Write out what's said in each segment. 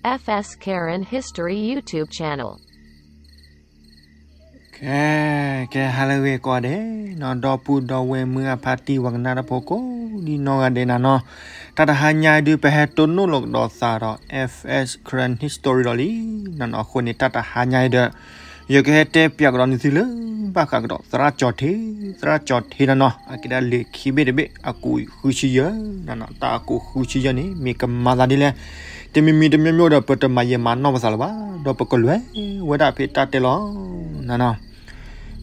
F S Karen History YouTube channel. ကဲ ကဲ ဟါလၢအဂ့ၤကိးဂၤဒဲးနီၤ ဒီပုၢ်ဒီဝဲၢ်မုၢ်အဖါတံၢ်ဝဲကနၣ်တၢ်ဖိကိးဒ်နီၢ်ဂၤဒဲးနီၤနီၤ, တၢ်တဟါညါအံၤဒုး ပဟဲတိၢ်နီၣ်လိာ်ကဒီးသးဒီး F S Karen History ဒီးလံနီၤနီၤ. အဃိန့ၣ် တၢ်တဟါညါအံၤဒီး ယကဟဲတဲပၠးကဒီးနသုလၢ ဘၣ်ဃးကဒီးသရၣ်ကၠီၤထံး, သရၣ်ကၠီၤထံးနီၤနီၤ အကဲဒၣ်လံာ်ခံဘ့ၣ်တဘ့ၣ် အကူးဃုဆံယဲၢ်နီၤနီၤ. တၢ်အကူးဃုဆံယဲၢ်န့ၣ် မ့ၢ်ကမၤသးဒ်လဲၣ်, တမံၤမံၤတမံၤမံၤဒီး ပတမၤယံာ်မၤနီၢ်ပသးလၢၤဘၣ်, ဒီးပကလဲၤဝဲဒၣ်ဖဲတၢ်တဲလီၤနီၤနီၤ.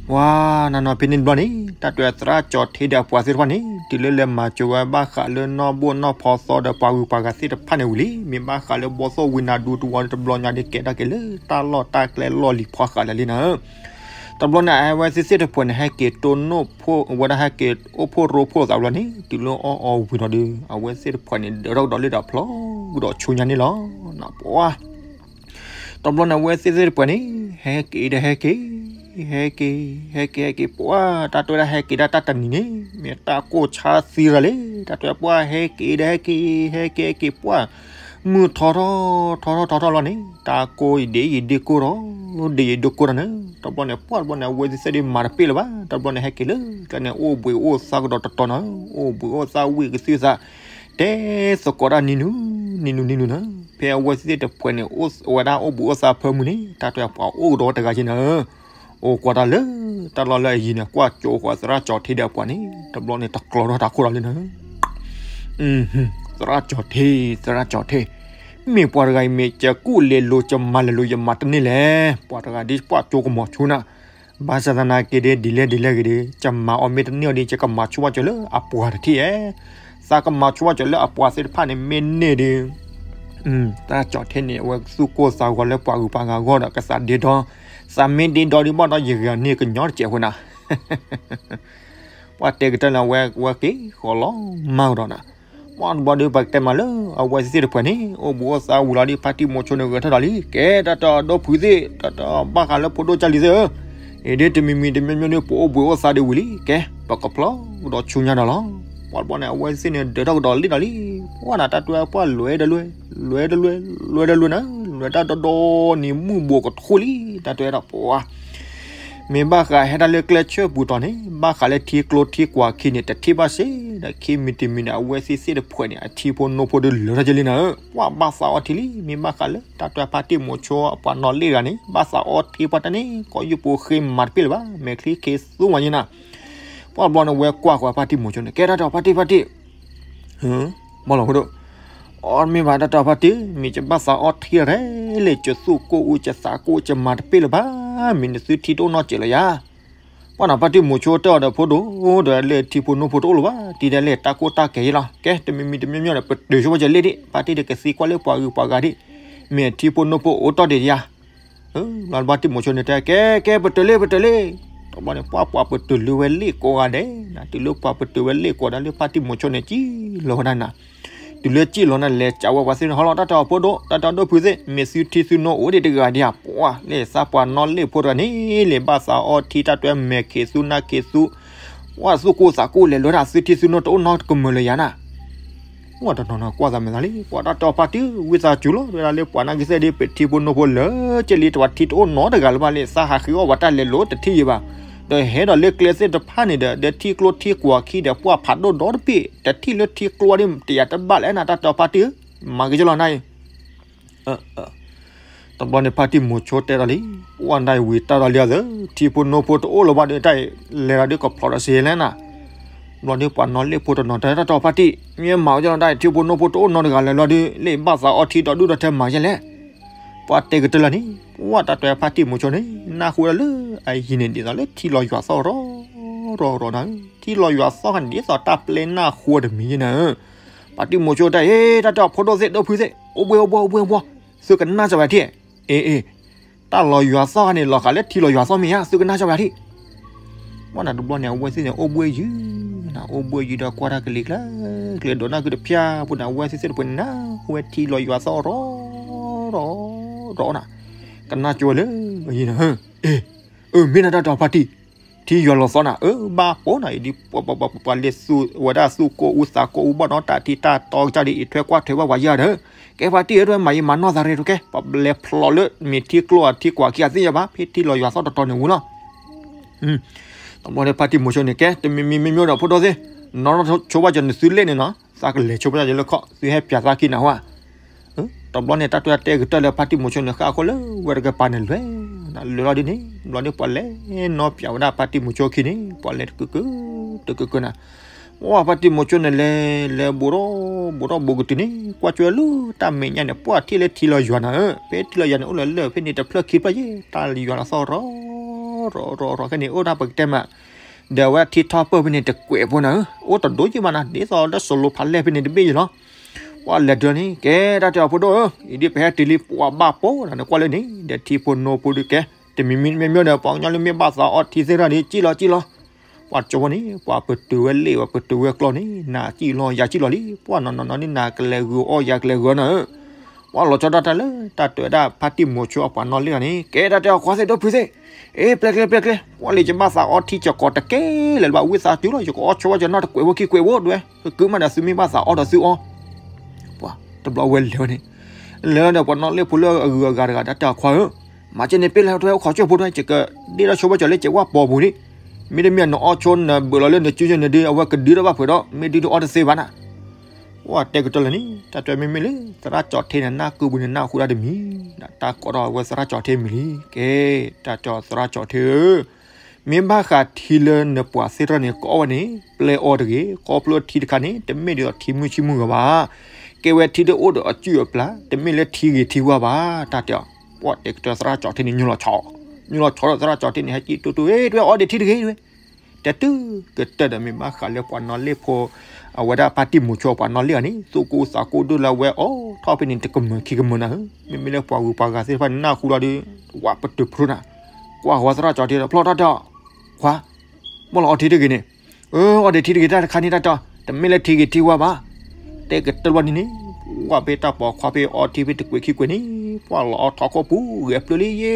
ပှၤနီၤနီၤ ဖဲန့ၣ်တဘျီန့ၣ် တၢ်တဲသရၣ်ကၠီၤထံးဒီးအပှၤသ့ၣ်တဖၣ်န့ၣ် တုၤလၢလဲၤမၤစၢၤဝဲဘၣ်ဃးလၢနီၢ်ဘိၣ်နီၢ်ဖီသီဒီးပှၤဂုၤပှၤဂၤသ့ၣ်တဖၣ်န့ၣ်ဝံၤလံ. မ့ၢ်ဘၣ်ဃးလၢဘီသိၣ်ဝံနၤဒူတဝီန့ၣ် တဘျီညါဒ်ကဲဒၣ်က့ၤလၢတၢ်လီၢ်တၢ်ကျဲလီၢ်လံၤဖီဃးလၢာ်လံနီၤ. တဘျီန့ၣ် အဝဲသ့ၣ်သ့ၣ်တဖၣ်န့ၣ် ဟဲက့ၤတိၢ်နီၣ်ဖိ အဝဲဒၣ်ဟဲက့ၤအိၣ်ဖှိၣ်ရိဖှိၣ်သးဘျီန့ၣ် တုၤလၢအီၣ်အီဝံၤဒီးဒီး အဝဲသ့ၣ်တဖၣ်န့ၣ် ဒၢးထီၣ်ကဒီးလံဒီးဖျီကဒီးဆူညါန့ၣ်လီၤ. ပှၤ တဘျီန့ၣ် အဝဲသ့ၣ်သ့ၣ်တဖၣ်န့ၣ် ဟဲက့ၤဒီးဟဲက့ၤ, ဟဲက့ၤ, ဟဲက့ၤ ဟဲက့ၤ ပှၤ တၢ်တဲဝဲဒၣ်ဟဲက့ၤဒၣ်တၢ်တနံၤန့ၣ် မ့ၢ်တၢ်ကိၢ်ဆါသံရၤလံ. တၢ်တဲပှၤဟဲက့ၤဒီးဟဲက့ၤ, ဟဲက့ၤ ဟဲက့ၤ ပှၤ မုၢ်ထီထီၣ် ထီထီၣ် ထီထီၣ်လီၤန့ၣ် တၢ်ကိၢ်အံၤဒ့အံၤဒ့ကိၢ်ဒီး ဒ့အံၤဒ့ကိၢ်ဒီးန့ၣ် တဘျီန့ၣ် ပှၤတဘျီန့ၣ် အဝဲသ့ၣ်သ့ၣ်ဒ်မၤတပ့ၢ်လၢၤဘၣ်. တဘျီန့ၣ် ဟဲက့ၤလၢကျဲန့ၣ် အိၣ်ဘှံးအိၣ်သါကဒီးတတီၤနီၤ, အိၣ်ဘှံးအိၣ်သါဝံၣ်ကသုသး တဲသကိးတၢ်နံၤနုၤ နံၤနုၤ နံၤနုၤနီၤ. ဖဲအဝဲသ့ၣ်သ့ၣ်တဖၣ်န့ၣ် အိၣ်ဝဲဒၣ်အိၣ်ဘှံးအိၣ်သါဖၢမုၢ်န့ၣ် တၢ်တဲပှၤအိၣ်ကဒီးတဂၤက့ၤနီၤ အိၣ်ကွၢ်တၢ်လၢ တၢ်လီၢ်လၢအယံၤန့ၣ် ကွၢ်ကၠိဃီၤသရၣ်ကၠီၤထံးဒီးအပှၤန့ၣ် တဘျီန့ၣ် တကျီထီၣ်တၢ်ခိၣ်ဒီးလံနီၤ. သရၣ်ကၠီၤထံး, သရၣ်ကၠီၤထံး, မ့ၢ်ပှၤတဂၤအံၤမ့ၢ် ယကူၣ်လဲၤလိၤ ယမၤလဲၤလိၤ ယမၤတန့ၢ်လဲၣ်. ပှၤတဂၤဒ်ပှၤကၠိကမီၤဆိနၤ, ဘၣ်ဆၣ်သနာ်က့ဒ် ဒ်လဲၣ်ဒ်လဲၣ်ဂ့ၤဒီး ယမၤအီၤမ့ၢ်တန့ၢ်အီၤဒီး ယကမၤဆိဘၣ်ကၠီၤလၢအပှၤတထံၣ်ဧါ. သးကမၤဆိဘၣ်ကၠီၤလၢအပှၤသ့ၣ်တဖၣ်န့ၣ် မ့ၢ်န့ၢ်ဒီး သရၣ်ကၠီၤထံးန့ၣ် အဝဲသူၣ်ကိၢ်သးဂီၤလၢပှၤဂုၤပှၤဂၤအဂီၢ်ဒီး ကသးဒ့ဒီ, သးမ့ၢ်ဒ့ဒီဒ်ဘၣ်ဒီး ယဂၤန့ၢ်ကညီတစဲးဖိနၤ ပှၤတဲကတၢၢ်လၢအဝဲ အဝဲက့ၤဃီၤလီၤမၢ်ကဒီးနၤ. ပှၤတဘျီဒီး ပှၤကတဲမးလၢ အဝဲသ့ၣ်သ့ၣ်တဖၣ်န့ၣ် အိၣ်ဘှံးအိၣ်သါဝံၤလီၤဒီး ဖါတံၢ်မိၤဆိန့ၣ် ဂဲၤထီၣ်ဒီးလံ. ကဲ တၢ်တၢ်ဒီပုၢ်သ့ၣ်, တၢ်တၢ်ဘၣ်ဃးလၢဖိဒိၣ်ကၢ်လံၤသ့ၣ်ဧၢ, အံၤဒ်တမံၤမံၤတမံၤမံၤဒီး ပအိၣ်ဘှံးအိၣ်သါဒီးဝံၤလံ. ကဲ ပကဖျီကဒီးဆူညါဒီးလီၤ. ပှၤတဘျီန့ၣ် အဝဲသ့ၣ်သ့ၣ်န့ၣ် ဒၢးထီၣ်ကဒီးလံဒီးလံ. ပှၤနၤ တၢ်တဲပှၤလွဲဒီးလွဲ, လွဲဒီးလွဲ, လွဲဒီးလွဲနၤ, လွဲတၢ်ဒီဒီန့ၣ် မုၢ်ဘိးကထိလံ. တၢ်တဲဒီးပှၤ မ့ၢ်ဘၣ်ဃးဟဲတၢ်လၢကျဲဆၢပူၤတီၤန့ၣ် ဘၣ်ဃးလၢထံကျိထံကွၢ်ခံန့ၣ် တထံၣ်ဘၣ်စ့ၢ်ဒီးခံမံၤတမံၤန့ၣ် အဝဲသ့ၣ်သ့ၣ်တဖၣ်န့ၣ် အထံဖိနိဖိဒီးလၢာ်ထီၣ်က့ၤလံနၤဧၢ. ပှၤဘၣ်သးအီထံလံ. မ့ၢ်ဘၣ်ဃးလၢတၢ်တဲဖါတံၢ်မိၤဆိအပှၤနီၢ်လ့ၣ်တဂၤန့ၣ် ဘၣ်သးအီထံပှၤတန့ၢ် ကိးယုၢ်ပူၤဃ့မၤတပ့ၢ်လၢၤဘၣ်. မဲာ်ချံခ့သူမးယဲနၤ. ပှၤတဘျီန့ၣ် ဝဲကွၢ်ဃီၤဖါတံၢ်မိၤဆိန့ၣ် ကဲတၢ်တဲဖါတံၢ် ဖါတံၢ် ဘၣ်လီၤဖိဒိၣ်, အီမ့ၢ်ဘၣ်တၢ်တဲဖါတံၢ် မ့ၢ်ယဘၣ်သးအီထံရဲၣ်လဲၣ် ယသူၣ်ကိၢ်အူ ယသးကိၢ် ယမၤတပ့ၢ်လၢၤဘၣ်. မ့ၢ်နသုထံတအိၣ်နီတစဲးလၢၤယၤ. ပှၤနၤ ဖါတံၢ်မိၤဆိတဲအီၤဒီး ဖိဒိၣ်ဒီး လၢထံဖိနိဖိတအိၣ်လၢၤဘၣ်, ထံဒၣ်လဲာ်တၢ်ကိၢ်တၢ်ဂီၤယဲလီၤ. ကဲ တမံၤမံၤတမံၤမံၤဒီး ပတုာ်ဆိဘၣ်ကၠီၤလ့ၣ်ဒံး, ဖါတံၢ်ဒီးကသံကွၢ်လၢပှၤဂုၤပှၤဂၤဒံး, မ့ၢ်ထံဖိနိဖိအိၣ်တီၢ်ဒံးယၤ. လီၤဘၣ်တံၢ်မိၤဆိန့ၣ်တဲ ကဲ ကဲ ပတုာ်လံ ပတုာ်လံ. တဘျီန့ၣ် ပှၤပှၤပတုာ်လံဝဲလ့ၣ်ကိးဂၤဒဲး, တုၤလၢပှၤပတုာ်ဝဲလ့ၣ်ကိးဂၤဒဲးလၢဖါတံၢ်မိၤဆိန့ၣ် စံၣ်လီၤဝဲဒၣ်နၤ. တုၤလၢစံၣ်လီၤန့ၣ် လဲၤစံးဝဲပှၤသ့ၣ်န့ၣ် ဟီလီၤ တၢ်တဲအီၤဖိဒိၣ် တၢ်တဲအီၤဒီပုၢ်သ့ၣ် မ့ၢ်သုထံသုနိအိၣ်ဒံးတဂၤဒံးဧါ. ပှၤလၢသးပှၤနီၢ်လ့ၣ်ဖိတဂၤန့ၣ် လၢဘၣ်သးအီထံ တၢ်တဲမဲာ်ခ့သူနၢ်ခ့သူ, ပှၤသူၣ်ကိၢ်သးကိၢ်လဲၤလၢနၤ သုထံသုနိတအိၣ်နီတကမၢၢ်လၢၤယၤနၤ. ပှၤတနီၤနီၤကွၢ်သးမဲာ်သးလံ, ပှၤတၢ်တဲအီၤဖါတံၢ် ဝံသးစူၤလီၤ တဲဝဲဒၣ်လၢပှၤနာ်က့သ့ၣ်ဒီး ပထံဖိနိဖိလၢာ်က့ၤလံ တဝၤထံတအိၣ်နီတဂၤလၢၤဘၣ်လၢ သးဟးဃ့အီၣ်ပှၤတၢ်လဲၤလိာ်တထံၣ်ယံၤဘၣ်. ဒီးဟဲဒီးလၢကျဲသ့ၣ်တဖၣ်န့ၣ်ဒီး ဒီးထံကျိထံကွၢ်ခံဒီး ပှၤဖးဒိၣ်ဒီတဘ့ၣ် တထံၣ်လၢထံကျိဒ်တယၤတဘၣ်လဲၣ်နၤ တၢ်တဲအီၤဖါတံၢ်ဧၢ, မၤက့ၤကလီၤနၤအံၤ တဘျီန့ၣ် ဖါတံၢ်မိၤဆိတဲဒီးလံ, ပှၤနၤအံၤဝံၤတၢ်ဒီးလံအီၤသၢ, ထံဖိနိဖိတအိၣ်လၢၤဘၣ်ဒီး တၢ်လဲၤဒီးဒုးကဖျီးဒီးစ့လဲၣ်နၤ. ဘျီဒုးပှၤနီၢ်လ့ၣ်ဖိတနီၤတဲ တၢ်တဲအီၤဖါတံၢ် မ့ၢ်မၤဝဲကလီၤတၢ် ထံဖိနိဖိတအိၣ်နီတဂၤလၢၤလီၤဒီး လၢဘၣ်သးအီထံဒီးဒူၣ်ဒီးထဲမၤယဲလဲၣ်. ပှၤတဲကတၢၢ်လၢန့ၣ် ပှၤတၢ်တဲဖါတံၢ်မိၤဆိန့ၣ် နၢ်ဟူဝဲဒၣ်လၢအဟံၣ်န့ၣ် ဒ်သိးလၢထံလီၤယွၤသီၣ်ရီၣ်ရီၣ်ရီၣ်နၤ, ထံလီၤယွၤသီၣ်ခါန့ၣ် ဒ်သိးတၢ်ပျဲနၢ်ဟူတမံၤယဲနၤဧၢ. ဖါတံၢ်မိၤဆိတဲ ဟ့ တၢ်တဲအီၤဖိဒိၣ်သ့ၣ် ဒီပုၢ်သ့ၣ် အိၣ်ဘှံးအိၣ်ဘှီၣ်အိၣ်ဘှံးအိၣ်ဘှီၣ်, သုကနၣ်စၢၤဝဲထံၣ်, အ့ အ့ တၢ်လီၤယွၤသီၣ်ခါန့ၣ် လီၤဃာ်လၢထံလီၤယွၤသီၣ်မ့ၢ်ဧါ, သုကနၣ်စၢၤဝဲထံၣ်. ပှၤနၤတဘျီန့ၣ် အဝဲသ့ၣ်န့ၣ် အိၣ်ဘှံးယုၢ်နၤ, အိၣ်ဘှံးယုၢ်ဒီးကွၢ်တၢ်ကလံၤကျါ ကျဲၤဒိးနၢ်ကုတဖၠၣ်ဖိန့ၣ် အဝဲသ့ၣ်သ့ၣ်တဖၣ်န့ၣ် နၢ်ဟူဝဲထံလီၤယွၤသီၣ်ရီၣ်ရီၣ်ရီၣ်နၤ, ကနၣ်ကၠိဝဲလၢအယံၤနၤ, အ့ အၢ မ့ၢ်နၤတၢ်တဲအီၤဖါတံၢ် ထံယွၤလီၤသီနၤ အၢ ဘၣ်ပိာ်နၤအံၤဒ် ပှၤလဲၤသူဝဲဒၣ်သူၣ်ကိၢ်အူသးကိၢ်အူ ဘၣ်နီတၢ်ထံတၢ်တီကစၢ်ဒ်အံၤ ထွဲကွၢ်ထွဲဘၣ်ပှၤယၤဒီး ကဲဖါတံၢ်ဧၢ ထွဲမၤယံာ်မၤနီၢ်သးရဲၣ်တကဲ ပလဲၤဖျိးလၢမ့ၢ်ထံကျိအထံကွၢ်ခံအသ့ၣ်ညါဘၣ် ဖဲထံလီၤယွၤသီတီတီန့ၣ်ဝံၤလီၤ. တဘျီန့ၣ်ဖါတံၢ်မိၤဆိန့ၣ် ကဲ တမံၤမံၤမံၤမံၤဒီးဖိဒိၣ်သ့ၣ် နီၢ်ဆိဘၣ်ကၠီၤနသုလဲၣ်န့ၣ်နီၤ သးကလဲၤဆိဘၣ်ကၠီၤလၢခီၣ် သုဟဲပၠးသးခံနၤဟါ တဘျီန့ၣ် တၢ်တဲတဲကတၢၢ်လၢဖါတံၢ်မိၤဆိန့ၣ် ဃၣ်အဃိလၢဝဲတကပၤန့ၣ်လွဲၢ် လွဲၢ်လီၤဒ်န့ၣ် တဘျီန့ၣ် ပှၤလဲၤနီၢ်ပၠးဝဲဒၣ်ဖါတံၢ်မိၤဆိခံန့ၣ် ပှၤလဲၤတကုာ်ကုာ် တကုာ်ကုာ်နၤ ပှၤဖါတံၢ်မိၤဆိန့ၣ်လဲၤ လဲၤဘူးထီၣ် ဘူးထီၣ်ဘူးကတုၤန့ၣ် ကွၢ်ကၠီလၢတၢ်မဲာ်ညါန့ၣ် ပှၤထံၣ်လၢထံလီၤယွၤနၤဧၢ ဖဲထံလီၤယွၤန့ၣ် အိၣ်လၢလၢဖဲန့ၣ် တဖျၢၣ်ခံဖျၢၣ်ယဲၢ် တၢ်ယွၤလီၤသီရီ ရီ ရီ ရီ ခဲန့ၣ် အိၣ်ဒၣ်ပကတဲမး ဒီးအဝဲထံထီၣ်ပၢၢ်ဖဲန့ၣ် တကွဲးဖိနၤဧၢ အိၣ်တဒိၣ်ယံၣ်မးနၤ ဒ်သိးလၢစီၤလိၤဖးလဲၢ်ဖဲန့ၣ်တဘ့ၣ်ယံၤလီၤ ပှၤလဲၤဒၢန့ၣ် ကဲတၢ်တဲအီၤဖိဒိၣ်ဧၢ အံၤဒ်ပဟဲတုၤလံ ပှၤဘၣ်ပိာ်နၤန့ၣ် ကွၢ်လၢန့ၣ် ဒီးထံဖိနိဖိဒုးကဲ တမံၤမံၤမ့ၢ်မ့ၢ်ဒီး ပှၤကညီလၢမ့ၢ်ဘၣ်သးအီထံသ့ၣ်တဖၣ်န့ၣ် ကံၣ်လီၤကံၣ်လီၤ ပှၤကၠီဖိန့ၣ် ပှၤပတုာ်ဝဲလ့ၣ်ဝဲ ပတုာ်ဝဲကျီန့ၣ် နၤကံၣ်လီၤ ယၤကံၣ်လီၤလံ ပှၤနီၢ်နီၢ်နီၢ်န့ၣ် နၤကလဲၤဂုာ်အီၣ် ယၤကလဲၤဂုာ်အီၣ်နၤဧၢ ပှၤလီၤဆီဒၣ်တၢ်လၢ တၢ်တဲဝဲဒၣ်ဖါတံၢ်မိၤဆိအပှၤနီၢ်လ့ၣ်အီၤန့ၣ် ကဲတၢ်တဲအီၤခွါသ့ၣ်ဒိၣ်ဖုသ့ၣ် အ့ ပျဲကျဲ ပျဲကျဲ ပှၤလံယဘၣ်သးအီထံကီးတကဲလၢၤဘၣ် ဝံသးစူၤလီၤ ယကအီဆိဝဲကၠီနီၢ်တကွဲးဖိခံကွဲးဖိဒွဲ ကကုၢ်မးဒီးသုမ့ၢ်ဘၣ်သးအီဒီးသုအီ ပှၤတဘျီဝဲလဲၤဝဲန့ၣ် လဲၤလီၤဒီးပှၤနီၢ်လ့ၣ်ဖိလၢအဂုၤအဂၤတဂၤ တၢ်တဲအီၤခွါဧၢ မၤကဲန့ၣ်ပ့ၢ်လဲၣ်ထွဲအိၣ်ခိးကၠိဖိထွဲ ယကဒ့ထီၣ်ဆိဝဲကၠီလၢကဲဝၣ်ပီပူၤန့ၣ် မ့တမ့ၢ်နအီဆိနဘၢၣ်လီၤလၢနစုန့ၣ်ဒီး အဝဲကဒုထီၣ်ဘၣ်ဖုးဒီး မ့ၢ်ဒုဒုအီတသ့ဘၣ်နၤ ပှၤတဲကတၢၢ်လၢန့ၣ် တၢ်တဲမ့မ့ၢ်လၢ သရၣ်ကၠီၤထ့န့ၣ် နၢ်ကုၢ်ပူၤန့ၣ် နၢ်ဟူဒၣ်တမံၤ တၢ်ကိးထီၣ်ဝဲသရၣ်ကၠီၤထ့မံၤလံ ကဲ တၢ်တဲအီၤသရၣ်ကၠီၤထ့ဧၢ မ့ၢ်ဘၣ်ဃးထံလၢနပှၤသ့ၣ်တဖၣ်န့ၣ် ကအီၣ်ဝဲန့ၣ် ပျဲအီၤတဂ့ၤ ခီဖျိထံတခါန့ၣ် တမ့ၢ်ဒ်သိးထံမုၢ်ဆံမုၢ်ဂီၤဘၣ် ကဲဝဲထံဒၣ်အိၣ်ဒီးအစုၣ်အပျၢ် တမ့ၢ်လၢထံဂ့ၤထံဝါဘၣ် တၢ်တဲအီၤ ပှၤတဲကတၢၢ်သရၣ်ကၠီၤထ့န့ၣ် ညိလီၤဆီ ညိလီၤဆီဒီးသရၣ်ကၠီၤထ့န့ၣ် ဟဲကံၣ်တူတူ အ့တွဲအီဒံးထံတဂ့ၤဝဲ တဲတုၤကတၢၢ်ဒီးမ့ၢ်ဘၣ်ဃးလၢပှၤနီၢ်လ့ၣ်ဖိ အဝဲဒၣ်ဖါတံၢ်မိၤဆိပှၤနီၢ်လ့ၣ်အီၤန့ၣ် သူၣ်ကိၢ်သးကိၢ်ဒိၣ်လၢအဝဲအီထီၣ်ဖဲန့ၣ် တကမၢၢ်ခံကမၢၢ်နၤဧၢ မ့မ့ၢ်လၢပှၤဂုၤပှၤဂၤသ့ၣ်တဖၣ်န့ၣ် နၢ်ဟူလီၤဒီး ဝးပတုာ်ဖျိနၤ ကွၢ်ဃီသရၣ်ကၠီၤထ့ဒီး ဖျီၣ်တၢ်တဲအီၤ ခွါ ဘၣ်လီၤအီထံတဂ့ၤန့ၣ် အၢ အီဒံးထံတဂ့ၤတၢ်တခါန့ၣ်တၢ်တဲအီၤ တမ့ၢ်လၢထံဂ့ၤထံဝါဘၣ် တဲကတၢၢ်ဘျီန့ၣ်န့ၣ် ပှၤဖဲတၢ်ပိာ်ခွါဖဲအီထံဖဲတကွဲးခံကွဲးန့ၣ် ပှၤလီၤအီထီၣ်ခိၣ်ပူၤ ဂဲၤပျုၢ်လံယဲ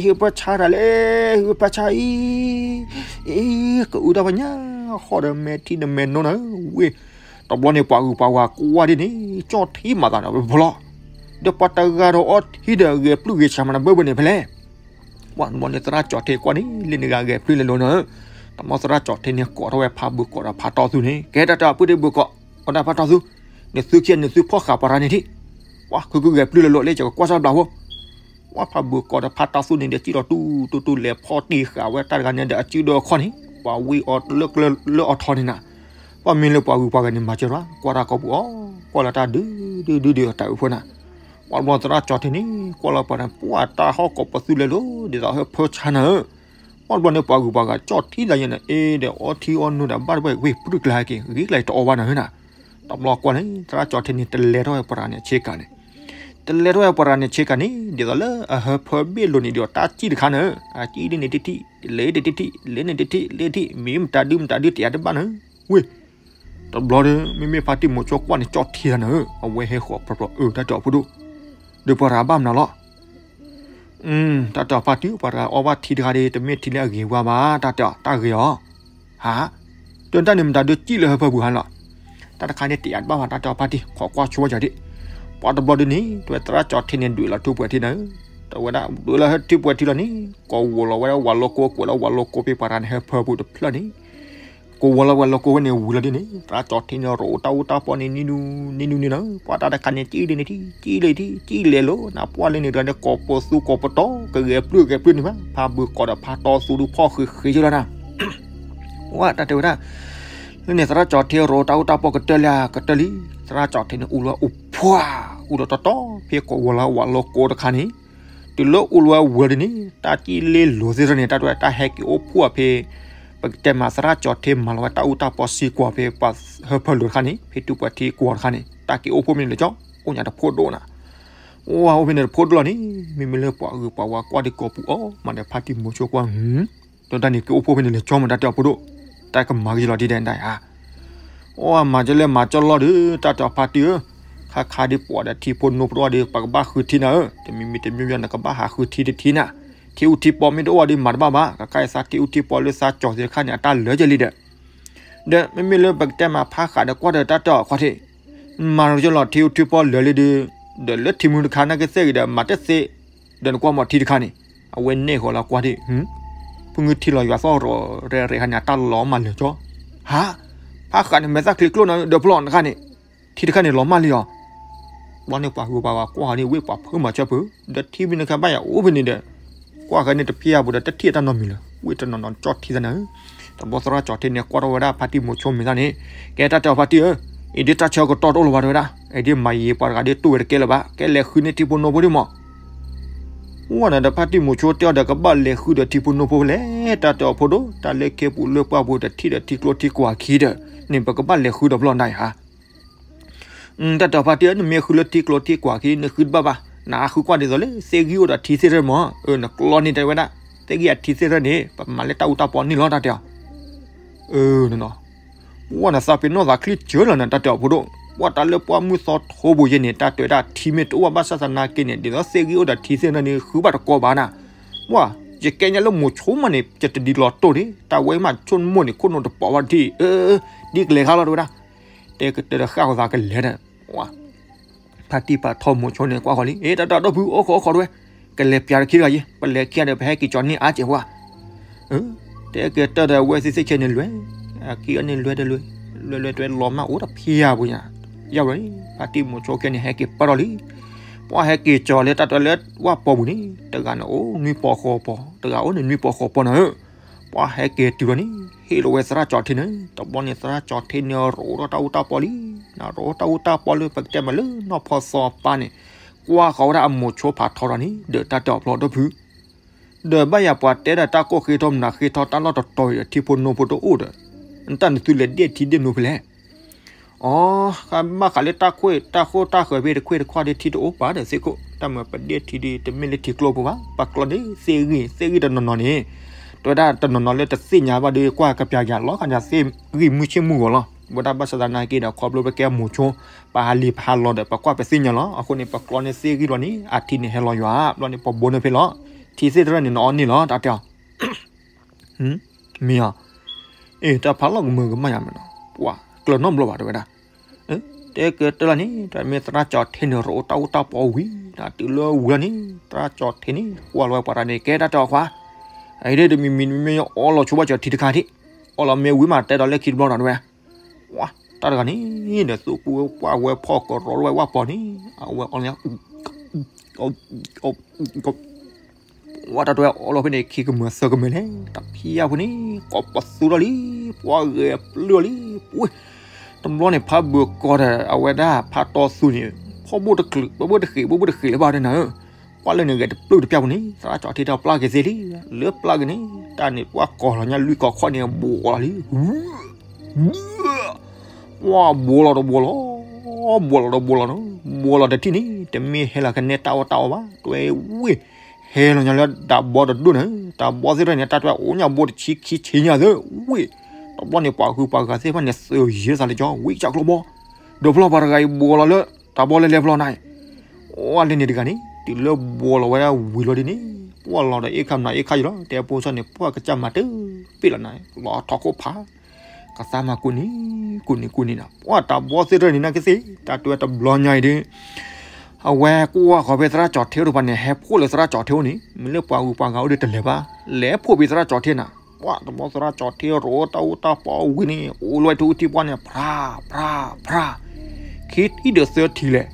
ဟ့ၣ်ပၢဆါတၢ်လဲၣ် ဟ့ၣ်ပၢဆါအံၤ အ့ ကအုတၢ်ပညါ ဃီဒီးမဲာ်ထံဒီးမဲာ်နိနၤဧၢ ဝ့ၢ် တဘျီန့ၣ်ပှၤဂုၤပှၤဂၤကွၢ်ဒ်န့ၣ် ကၠီၣ်ထံမၤသးဒီးဖျီၣ် ဒီးပှၤတဂၤဒီးအီထံဒီးဂဲၤပျုၢ်ဂဲၤဆးမးနၤဘၢဘၢန့ၣ်ဖဲလဲၣ် ပှၤတဘျီန့ၣ်သရၣ်ကၠီၤထ့ကွၢ်န့ၣ် လၢန့ၣ်ဂၤဂဲၤပျုၢ်လဲၤလိၤနၤဧၢ တဘျီသရၣ်ကၠီၤထ့န့ၣ်ကိးထီၣ်ဝဲဖးဘုးကိးဒီးဖးတီသူန့ၣ် ကဲတၢ်တဲအီၤပုၢ်ဒ့ဘုးကိး အီဒၣ်ဖးတီသူ နသုခံနသုဖီၣ်ဃာ်ပှၤတဂၤန့ၣ်ထံၣ် ပှၤခုကဂဲၤပျုၢ်လဲၤလိၤလၢယကကွၢ်စၢ်ဘျးဖိ ပှၤဖးဘုးကိးဒီးဖးတီသူန့ၣ်ဒီးစံၣ်လီၤတူၢ်တူၢ်တူၢ်လဲၤဖီၣ်တ့ၢ်ဃာ်ဝဲတၢ်တဂၤန့ၣ်ဒီး အစုဒၢအခီၣ်န့ၣ် ပှၤဝံအီၤလၢကျၢၤလၢအီၤထီန့ၣ်နၤ ပှၤမ့ၢ်လၢပှၤဂုၤပှၤဂၤန့ၣ် မၤစၢၤတၢ် ကွၢ်တၢ်ကိးပူၤအီၤ ကွၢ်လၢတၢ်ဒုးဒုးဒုးဒုးအတၢ်အုးဖိနၤ ပှၤတဘျီသရၣ်ကၠီၤထ့န့ၣ် ကွၢ်လၢပှၤန့ၣ် ပှၤတၢ်ဟီၣ်ကိးပသူလဲၤလိၤ ဒ်သိးဟၢဖၢဆါနၤဧၢ ပှၤတဘျီန့ၣ်ပှၤဂုၤပှၤဂၤကၠီၣ်ထံသးယဲၢ်နၤ အ့ဒီးအီထံအီနိဒီးဘၣ်တဘၣ်ဝ့ၢ်ပြုၢ်ကျါက့ၤ ဂ့ၤကျါတအီဘၣ်နၤဧၢနၤ တဘျီကွၢ်န့ၣ် သရၣ်ကၠီၤထ့န့ၣ် တလဲၤထီၣ်ဝဲပှၤတဂၤန့ၣ်ဆ့ကၤန့ၣ် တလဲၤထီၣ်ဝဲပှၤတဂၤန့ၣ်ဆ့ကၤန့ၣ် ဒ်သိးလၢအဟၢဖၢဘ့ၣ်လိၤန့ၣ်ဒီးတၢ်စံၣ်တခါနၤဧၢ အစံၣ်ဒ်န့ၣ်တထံၣ် လဲၤတထံၣ် လဲၤန့ၣ်တထံၣ် လဲၤတထံၣ် မ့ၢ်မတၤဒုမတၤဒုတယၤတဘၣ်နၤဧၢ ဝ့ၢ် တဘျီဒီး မ့မ့ၢ်ဖါတံၢ်မိၤဆိကွၢ်န့ၣ် ကၠီၣ်ထံနၤဧၢ အဝဲဟဲဃီၤပြီပြီ အၢ တၢ်တဲအီၤဖိဒိၣ် ဒီးပှၤတဂၤဘၣ်မနုၤလီၤ တၢ်တဲအီၤဖါတံၢ် ပှၤတဂၤအီဘၣ်ထံတဂၤဒီး တမ့ၢ်ထံလၢအဂ့ၤဝါဘၣ် တၢ်တဲအီၤ တၢ်ဂ့ၤအီၤ ဟး တၢ်တၢ်န့ၣ်မတၤဒုစံၣ်လၢဟၢဖၢပူၤဟါလီၤ တၢ်တခါန့ၣ်တယၤတဘၣ်ဘၣ် တၢ်တဲအီၤဖါတံၢ် ခိးကွၢ်ဆိဝဲကၠီၤဒံး ပှၤတဘျီဒုန့ၣ် တဝဲသရၣ်ကၠီၤထ့န့ၣ် ဒွးလီၤထူပှဲၤထံနၤဧၢ တဝဲဒၣ် ဒွးလီၤဟၢထံပှဲၤထံလီၤန့ၣ် ကိးဝီၤလီၤဝဲဒၣ်ဝၤလိကိ ကွဲးလီၤဝၤလိကိဖဲပှၤတဂၤန့ၣ် ဟၢဖၢပူၤတဖျၢၣ်န့ၣ် ကိးဝီၤလီၤဝဲလိကိဝဲန့ၣ်ဝံၤလီၤဒ်န့ၣ် သရၣ်ကၠီၤထ့န့ၣ် ရိးတၢ်အူတၢ်ပီန့ၣ် နံၤနူနံၤနံၤနံၤနံၤနၤ ပှၤတၢ်တခါန့ၣ် စံၣ်ဒ်န့ၣ်ထံၣ် စံၣ်လၢထံၣ် စံၣ်လဲၤလိၤ နပှၢ်လၢန့ၣ်တဂၤန့ၣ် ကိးပသူကိးပတီၤ ကဂဲၤပျုၢ်ဂဲၤပျုၢ်န့ၣ်ဘၣ် ဖးဘုးကိးဒီးဖးတီသူဒုးဖီၣ်ဃံးဃံးကလီၤနၤ ဝဲတၢ်တဲဝဲဒၣ် လၢန့ၣ်သရၣ်ကၠီၤထ့ရိးတၢ်အူတၢ်ပီကတၢၢ်လၢ ကတၢၢ်လံ သရၣ်ကၠီၤထ့န့ၣ် အူလီၤအူဖှါ အူလီၤတီတီ ဖဲကိးဝီၤလီၤဝၤလိကိတခါန့ၣ် တုၤလၢအူလီၤဝဲဝံၤလီၤဒ်န့ၣ် တၢ်စံၣ်လ့လိၤသ့ၣ်တဖၣ်န့ၣ် တၢ်တဝဲတၢ်ဟဲက့ၤအိၣ်ဖှိၣ်ဖဲ ပကတဲမးသရၣ်ကၠီၤထ့မၤလီၤဝဲတၢ်အူတၢ်ပီစံကွၢ်ဖဲပှၤဟၢဖၢလိၤတခါန့ၣ် ဖဲထံပှဲၤထံကွၢ်တခါန့ၣ် တၢ်က့ၤအိၣ်ဖှိၣ်ဖဲန့ၣ်လၢကၠီ အိၣ်ညါတဖိဒိၣ်နၤ အိၣ်ဝဲအိၣ်ဖဲန့ၣ်တဖိဒိၣ်လီၤန့ၣ် မ့မ့ၢ်လၢပှၤဂုၤပှၤဝါကွၢ်ဒံးကိးပူၤအီၤ မၤဒီးဖါတံၢ်မိၤဆိကွၢ် တၢ်တၢ်န့ၣ်က့ၤအိၣ်ဖှိၣ်ဖဲန့ၣ်လၢကၠီမး တၢ်တဲအီၤဖိဒိၣ် တၢ်ကမၤက့ၤလီၤဒ်ဒဲးဒၣ်ဧါ အိၣ်မၤကဲလၢမၤကၠီလီၤဒီး တၢ်တဲအီၤဖါတံၢ်ဧၢ, ခါခါဒ်ပှၤဒီးထံဖိနိဖိဒီး ပကဘၣ်ဃုထံနၤဧၢ, တမံၤမံၤတမံၤမံၤ နကဘၣ်ဟးဃုထံတထံနၤ, ထံအူထံပီမ့ၢ်တအိၣ်ဒီးမၤတဘၣ်ဘၣ်, ကခါအံၤသးထံအူထံပီလၢသးကၠီၤသ့ၣ်တခါန့ၣ် အတၢ်လၢာ်ကဲလံဒီး, ဒီးမ့မ့ၢ်လၢပကတဲမးဖးဃးဒီးကွၢ်ဒီးတၢ်တဲအီၤခီၣ်ထံး, မၤရကၠီလီၤထံအူထံပီလၢာ်လံဒီး, ဒီးလၢထံမုၢ်တခါနာ်က့သ့ၣ်ဂ့ၤဒီး မၤတသ့, ဒီးနကွၢ်မီၤထံတခါန့ၣ်, အဝဲန့ၣ်ဃီလၢကွၢ်ထံး, ဖုငုထံလီၤယွၤသီၣ်ရီၤရဲၣ်ရဲၣ်ခါန့ၣ် အတၢ်လီၤမၢ်လၢာ်ကၠီ, ဟါ, ဖးဃးန့ၣ် မဲာ်သၣ်ချံကျိၣ်နၤဒီးဖျီၣ်နခါန့ၣ်, ထံတခါန့ၣ်လီၤမၢ်လံအီၤ ဘျီန့ၣ်ပှၤဂုၤပှၤဂၤကွၢ်ဃီန့ၣ် ဝ့ၢ်ပှၤဖုမၤဆၢဖု, ဒီးထံမုၢ်နခါဘၣ်ယၤအိၣ်ဖဲန့ၣ်ဒီး, ကွၢ်ဃီန့ၣ်တဖျၢၣ်အပူၤဒီးတထံၣ်အတၢ်နီတမံၤလၢၤ, ဝ့ၢ်တနီၤနီၤကၠီၣ်ထံသနၢၤ, တဘျီသရၣ်ကၠီၤထံန့ၣ် ကွၢ်ထီၣ်ဝဲဒၣ်ဖါတံၢ်မိၤဆိမ့ၢ်သးန့ၣ်, ကဲတၢ်တဲအီၤဖါတံၢ်ဧၢ, အံၤဒ်တၢ်ဆၢကတီၢ်တအိၣ်လၢၤဘၣ်တဲဝဲဒၣ်, အံၤဒ်မၤယံၤပှၤတဂၤဒ်တူၢ်ဝဲတကဲလၢၤဘၣ်, ကဲလဲၤဃုန့ၢ်ထံဖိနိဖိဒ်မး ဝဲန့ၣ်ဒီးဖါတံၢ်မိၤဆိတဲအီၤဒီး ကဘၣ်လဲၤဃုဒီးထံဖိနိဖိဖဲလဲၣ်, တၢ်တဲအီၤဖိဒိၣ်, တၢ်လၢခဲပူၤလၢပှၢ်ပူၤတထံၣ်ဒီးထံကျိထံကွာ်ခံဒီး, န့ၣ်ပကဘၣ်လဲၤဃုဒီးဖျီၣ်နၤအံၤဟါ, တၢ်တဲအီၤဖါတံၢ်ဧၢ, နမ့ၢ်ဃုလၢထံကျိထံကွာ်ခံ နဃုတဘၣ်ဘၣ်, နဃုကွၢ်ဒ်သိးလၢသ့ၣ်ဂံၢ်အိၣ်ဒီးထံသ့ၣ်တဖၣ်မး, နကျီန့ၢ်တဲဝဲဒၣ်, သ့ၣ်ဂံၢ်အထံသ့ၣ်တဖၣ်န့ၣ် ပမၤလၢတၢ်အူတၢ်ပီန့ၣ်လီၤ တၢ်တဲအီၤ အၢ နနီၤ, ပှၢ်နသးပ့ၤနီၣ်သးချံစၢၤလီၤနၤ တၢ်တဲအီၤဖိဒိၣ်, ပှၢ်တၢ်လၢပှၢ်မုၢ်သီထိပူၤယဲန့ၣ် တၢ်တဲဝဲဒၣ်ထံမ့ၢ်တအိၣ်ဘၣ်ဘၣ်ဆၣ်သနာ်က့န့ၣ် ဒ်သိးသ့ၣ်ဂံၢ်အိၣ်ဒီးထံသ့ၣ်တဖၣ်န့ၣ် ဃုဘၣ်တကိးဘၣ်နၤ, ပှၢ် ယကဲညါလၢမိၤဆိမးန့ၣ် ယတဒ်လီၤတိၢ်န့ၣ် တၢ်ဝဲမးဆိကမိၣ်န့ၣ် ခိၣ်နူာ်တပိာ်ဘၣ်တထံၣ်, အၢ ဒ်ကလဲၤခါလီၤတဲဝဲဒၣ်, တဲကတၢၢ်တဃၣ်ဃီသးကလဲၤဒီး, ပှၢ် ဖါတံၢ်ပာ်ထီၣ်မိၤဆိန့ၣ် ကွၢ်ဃီလံ, အ့ တၢ်တၢ်ဒီပုၢ် အိၣ်ခိးအိၣ်ခိးတဲဝဲ, ကလဲၤပျးတခံတဂၤယဲ, ပလဲၤခံဂၤဒီး ပဟဲက့ၤကၠီၤန့ၢ်အါစဲးပှၢ်, တဲကတၢၢ်ဒီးအဝဲသ့ၣ်သ့ၣ်ခဲန့ၣ်လွဲၢ်, အခံဂၤန့ၣ်လွဲၢ်တလွဲၢ်, လွဲၢ်လွဲၢ်တလွဲၢ်လီၤမၢ်အိၣ်တဖၣ်ပူၤညါ, ယဝဲ ဖါတံၢ်မိၤဆိခဲန့ၣ် ဟဲက့ၤပာ်ထီၣ်လံ, ပှၢ်ဟဲက့ၤကၠီၤလၢတၢ်တၢၢ်လၢဝၣ်ပီပူၤန့ၣ် တဂၤန့ၣ်အိၣ်နွံပီဃိးပီ, တဂၤအိၣ်န့ၣ်နွံပီဃိးပီနၤဧၢ ပှၢ်ဟဲက့ၤတုၤလီၤန့ၣ် ဟ့ၣ်လီၤဝဲသရၣ်ကၠီၤထ့န့ၣ်, တဘျီန့ၣ်သရၣ်ကၠီၤထ့န့ၣ် ရိးထီၣ်တၢ်အူတၢ်ပီလံ, နရိးထီၣ်တၢ်အူတၢ်ပီလၢပကတဲမးလၢနီၢ်ဖီသီပၢ်န့ၣ်, ကွၢ်ဃီၤဝဲဒၣ်အမိၤဆိဖးထီဒီးန့ၣ် ဒီးတၢ်တဲအီၤဖျီၣ်ဒီဖု, ဒီးဘၣ်ယၤပှၤတဲဒီးတၢ်ကိၢ်ဃ့ထီမနုၤဃ့ထီတၢ်လီၢ်တတီၤအံၤဒီး ထံဖိနိဖိတအိၣ်ဒီး, နတၢ်နသုလဲၤဒ့ၣ်ထံဒ့ၣ်နိဖဲလဲၣ် အီ, ဘၣ်ဃးလၢတၢ်ခိၣ်တၢ်ဃၢၤဖဲတခွ့ၣ်တခွါဒီးထံတအိၣ်ပာ်ဒီးသ့ၣ်ခိၣ်, တၢ်မၤပဒ့ၣ်ထံဒီး တမ့ၢ်လၢထံကျိပူၤဘၣ်, ပကျီန့ၣ်သ့ၣ်ဂံၢ်, သ့ၣ်ဂံၢ်တနီၤနီၤန့ၣ်, တဲဝဲဒၣ်တနီၤနီၤလၢတသ့ၣ်ညါဘၣ်ဒီး ကွၢ်ကပျးယၤလီၤခါညါသ့ၣ်ဂံၢ်မုၢ်ဆ့ၣ်မုၢ်ဂီၤလီၤ, ဝဲဒၣ်ဘၣ်ဆၣ်သနာ်က့ဒီး ခီဖျိပကဲမိၤဆိ, ပဟးလံာ်ပဟးလီၤဒီး ပကွၢ်ပသ့ၣ်ညါလီၤ, အဃိန့ၣ် ပကျီန့ၣ်သ့ၣ်ဂံၢ်လီၤန့ၣ် အထံန့ၣ်ဟဲလီၤယွၤ, ဘျီန့ၣ်ပှၤဘိန့ၣ်ဖဲလီၤ, ထံသ့ၣ်တဖၣ်န့ၣ်နအီန့ၢ်လီၤ တၢ်တဲအီၤ မ့ၢ်အီၤ, အ့ တၢ်ဖးလီၤကမၢကမၣ်ယၤမ့ၢ်နီၤ, ပှၤကျၢၤနီတဘျီဘၣ်တဲဝဲဒၣ်, တဲကတၢၢ်လၢန့ၣ် တၢ်မ့ၢ်သရၣ်ကၠီၤထ့န့ၣ် ရိးတၢ်အူတၢ်ပီဝံၤ တုၤလၢဝံၤလီၤန့ၣ် သရၣ်ကၠီၤထ့န့ၣ် ကွၢ်လီၤဝဲပှၤတဂၤန့ၣ် ကဲတၢ်တဲအီၤခွါ, အံၤဒ်တမံၤမံၤမ့ၢ်အီလီၤဆိဘၣ်ကၠီၤထံတခါထံၣ်, အီလီၤမ့ၢ်ဝံၤမးတဲဒီးလၢခံတဘျီနီၤတဲဝဲ, ဝါ တၢ်တဂၤန့ၣ် ဒီးသူၣ်ပူၤပှၢ်ဝဲဖီၣ်ကရီဝဲဝၣ်ပီၤန့ၣ် အဝဲအီလီၤ ဝဲတၢ်တဝဲအီလီၤဖဲန့ၣ် ခံကမၢသၢကမၢလဲၣ် တၢ်ဖံးယၢ်ဖိန့ၣ် ကိးပသူထီၣ်လံ ပှၢ်ဂဲၤပျုၢ်လီၤလံ ပှ့ၤ တဘျီန့ၣ် ဖးဘၢၣ်ကီၢ်ဒီး အဝဲဒၣ်ဖးတီသူန့ၣ် ဖီၣ်ဘိၣ်တချုး ဘိၣ်တဃ့ၢ် ဘိၣ်ဘိၣ်တဃ့ၢ်လၢၤဘၣ်ဒီးနၤဧၢ ပှၢ်လၢန့ၣ်ဂဲၤတပျုၢ်တပျၢ်ဖိန့ၣ် သရၣ်ကၠီၤထ့တၢ်ပျၢ်က့ၤသ့လံ လၢပျၢ်က့ၤန့ၣ် တၢ်န့ၣ်ပှၢ်ကီၤလီၤညါလွံၢ်ကီၤခီၣ်န့ၣ် ဘှီးလီၤလံ ပှၢ်ဘှီးလီၤတဘှီးလီၤ ဘှီးလီၤတဘှီးလီၤနီၤ ဘှီးလီၤတထံၣ်န့ၣ် တမ့ၢ်ဟဲလီၤကနဲတၢ်အီၣ်တၢ်အီဘၣ် တွဲဝ့ၢ် ဟဲလီၤညါလၢတၢ်ဘီတဒိၣ်န့ၣ် တၢ်ဘီသ့ၣ်တဖၣ်န့ၣ် တၢ်တွဲအိၣ်ညါဘိတဆံခံဆံညါသ့ၣ် ဝ့ၢ် တဘျီန့ၣ် ပှၤဟုပှၤဂၤသ့ၣ်တဖၣ်န့ၣ် သုးယဲၢ်သးလၢကၠီ ဝ့ၢ်ကၠၢ်ကျိဘီ ဒီးဖျီပှၤတဂၤအံၤဘှီးလီၤလၢ တၢ်ဘီလဲၤလဲၤဖျီနၤ အီၣ်လၢန့ၣ်တဂၤန့ၣ် တုၤလၢဘှီးလီၤဝဲဒၣ်ဝံၤလီၤဒ်န့ၣ် ပှၢ်လီၤဒီးအ့ၣ်ခါမနုၤအ့ၣ်ခါယံၤလီၤ တဲဖိစီန့ၣ် ပှၢ်ကစၢ်မၤတပ့ၣ်လီၤနၤ လီၤထီၣ်ခိၣ်ဖး ကသါမၤကူးနံၤ ကူးနံၤကူးနံၤနီၤ ပှၢ်တၢ်ဘီသ့ၣ်တဖၣ်န့ၣ် နာ်က့သ့ၣ် တၢ်တွဲတဘျီညါအံၤဒ် အဝဲကွၢ်ဃီၤဖဲသရၣ်ကၠီၤထ့တဖၣ်န့ၣ် ဟဲဖှိၣ်လၢသရၣ်ကၠီၤထ့အိၣ်န့ၣ် မ့ၢ်လၢပှၤဂုၤပှၤဂၤအိၣ်ဒီးတလဲၤဘၣ် လဲၤဖှိၣ်ဖဲသရၣ်ကၠီၤထ့နၤ ပှၢ်တဘျီသရၣ်ကၠီၤထ့ရိးတၢ်အူတၢ်ပီဝံၤန့ၣ် အိၣ်လီၤဝဲထူအူထံပှၢ်န့ၣ် ဖြါ ဖြါ ဖြါ ခံထံၣ်ဒီးသၢထံၣ်လဲၣ်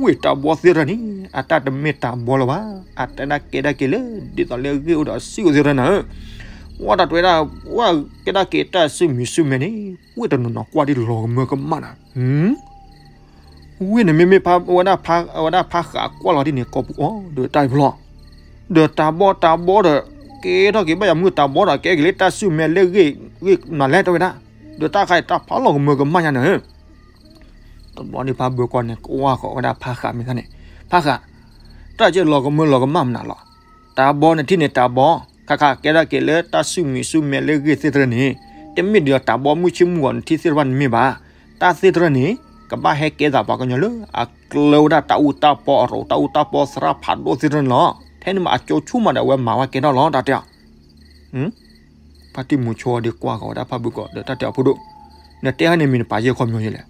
ဝ့ၢ်တၢ်ဘီသ့ၣ်တဖၣ်န့ၣ် အတၢ်တမ့ၢ်တၢ်ဘီလၢၤဘၣ် အတၢ်ဒၣ်ကဲဒၣ်က့ၤလၢ ဒ်သိးလၢဂ့ၢ်အိၣ်ဒီးအစုၣ်အိၣ်သ့ၣ်တဖၣ်နၤဧၢ ပှၢ်တၢ်တွဲဒၣ် ပှၢ်ကဲဒၣ်က့ၤတၢ်စုမုၢ်စုမဲန့ၣ် ဝ့ၢ်တနီၤနီၤကွၢ်ဒ်လီၤကမၢကမၣ်နၤ ဝ့ၢ်န့ၣ်မ့မ့ၢ်ဝဲဒၣ်ဖးဃးကွၢ်လီၤဒ်န့ၣ် ကိးပူၤအီၤဒီးတၢ်အံၤဖျီၣ် ဒီးတၢ်ဘီတၢ်ဘီဒီး ကဲထီၣ်က့ၤဘၣ်ယၤမုၢ်တၢ်ဘီဒီး ကဲက့ၤလၢတၢ်စုမဲလၢဂ့ၢ် ဂ့ၢ်နၤလဲၣ်တဲဝဲဒၣ် ဒီးတၢ်ခါအံၤတၢ်ဖးလီၤကမၢကမၣ်ညါနၤဧၢ တဘျီန့ၣ်ဖးဘၢၣ်ကီၢ်န့ၣ် ကွၢ်ဃီၤဝဲဒၣ်ဖးဃးမ့ၢ်သးန့ၣ် ဖးဃး တၢ်ကဲလီၤကမၢလီၤကမၣ်မနုၤလီၤ တၢ်ဘီနထံၣ်န့ၣ်တၢ်ဘီ ခါခါကဲဒၣ်က့ၤလၢတၢ်စုမုၢ်စုမဲလၢဂ့ၢ်သ့ၣ်တဖၣ်န့ၣ် တမ့ၢ်ဒ်တၢ်ဘီမုၢ်ဆ့ၣ်မုၢ်ဂီၤနထံၣ်သ့ၣ်တဖၣ်န့ၣ်မ့ၢ်ဘၣ် တၢ်သ့ၣ်တဖၣ်န့ၣ် ကဘၣ်ဟဲကဲသးပှၤကညီလၢအကျၢၤဝဲဒၣ်တၢ်အူတၢ်ပီအရိး တၢ်အူတၢ်ပီသရၣ်ဖးဒိၣ်သ့ၣ်တဖၣ်န့ၣ်လီၤ ထဲန့ၣ်မးအကၠိဆူၣ်မးဒီးအဝဲမၤဝဲကဲထီၣ်လီၤ တၢ်တဲအီၤ. ဖါတံၢ်မူၤဆိဒီးကွၢ်ဃီၤဝဲဒၣ်ဖါဘုၣ်ကီးဒီးတၢ်တဲအီၤ ဖိဒိၣ်, နတဲဟဲန့ၣ်မ့ၢ်နပာ်ယဲၢ်ခီပညီယဲလဲၣ်.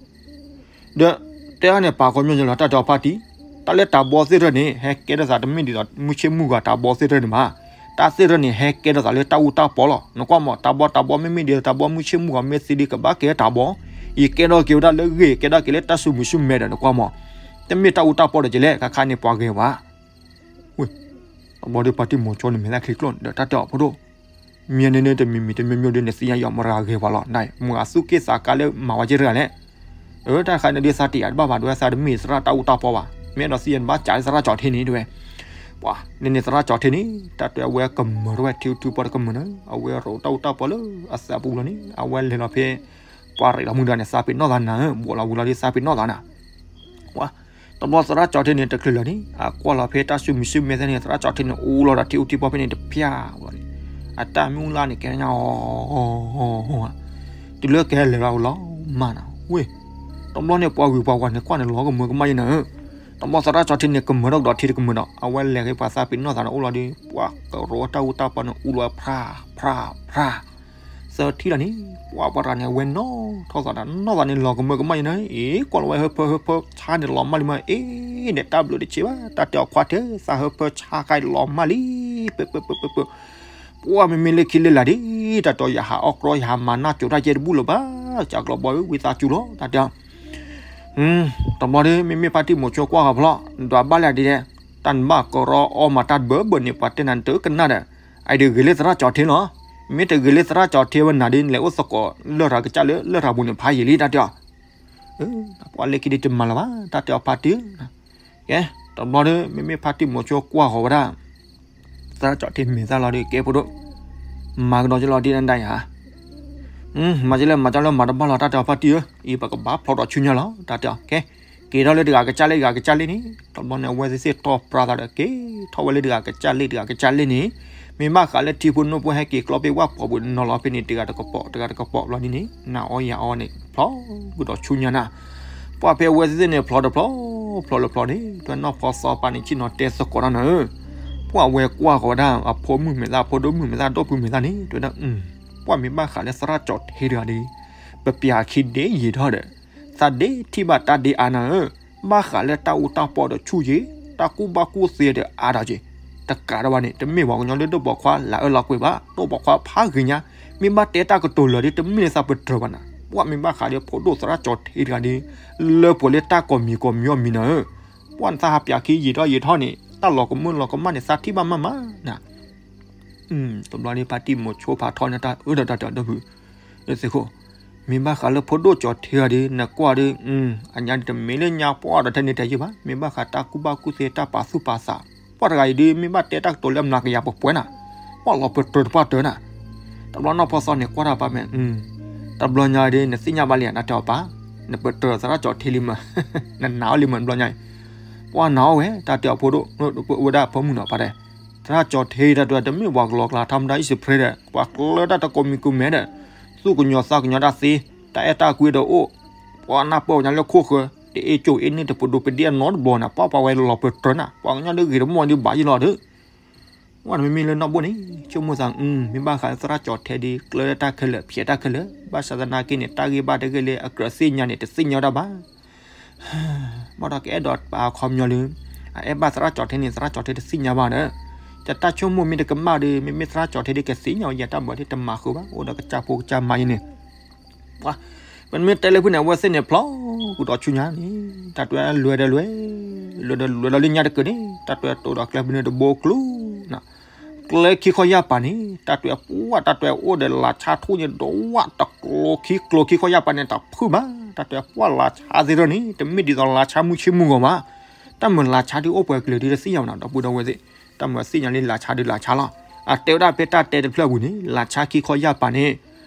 ဒီးတဲဟဲန့ၣ်ပာ်ခီပညီယဲလီၤ တၢ်တဲအီၤဖါတံၢ်, တၢ်လၢတၢ်ဘီသ့ၣ်တဖၣ်န့ၣ် ဟဲကဲထီၣ်သးတမ့ၢ်ဒ်သိးမုၢ်ဆ့ၣ်မုၢ်ဂီၤတၢ်ဘီသ့ၣ်တဖၣ်န့ၣ်မး, တၢ်သ့ၣ်တဖၣ်န့ၣ် ဟဲကဲထီၣ်သးလၢတၢ်အူတၢ်ပီလီၤ. နကွၢ်မး တၢ်ဘီတၢ်ဘီမ့မ့ၢ်ဒ်သိးတၢ်ဘီမုၢ်ဆ့ၣ်မုၢ်ဂီၤမ့ၢ်သ့ဒ်ကဘၣ်ကဲတၢ်ဘီ, ယကဲထီၣ်က့ၤဝဲဒၣ်လၢဂ့ၢ် ကဲထီၣ်က့ၤလၢတၢ်ဆူၣ်မုၢ်ဆူၣ်မဲဒီး နကွၢ်မး, တမ့ၢ်တၢ်အူတၢ်ပီဒီးကလဲၣ် ခါခါန့ၣ်ပှၤဂဲၤဝဲ ဝဲ, တဘျီဒီးဖါတံၢ်မူၤဆိန့ၣ်မဲာ်သၣ်ချံကျိၣ်န့ၣ်ဒီးတၢ်တဲအီၤ ဖိဒိၣ်, မ့ၢ်န့ၣ်န့ၣ်တမံၤမံၤတမံၤမံၤဒီး နသ့ၣ်ညါယီၤမတၤဂၤဂ့ၤပှၤလီၤ နမတၤဂၤသူၣ်က့ၣ်သးကါလၢမၤဝဲက့တဂၤလဲၣ်. အၢ တၢ်တခါန့ၣ်ဒုးသးတ့ၢ်ယၤတဘၣ်ဘၣ် ဒ်ဝဲသးတမ့ၢ်သရၣ်တၢ်အူတၢ်ပီဘၣ်, မ့ၢ်အဲၣ်ဒိးသ့ၣ်ညါန့ၣ်ဘၣ်စးလၢသရၣ်ကၠီၤထ့န့ၣ် တဲဝဲ, ပှၤ န့ၣ်န့ၣ်သရၣ်ကၠီၤထ့န့ၣ် တၢ်တဲအဝဲကမၢထီၣ်ဝဲထံထူပီတကမၢန့ၣ် အဝဲရိးတၢ်အူတၢ်ပီလၢအသးပူၤလီၤန့ၣ် အဝဲလဲၤလီၤဖဲ ပှၤရ့းလီၤမုၢ်တဂၤန့ၣ် သးပ့ၤနီၣ်သးနၤဧၢ ဘှီလီၤဝံၤလီၤဒီးသးပ့ၤနီၣ်သးနၤ ဝဲ, တဘျီသရၣ်ကၠီၤထ့န့ၣ်တချုးလၢာ်န့ၣ် အကွၢ်လီၤဖဲတၢ်ဆူၣ်မုၢ်ဆူၣ်မဲာ်သၣ်န့ၣ် သရၣ်ကၠီၤထ့န့ၣ် အူလီၤဒီးထံအူထံပီဖဲန့ၣ်တဖၠၣ်ဝဲန့ၣ်, အတၢ်မုၢ်လၢ်န့ၣ်ကဲညါအီၤ, တုၤလၢကဟဲလဲၤလီၤလီၤမးနၤ ဝဲ, တဘျီန့ၣ်ပှၤဂုၤပှၤဂၤန့ၣ်ကွၢ်န့ၣ်လီၤကမၢကမၣ်ယဲနၤဧၢ, တဘျီသရၣ်ကၠီၤထ့န့ၣ် ကမၢထီၣ်ကဒီးထံတကမၢဒီး အဝဲလဲၤက့ၤပှၤသးပ့ၤနီၣ်သးန့ၣ်အိၣ်လီၤဒီး ပှၤကရိးတၢ်အူတၢ်ပီန့ၣ် အူလီၤဝဲဖြါ ဖြါ ဖြါ သၢထံၣ်လီၤန့ၣ် ပှၤပှၤတဂၤန့ၣ် အဝဲနီၣ်ထီၣ်သးဒီး နီၣ်သးန့ၣ်လီၤကမၢကမၣ်ယဲနၤဧၢ, အ့ ကွၢ်လီၤဝဲဟၢဖၢဟၢဖၢဆါန့ၣ်လီၤမၢ်လံမၢ်, အ့ န့ၣ်တၢ်ဘျုးတဆံးဘၣ် တၢ်တဲအီၤခွါထၢ သးဟၢဖၢဆါခါလီၤမၢ်လံ, ပၢၢ်ပၢၢ်ပၢၢ်ပၢၢ်ပၢၢ်, ပှၤမ့မ့ၢ်လၢခံလၢလာ်ဒ် တၢ်တဲအီၤ ယဟးအီၣ်ကြီ ယဟးမၤနၢ်ကၠိတၢ်ကဲတဘူၣ်လၢၤဘၣ်, ကၢ်ကျီဘီဧၢ ဝံသးစူၤလီၤ တၢ်တဲအီၤ တဘျီဒီး မ့မ့ၢ်ဖါတံၢ်မူၤဆိကွၢ်ဃီၤဖျီၣ် ဒွးဘၣ်လၢဒ်လဲၣ်, တၢ်နဘၣ်ကရီအီမၤတၢ်တဘၢဘၢန့ၣ် ပှၤတဲနၤတကနၣ်ဒီး, အအံၤဒီးဂ့ၤလၢသရၣ်ကၠီၤထ့လီၤ, မ့ၢ်တဂ့ၤလၢသရၣ်ကၠီၤထ့ဝဲနၤဒီး နလဲၤအိၣ်သကိးလၢၢ်ထီၣ်ကစၢ်လၢလၢၢ်ထီၣ်ပူၤန့ၣ် ဖးယံာ်လံ တၢ်တဲအီၤ, ပှၤလၢခံဒ်တမၤလၢၤဘၣ် တၢ်တဲအီၤဖါတံၢ် ကဲ, တဘျီဒီး မ့မ့ၢ်ဖါတံၢ်မူၤဆိကွၢ်ဃီၤဝဲဒၣ် သရၣ်ကၠီၤထ့မဲာ်သၣ်လီၤဒီး ကဲဖိဒိၣ်, မၤကဒီးကလီၤဒ်နဒၣ်ယၤ, မၤကလဲၣ် မၤကလဲၣ် မၤတဘၣ်လီၤ တၢ်တဲအီၤဖါတံၢ်ဧၢ, အံၤပကဘၣ်ဖျီဒီးဆူညါလီၤ တၢ်တဲအီၤ ကဲ, က့ၤထီၣ်လၢတဂၤကစၢ်လ့ၣ်တဂၤကစၢ်လ့ၣ်န့ၣ် တဘျီန့ၣ် အဝဲသ့ၣ်သ့ၣ်တီၢ်ပြါသးဒီး က့ၤထီၣ်ဝဲလၢတဂၤကစၢ်လ့ၣ်တဂၤကစၢ်လ့ၣ်န့ၣ်, မ့ၢ်ဘၣ်ဃးလၢထံဖိနိဖိဟဲက့ၤကျီပ့ၢ်ဝၣ်ပှီၤပူၤန့ၣ် နီၤလီၤဖဲန့ၣ် တဂၤတကပီၤ တဂၤတကပီၤဘျီဒ်န့ၣ် နၤအီယၤအီန့ၣ် ဖျီကဒီးဆူညါနၤ ပှၤဖဲအဝဲသ့ၣ်န့ၣ် ဖျီတဖျီ ဖျီလၢဖျီန့ၣ် တနီၢ်ဖီသီပာ်န့ၣ် ဆ့ၣ်နီၤတဲသကိးတၢ်နၤဧၢ, ပှၤဝဲကွၢ်ဃီၤဝဲဒၣ် အဖိမုၣ်မဲာ်သၣ် ဖိဒိၣ်မုၣ်မဲာ်သၣ် ဒိၣ်ဖုမဲာ်သၣ်န့ၣ် တဲဝဲဒၣ် ပှၤမ့ၢ်ဘၣ်ဃးလၢသရၣ်ကၠီၤထ့တဂၤဒီး ပပျၢ်ခံဒ့ယံာ်ထီၣ်ဒီး သးဒ့ထံၣ်ဘၣ်တၢ်ဒ့အါနၤဧၢ, ဘၣ်ဃးလၢတၢ်အူတၢ်ပီဒီးဆူၣ်က့ၤ, တၢ်ကူၣ်ဘၣ်ကူၣ်သ့ဒီးအါထီၣ်က့ၤ, တကးဒံးဘၣ်န့ၣ် တမ့ၢ်ပှၤကညီလၢဒိၣ်ပိာ်ခွါလၢအၢလီၤကွံာ်ဘၣ်, ဒိၣ်ပိာ်ခွါဖးဂ့ၤညါ, မ့ၢ်ဘၣ်တဲတၢ်ကတိၤလၢာ်ဒီး တမ့ၢ်လၢသးပတြၢၤဘၣ်နၤ, ပှၤမ့ၢ်ဘၣ်ဃးဒီးဖိဒိၣ်သရၣ်ကၠီၤထ့တဂၤဒီး လၢပှဲၤလၢတၢ်ကိးမံၤကိးမံၤအီၤမံၤနၤဧၢ, ပှၤနသးဟးပျၢ်ခံယံာ်ထီၣ်ယံာ်ထီၣ်န့ၣ် တၢ်လီၤကမၢလီၤကမၣ်န့ၣ် သးထံၣ်ဘၣ်မးမးနၤ တဘျီန့ၣ် ဖါတံၢ်မူၤဆိဖးထီန့ၢ်တၢ်အၢဒီးတၢ်တဲအီၤဒီပုၢ်, သ့ၣ်ခိၣ်, မ့ၢ်ဘၣ်ဃးလၢဖိဒိၣ်ကၠီၤထ့တဂၤဒီး နကွၢ်ဒီး အညါဒ်တမ့ၢ်လၢညါပှၢ်ဒီးထဲန့ၣ်တဲယုၢ်ဘၣ်, မ့ၢ်ဘၣ်ဃးတၢ်ကူၣ်ဘၣ်ကူၣ်သ့တၢ်ပာ်သူၣ်ပာ်သး, ပှၤတဂၤအံၤဒီး မ့ၢ်ဘၣ်တဲတၢ်ကတိၤလၢအမျးကယၤပှဲၤပှဲၤနၤ, ပှၤလီၤပတြၢၤတပှၢ်တၢၢ်နၤ, တဘျီနီၢ်ဖီသီန့ၣ်ကွၢ်တၢ်ပာ်မဲာ်, တဘျီညါဒီး နသ့ၣ်ညါဘၣ်လံဧါ တၢ်တဲအီၤပၢ်, နပတြၢၤသရၣ်ကၠီၤထ့လံမး, နနာ်အီၤလံမး တဘျီညါအံၤ, ပှၤနာ်အီၤဝဲ တၢ်တဲအီၤဖိဒိၣ်, ဝဲဒၣ်ဖိမုၣ်နီၤဖးတဲ သရၣ်ကၠီၤထ့တၢ်တဲ တမ့ၢ်ပှၤကလီကလီ ထါမတၤ အံၣ်စရ့လးဒီး ပှၤကျၢတၢ်တကိးမံၤကိးမဲာ်ဒီး သူၣ်ကညီၤသးကညီၤတၢ်သ့, တၢ်အဲၣ်တၢ်ကွံဒီးအိၣ်, ပှၤနၢ်ပၢၢ်ပှၤကညီလၢခိၣ်ဃၢၤ, တအ့ၣ်ကၠိအ့ၣ်န့ၣ် တပဒိးပဒ့ၣ်အနီတဘျီနၤ, ပှၤပှၤဝဲလီၤပတြၢၤနၤ, ပှၤကညီလၢဂ့ၤတမီၢ်ဒုးဘၣ်ယံၤလီၤဒီး ဝဲမ့မ့ၢ်လၢနီၢ်ဘိန့ၣ် ဆိကမိၣ်သး မ့ၢ်ဘၣ်ဃးလၢသရၣ်ကၠီၤထ့ဒီး ကျၢတၢ်ခဲလၢာ် ဖျဲးတၢ်ခဲလၢာ်, ဘၣ်ဆၣ်သနာ်က့န့ၣ် တၢ်ဂ့ၢ်ဘၣ်တဂ့ၢ်လၢအကြၢးသ့ၣ်ညါန့ၣ် တသ့ၣ်ညါဝဲဒၣ်ဘၣ် ဘၣ်ဒီးကအဲၣ်ဒိးပာ်အခီပညီလၢ အအဲၣ်ဘၣ်သရၣ်ကၠီၤထ့န့ၣ် သရၣ်ကၠီၤထ့တသ့ၣ်ညါဘၣ်ဒီး ယတၢ်ဆိကမိၣ်မ့ၢ်တကမၣ်ဒီး မ့မ့ၢ်သရၣ်ကၠီၤထ့ဒီး ကသ့ၣ်ညါဝဲယတၢ်မၤဒီး တမၤဃုာ်ဘၣ် အိၣ်ဒီးကစၢ်ဖိကစၢ်မါအံၤန့ၣ် ပမ့ၢ်တဲလၢဖုန့ၣ် အဝဲသ့ၣ်န့ၣ်ဖျီကဒီးဆူညါန့ၣ် တၢ်တွဲလွဲဒီးလွဲ, လွဲဒီးလွဲဒီးလၢညါတက့ၢ်န့ၣ် တၢ်တွဲတိၢ်ဒီးကျဲဖုန့ၣ်တဘိကျိၤနၤ, ကျဲခံခီယၢ်ပၤန့ၣ် တၢ်တွဲပှၢ် တၢ်တွဲအိၣ်ဒီးလါဆါထူၣ်န့ၣ် ဒိးဝၣ်တကျိၤခံကျိၤခံခီယၢ်ပၤန့ၣ် တၢ်ဖုၣ်ဘၣ်, တၢ်တွဲပှၢ်လါဆါသ့ၣ်တဖၣ်န့ၣ် တမ့ၢ်ဒ်သိးလါဆါမုၢ်ဆ့ၣ်မုၢ်ဂီၤဘၣ်, တၢ်မုာ်လါဆါဒုးအိၣ်ပှဲၤကလုာ်ဒုးတသ့ၣ်ညါဘၣ်နၤ ဒီပုၢ်ဒီဝဲၢ်သ့ၣ်, တၢ်မုာ်သ့ၣ်ညါလံလါဆါဒုးလါဆါလီၤ, အတဲဝဲဒၣ်ဖဲတၢ်တဲတဖျၢၣ်ပူၤန့ၣ် လါဆါခံခီယၢ်ပၤန့ၣ်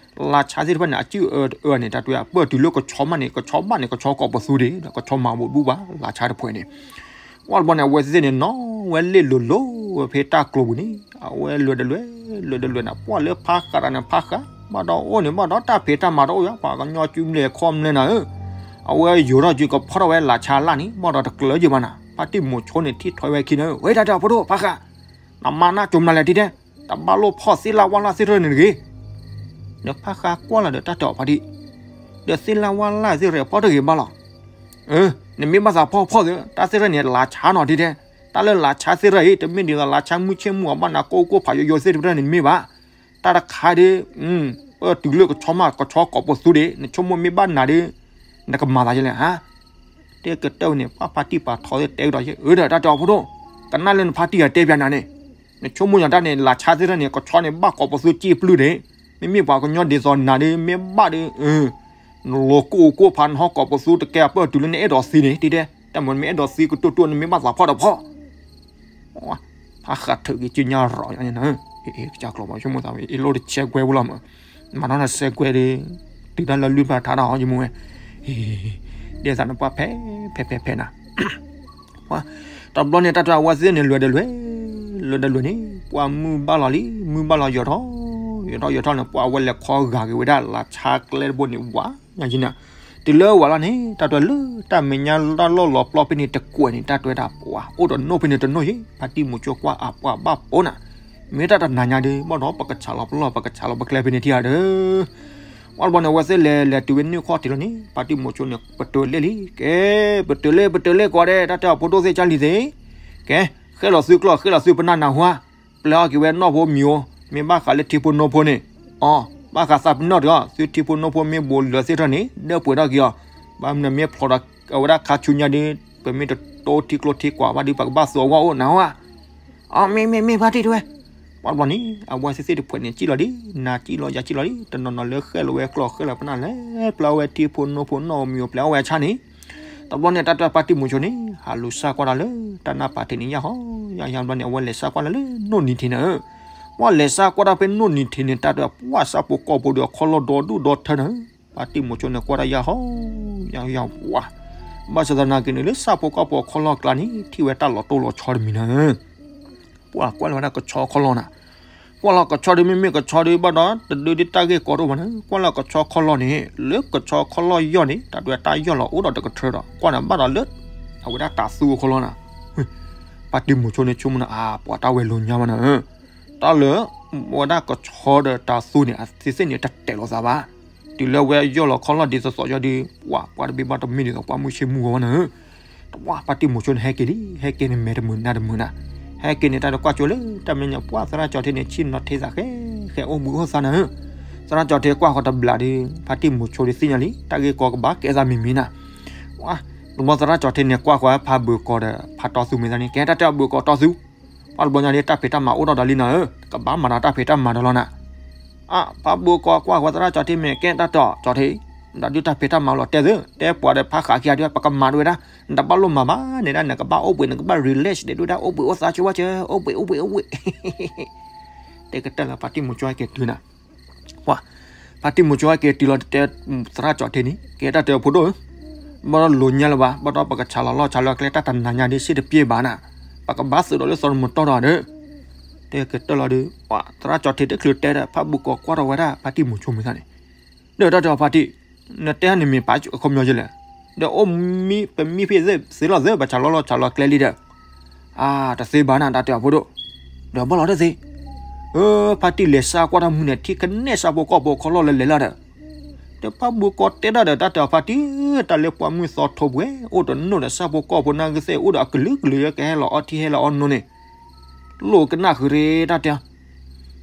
လါဆါသ့ၣ်တဖၣ်န့ၣ် အစုၣ်အၢတအၢန့ၣ် တၢ်တွဲအပၢၢ်တုၤလၢကဆီမးန့ၣ် ကဆီဘၣ်န့ၣ် ကဆီကိးပသူဒံး ဒီးကဆီမၤဘိးဒူၣ်ဘၣ် လါဆါတဖၣ်န့ၣ်, ဝဲတဘျီန့ၣ် အဝဲသ့ၣ်န့ၣ် နီၢ်ဝဲလ့ၣ်လိၤလိၤဝဲဖဲတၢ်ကျိၤပူၤန့ၣ် အဝဲလွဲဒီးလွဲ, လွဲဒီးလွဲနၤ ပှၢ်လၢဖးဃးတၢ်န့ၣ်ဖးဃး, ဘၣ်ဒီးအိၣ်န့ၣ် ဘၣ်ဒီးတၢ်ဖံးတၢ်မၤတအိၣ်ယါ ပှၤကညီစုလဲၤခီၣ်မလဲနၤဧၢ, အဝဲယိၤထီၣ်စုကဖီၣ်ထီၣ်ဝဲလါဆါလၢ်န့ၣ် ဘၣ်ဒီးတကျၢၤယုာ်ဘၣ်နၤ, ဖါတံၢ်မိၤဆိန့ၣ်ထံၣ်ထွဲဝဲခံန့ၣ် ဝဲတၢ်တဲအဖိဒိၣ်ဖးဃး တမၤနးကၠိမနုၤလဲၣ် ထံၣ်တဲ, တဘၣ်လိၣ်ဖီၣ်သ့ၣ်လၣ်ဝၣ်လၣ်သ့ၣ်ထၢၣ်န့ၣ်တဂ့ၤ. ဒီးဖါဃးကွၢ်လီၤဒီးတၢ်တဲအီၤဖါတံၢ်, ဒီးသ့ၣ်လၣ်ဝၣ်လၣ်သ့ၣ်ရဲၣ်ဖီၣ်တဂ့ၤဘၣ်လီၤ. အၢ နမ့ၢ်ဘၣ်သးဖီၣ်ဖီၣ်သ့ၣ် တၢ်သ့ၣ်ထၢၣ်န့ၣ် လါဆါနီၤ ထံၣ်တဲ, တၢ်လၢလါဆါသ့ၣ်ထၢၣ်အံၤ တမ့ၢ်ဒ်သိးလါဆါမုၢ်ဆ့ၣ်မုၢ်ဂီၤဘၣ်နၤကိၢ်ကိၢ်ဖးယိယိသ့ၣ်တဖၣ်န့ၣ် တမ့ၢ်ဘၣ်. တၢ်တခါဒီး ပတုၤလၢကဆီမး ကဆီကိးပသူဒံး နဆိကမိၣ်မ့ၢ်ဘၣ်နၤဒီး နကမၤသးဒ်လဲၣ်ဧါ. တဲကတၢၢ်န့ၣ် ပှၤဖါတံၢ်ပာ်ထီသ့ၣ်တဲကဒီး အၢ ဒီးတၢ်တဲအီၤဖိဒိၣ်, ကနၣ်လၢနဖါတံၢ်အတဲပၠးနၤန့ၣ်, နဆိကမိၣ်ညါတၢ်န့ၣ် လါဆါသ့ၣ်တဖၣ်န့ၣ် ကဆီန့ၣ် ဘၣ်ကိးပသူစ့ၢ်ပျုၢ်န့ၣ်, မ့မ့ၢ်ပှၤကညီဒ်သိးနၤဒီး မ့ၢ်ဘၣ်ဒီး နလိၤကိၢ်ကိၢ်ဖးနဟီကိးပသူတကဲအပၢၢ်တုၤလၢ နအဲၣ်ဒိးသံန့ၣ် ထံၣ်တဲ, တၢ်မ့ၢ်နမ့ၢ်အဲၣ်ဒိးသံကတိၢ်တိၢ် နမ့ၢ်ဘၣ်သးဖီၣ်တဖီၣ် ဖါဃးထုးက့ၤကၠ့ညါရီၤန့ၣ်, ကစၢ်ကျိာ်ဘၣ်ဆိကမိၣ်သးဝဲ အ့ၣ်လိၣ်တဆဲကွဲဝဲလီၤမး, မၤထီၣ်နဆဲကွဲဒီး တုၤတၢ်လၢလွံၢ်ဖျၢၣ်ထါတၢ်ဟီယမိၢ်ဝဲ, ဒဲသးနပှၢ်ဖဲ ဖဲ ဖဲ ဖဲနၤ, တဘျီန့ၣ် တၢ်တဲအဝဲသ့ၣ်န့ၣ် လဲၤဒီးလဲၤ, လဲၤဒီးလဲၤန့ၣ် ပှၤမုၢ်ဘၣ်လီၤလံ, မုၢ်ဘၣ်လီၤယိာ်ထီၣ်, ယိာ်ထီၣ်ယိာ်ထီၣ်န့ၣ် ပှၤအဝဲလဲၤခီဂာ်က့ၤဝဲဒၣ်လါဆါကျဲတဘိန့ၣ် ဝါညါယံၤန့ၣ်, တုၤလၢဝဲလီၤန့ၣ်တၢ်တဲလၢတၢ်မဲာ်ညါလၢလီၢ်လီၤပျီဖဲန့ၣ်တကွဲးန့ၣ် တၢ်တဲဝဲဒၣ်ပှၤအိၣ်တနိၣ်ဖဲန့ၣ်တနိၣ်ယံၤ, ဖါတံၢ်မူၤဆိကွၢ်အပှၤဘၣ်ပိာ်နၤ, မ့ၢ်တၢ်တနၤညါဒီး ဘၣ်ဒီးပကဆးလီၤပလီၢ် ပကဆးလီၤပကျဲဖဲန့ၣ်ထံၣ်ဧါဒီး ပှၤတဘျီန့ၣ် အဝဲသ့ၣ်လဲၤလဲၤတုၤဝဲနုာ်ခီၣ်ထံးလီၤန့ၣ် ဖါတံၢ်မူၤဆိန့ၣ် ပတုၤလဲၣ်လံ, ကဲ ပတုၤလဲၣ် ပတုၤလဲၣ်ကီးဒဲး တၢ်တဲအီၤဖိဒိၣ်သ့ၣ်ကၢ်လံၤသ့ၣ်, ကဲ ဃဲလီၤသုကျီၢ် ဃဲလီၤသုပနၢ်နၢ်ဟူဧါ, ပျဲအီၣ်က့ၤဝဲနီၢ်ဖိမံၤဧိၤ, မ့ၢ်ဘၣ်ဃးလၢထံဖိနိဖိန့ၣ်, အီ ဘၣ်ဃးသးပနီၣ်တဂ့ၤ, သုထံဖိနိဖိမ့ၢ်ဘူးလၢာ်သ့ၣ်ထၢၣ်န့ၣ် ဒၢပှဲၤထီၣ်က့ၤအီၤ, ဘၣ်မနုၤမ့ၢ်ဖျိးဒီးအဝဲဒၣ်ခါဆူညါဒီး ပမ့ၢ်တတိထံကျိထံကွၢ်ဘၣ်ဒီး ပကဘၣ်သူအဂီၢ်အိၣ်နၢ်ဟူဧါ အီ မ့ၢ်မ့ၢ်မ့ၢ်ဖါတံၢ်တဲဝဲ, ပှၤတဘျီန့ၣ် အဝဲသ့ၣ်သ့ၣ်တဖှဲးန့ၣ် စံၣ်လီၤဒ် နၤစံၣ်လီၤယၤစံၣ်လီၤဒ် တနီၤနီၤလၢဃဲလီၤဝဲကျီၢ် ဃဲလီၤပနၢ်လဲၤပျဲအီၣ်ဝဲထံဖိနိဖိနီၢ်ဧိၤမံၤဧိၤ ပျဲအီၣ်ဝဲအဆၣ်န့ၣ်, တဘျီန့ၣ် တၢ်တဲဖါတံၢ်မူၤဆိန့ၣ် ဟးလူၤစၢ်ကွၢ်တၢ်လၢ တၢ်နၢ်ပာ်ထံးန့ၣ် ယၢ်ဟီ ယၢ်ယၢ်ဘျီန့ၣ် အဝဲလဲၤစၢ်ကွၢ်တၢ်လၢနိၣ်နံၤထံးန့ၣ်, ပှၤလဲၤစၢ်ကွၢ်တၢ်ဖဲနိၣ်နံၤထံးန့ၣ် တၢ်တဲပှၤဆၣ်ဖိကီၢ်ဖိဒီးအခီၣ်လီၢ်ဒီဒူၣ်ဒီထၢန့ၣ်, ဖါတံၢ်မူၤဆိန့ၣ် ကွၢ်တၢ်ယၢ်ဟီ ယၢ်ယၢ်ဝါ, ဘၣ်ဆၣ်သနာ်က့န့ၣ် လၢဆၣ်ဖိကီၢ်ဖိအခီၣ်လီၢ်အကျါန့ၣ် ထံၣ်ဝဲတၢ်လီၤတိၢ်လီၤဆီတမံၤန့ၣ်, ပှၤကွၢ်လီၤဝဲဒၣ်ကဆီအခီၣ်လီၢ်န့ၣ်, ကွၢ်လီၤကဆီဒီး မ့မ့ၢ်ကဆီဒီး ဘၣ်ဒီးတဒုဒ်တၢ်ဂ့ၢ်ကီတအိၣ်ဘၣ်န့ၣ် ကွၢ်လီၤကဆီအခီၣ်လီၢ်န့ၣ် လၢကဆီအခီၣ်လီၢ်ယီၢ်န့ၣ် တၢ်တဲတၢ်ယီၢ်လီၤအိၣ်ဒီးတကထၢဒီး ကွၢ်န့ၣ်ဘၣ်ဒီးလၢ အဝဲဒၣ်တၤသူအခီၣ်လီၢ်န့ၣ်, ဖါတံၢ်မူၤဆိန့ၣ် ဆိကမိၣ်န့ၣ် အါ ပှၤတၢ်ဝဲလိၤညါဘၣ်န့ၣ်, တၢ်လၢ ဝဲဒၣ်ကဆီဒီးတၤသူန့ၣ် အသ့ၣ်သ့ၣ်န့ၣ် တတဲာ်လိာ်သးဘၣ်, တုၤလၢဝဲယီၢ်လီၤခီၣ်လီၢ်ဒ်သိးသိးယီၢ်ဒီး ပှၤ ပှၤတဘ့ၣ်ဘၣ်တမ့ၢ်ဒ်သိးပှၤမုၢ်ဆ့ၣ်မုၢ်ဂီၤဘၣ်န့ၣ်, တဝၢ် ဖါတံၢ်မူၤဆိန့ၣ် ဟဲက့ၤလံ ဟဲက့ၤန့ၣ် မဲာ်တမုာ်နါတမုာ်နၤ, ဟဲက့ၤန့ၣ် တၢ်တကွၢ်ကၠိလၢ တၢ်မဲာ်ညါ ပှၤသရၣ်ကၠီထံန့ၣ် ဆ့ၣ်နီၤထံသးဃဲ ဃဲအိၣ်ဘှံးအိၣ်သါန့ၣ်, သရၣ်ကၠီထံကွၢ်ဃီၤတဘျီဒီး ဖါတံၢ်မူၤဆိဒီးသ့ၣ်ညါလံ တၢ်ဂ့ၢ်ကီကဘၣ်ကဲသးမံၤမံၤနၤ, ဝၢ် တဘျီသရၣ်ကၠီထံန့ၣ် ကွၢ်ဃီၤဖါဘုးကီးဒီး ဖါတီသူမ့ၢ်သးန့ၣ် ကဲတၢ်တဲအီၤဘုးကီးတီသူ, ပှၤတဘျီညါဒီး တၢ်ဖံးတၢ်မၤအိၣ်ထီၣ်ဒီးလံနၤဧၢ, ကဘၣ်မၤဒီးတၢ်ဖံးတၢ်မၤဒီးလီၤနၤ, အါ ဖါဘုးကီးကွၢ်ဃီၤသရၣ်ကၠီထံမ့ၢ် ကဲတၢ်တဲအီၤကၠီထံ, ဒီးဒုးတၢ်ဖံးတၢ်မၤလီၤတဲာ်သု တဲပှၤဒီးဖါဃးခံဂၤဒုး ပကမၤဒ်ဝဲဒၣ်, နတဘၣ်လိၣ်မၤဘၣ်န့ၣ်ဒၣ် နကဘၣ်အိၣ်ဘှံး နကဘၣ် relax ဒ်ဝဲဒၣ် အိၣ်ဘှံးအိၣ်သါဆိဝဲကၢ အိၣ်ဘှံး အိၣ်ဘှံး အိၣ်ဘှံး တဲကတၢၢ်လၢဖါတံၢ်မူၤဆိဟဲက့ၤတုၤနၤ, ပှၤ ဖါတံၢ်မူၤဆိဟဲက့ၤတုၤလီၤတဲသရၣ်ကၠီထံန့ၣ် ကဲတၢ်တဲအီၤဖိဒိၣ်ဧၢ, ဘၣ်ဒီးလိၤညါလၢၤဘၣ် ဘၣ်ဒီးပကဆးလီၤလီၢ်ဆးလီၤကျဲ တၢ်တနၤညါဒ်စ့ၢ်တပျဲဘၣ်နၤ, ပကဘၣ်သုးဒီးလၢစီၤနမူၤတီၢ်ဒီး တဲကတၢၢ်လီၤဒီး ပှၤသရၣ်ကၠီထံတချုးတဲဒီး ဖါဘုးကီးကွၢ်ထီၣ်ဝဲဒၣ်ဖါတံၢ်မူၤဆိမ့ၢ်သးန့ၣ်, ဒီးတၢ်တဲအီၤဖါတံၢ်, နတဲန့ၣ်မ့ၢ်ပာ်အခီပညီယဲလဲၣ်, ဒီးအိၣ်မံပမံဖံးသ့လီၤသ့ ပဆးလီၤလီၢ်ဆးလီၤကျဲလံဒီး, အါ တသ့ဘၣ်နၤ တၢ်တဲအီၤဖိဒိၣ်, ဒီးဘၣ်လီၤတသ့, အၢ ဖါတံၢ်လဲၤစၢ်ကွၢ်တၢ်မုၢ်န့ၣ် ထံၣ်ကနဲၣ်ဆၣ်ဖိကီၢ်ဖိခီၣ်လီၢ်လၢလဲၤလၢဒီး, ဒီးဖါဘုးကီးတဲဒၣ်ဒီးတၢ်တဲအီၤဖါတံၢ်, တၢ်လၢပှၤမုၢ်သီထိးပှဲၤ အိၣ်တနိၣ်ဒီးဆၣ်ဖိကီၢ်ဖိနၢ်ဂ့ၤသ့ၣ် အိၣ်ဒီးအကလုာ်ကလုာ်ယဲ ကဟဲလီၤအီထံဟဲလီၤအီနိန့ၣ် လိၣ်ကနၣ်ဃုာ်ရ့တၢ်တဲ,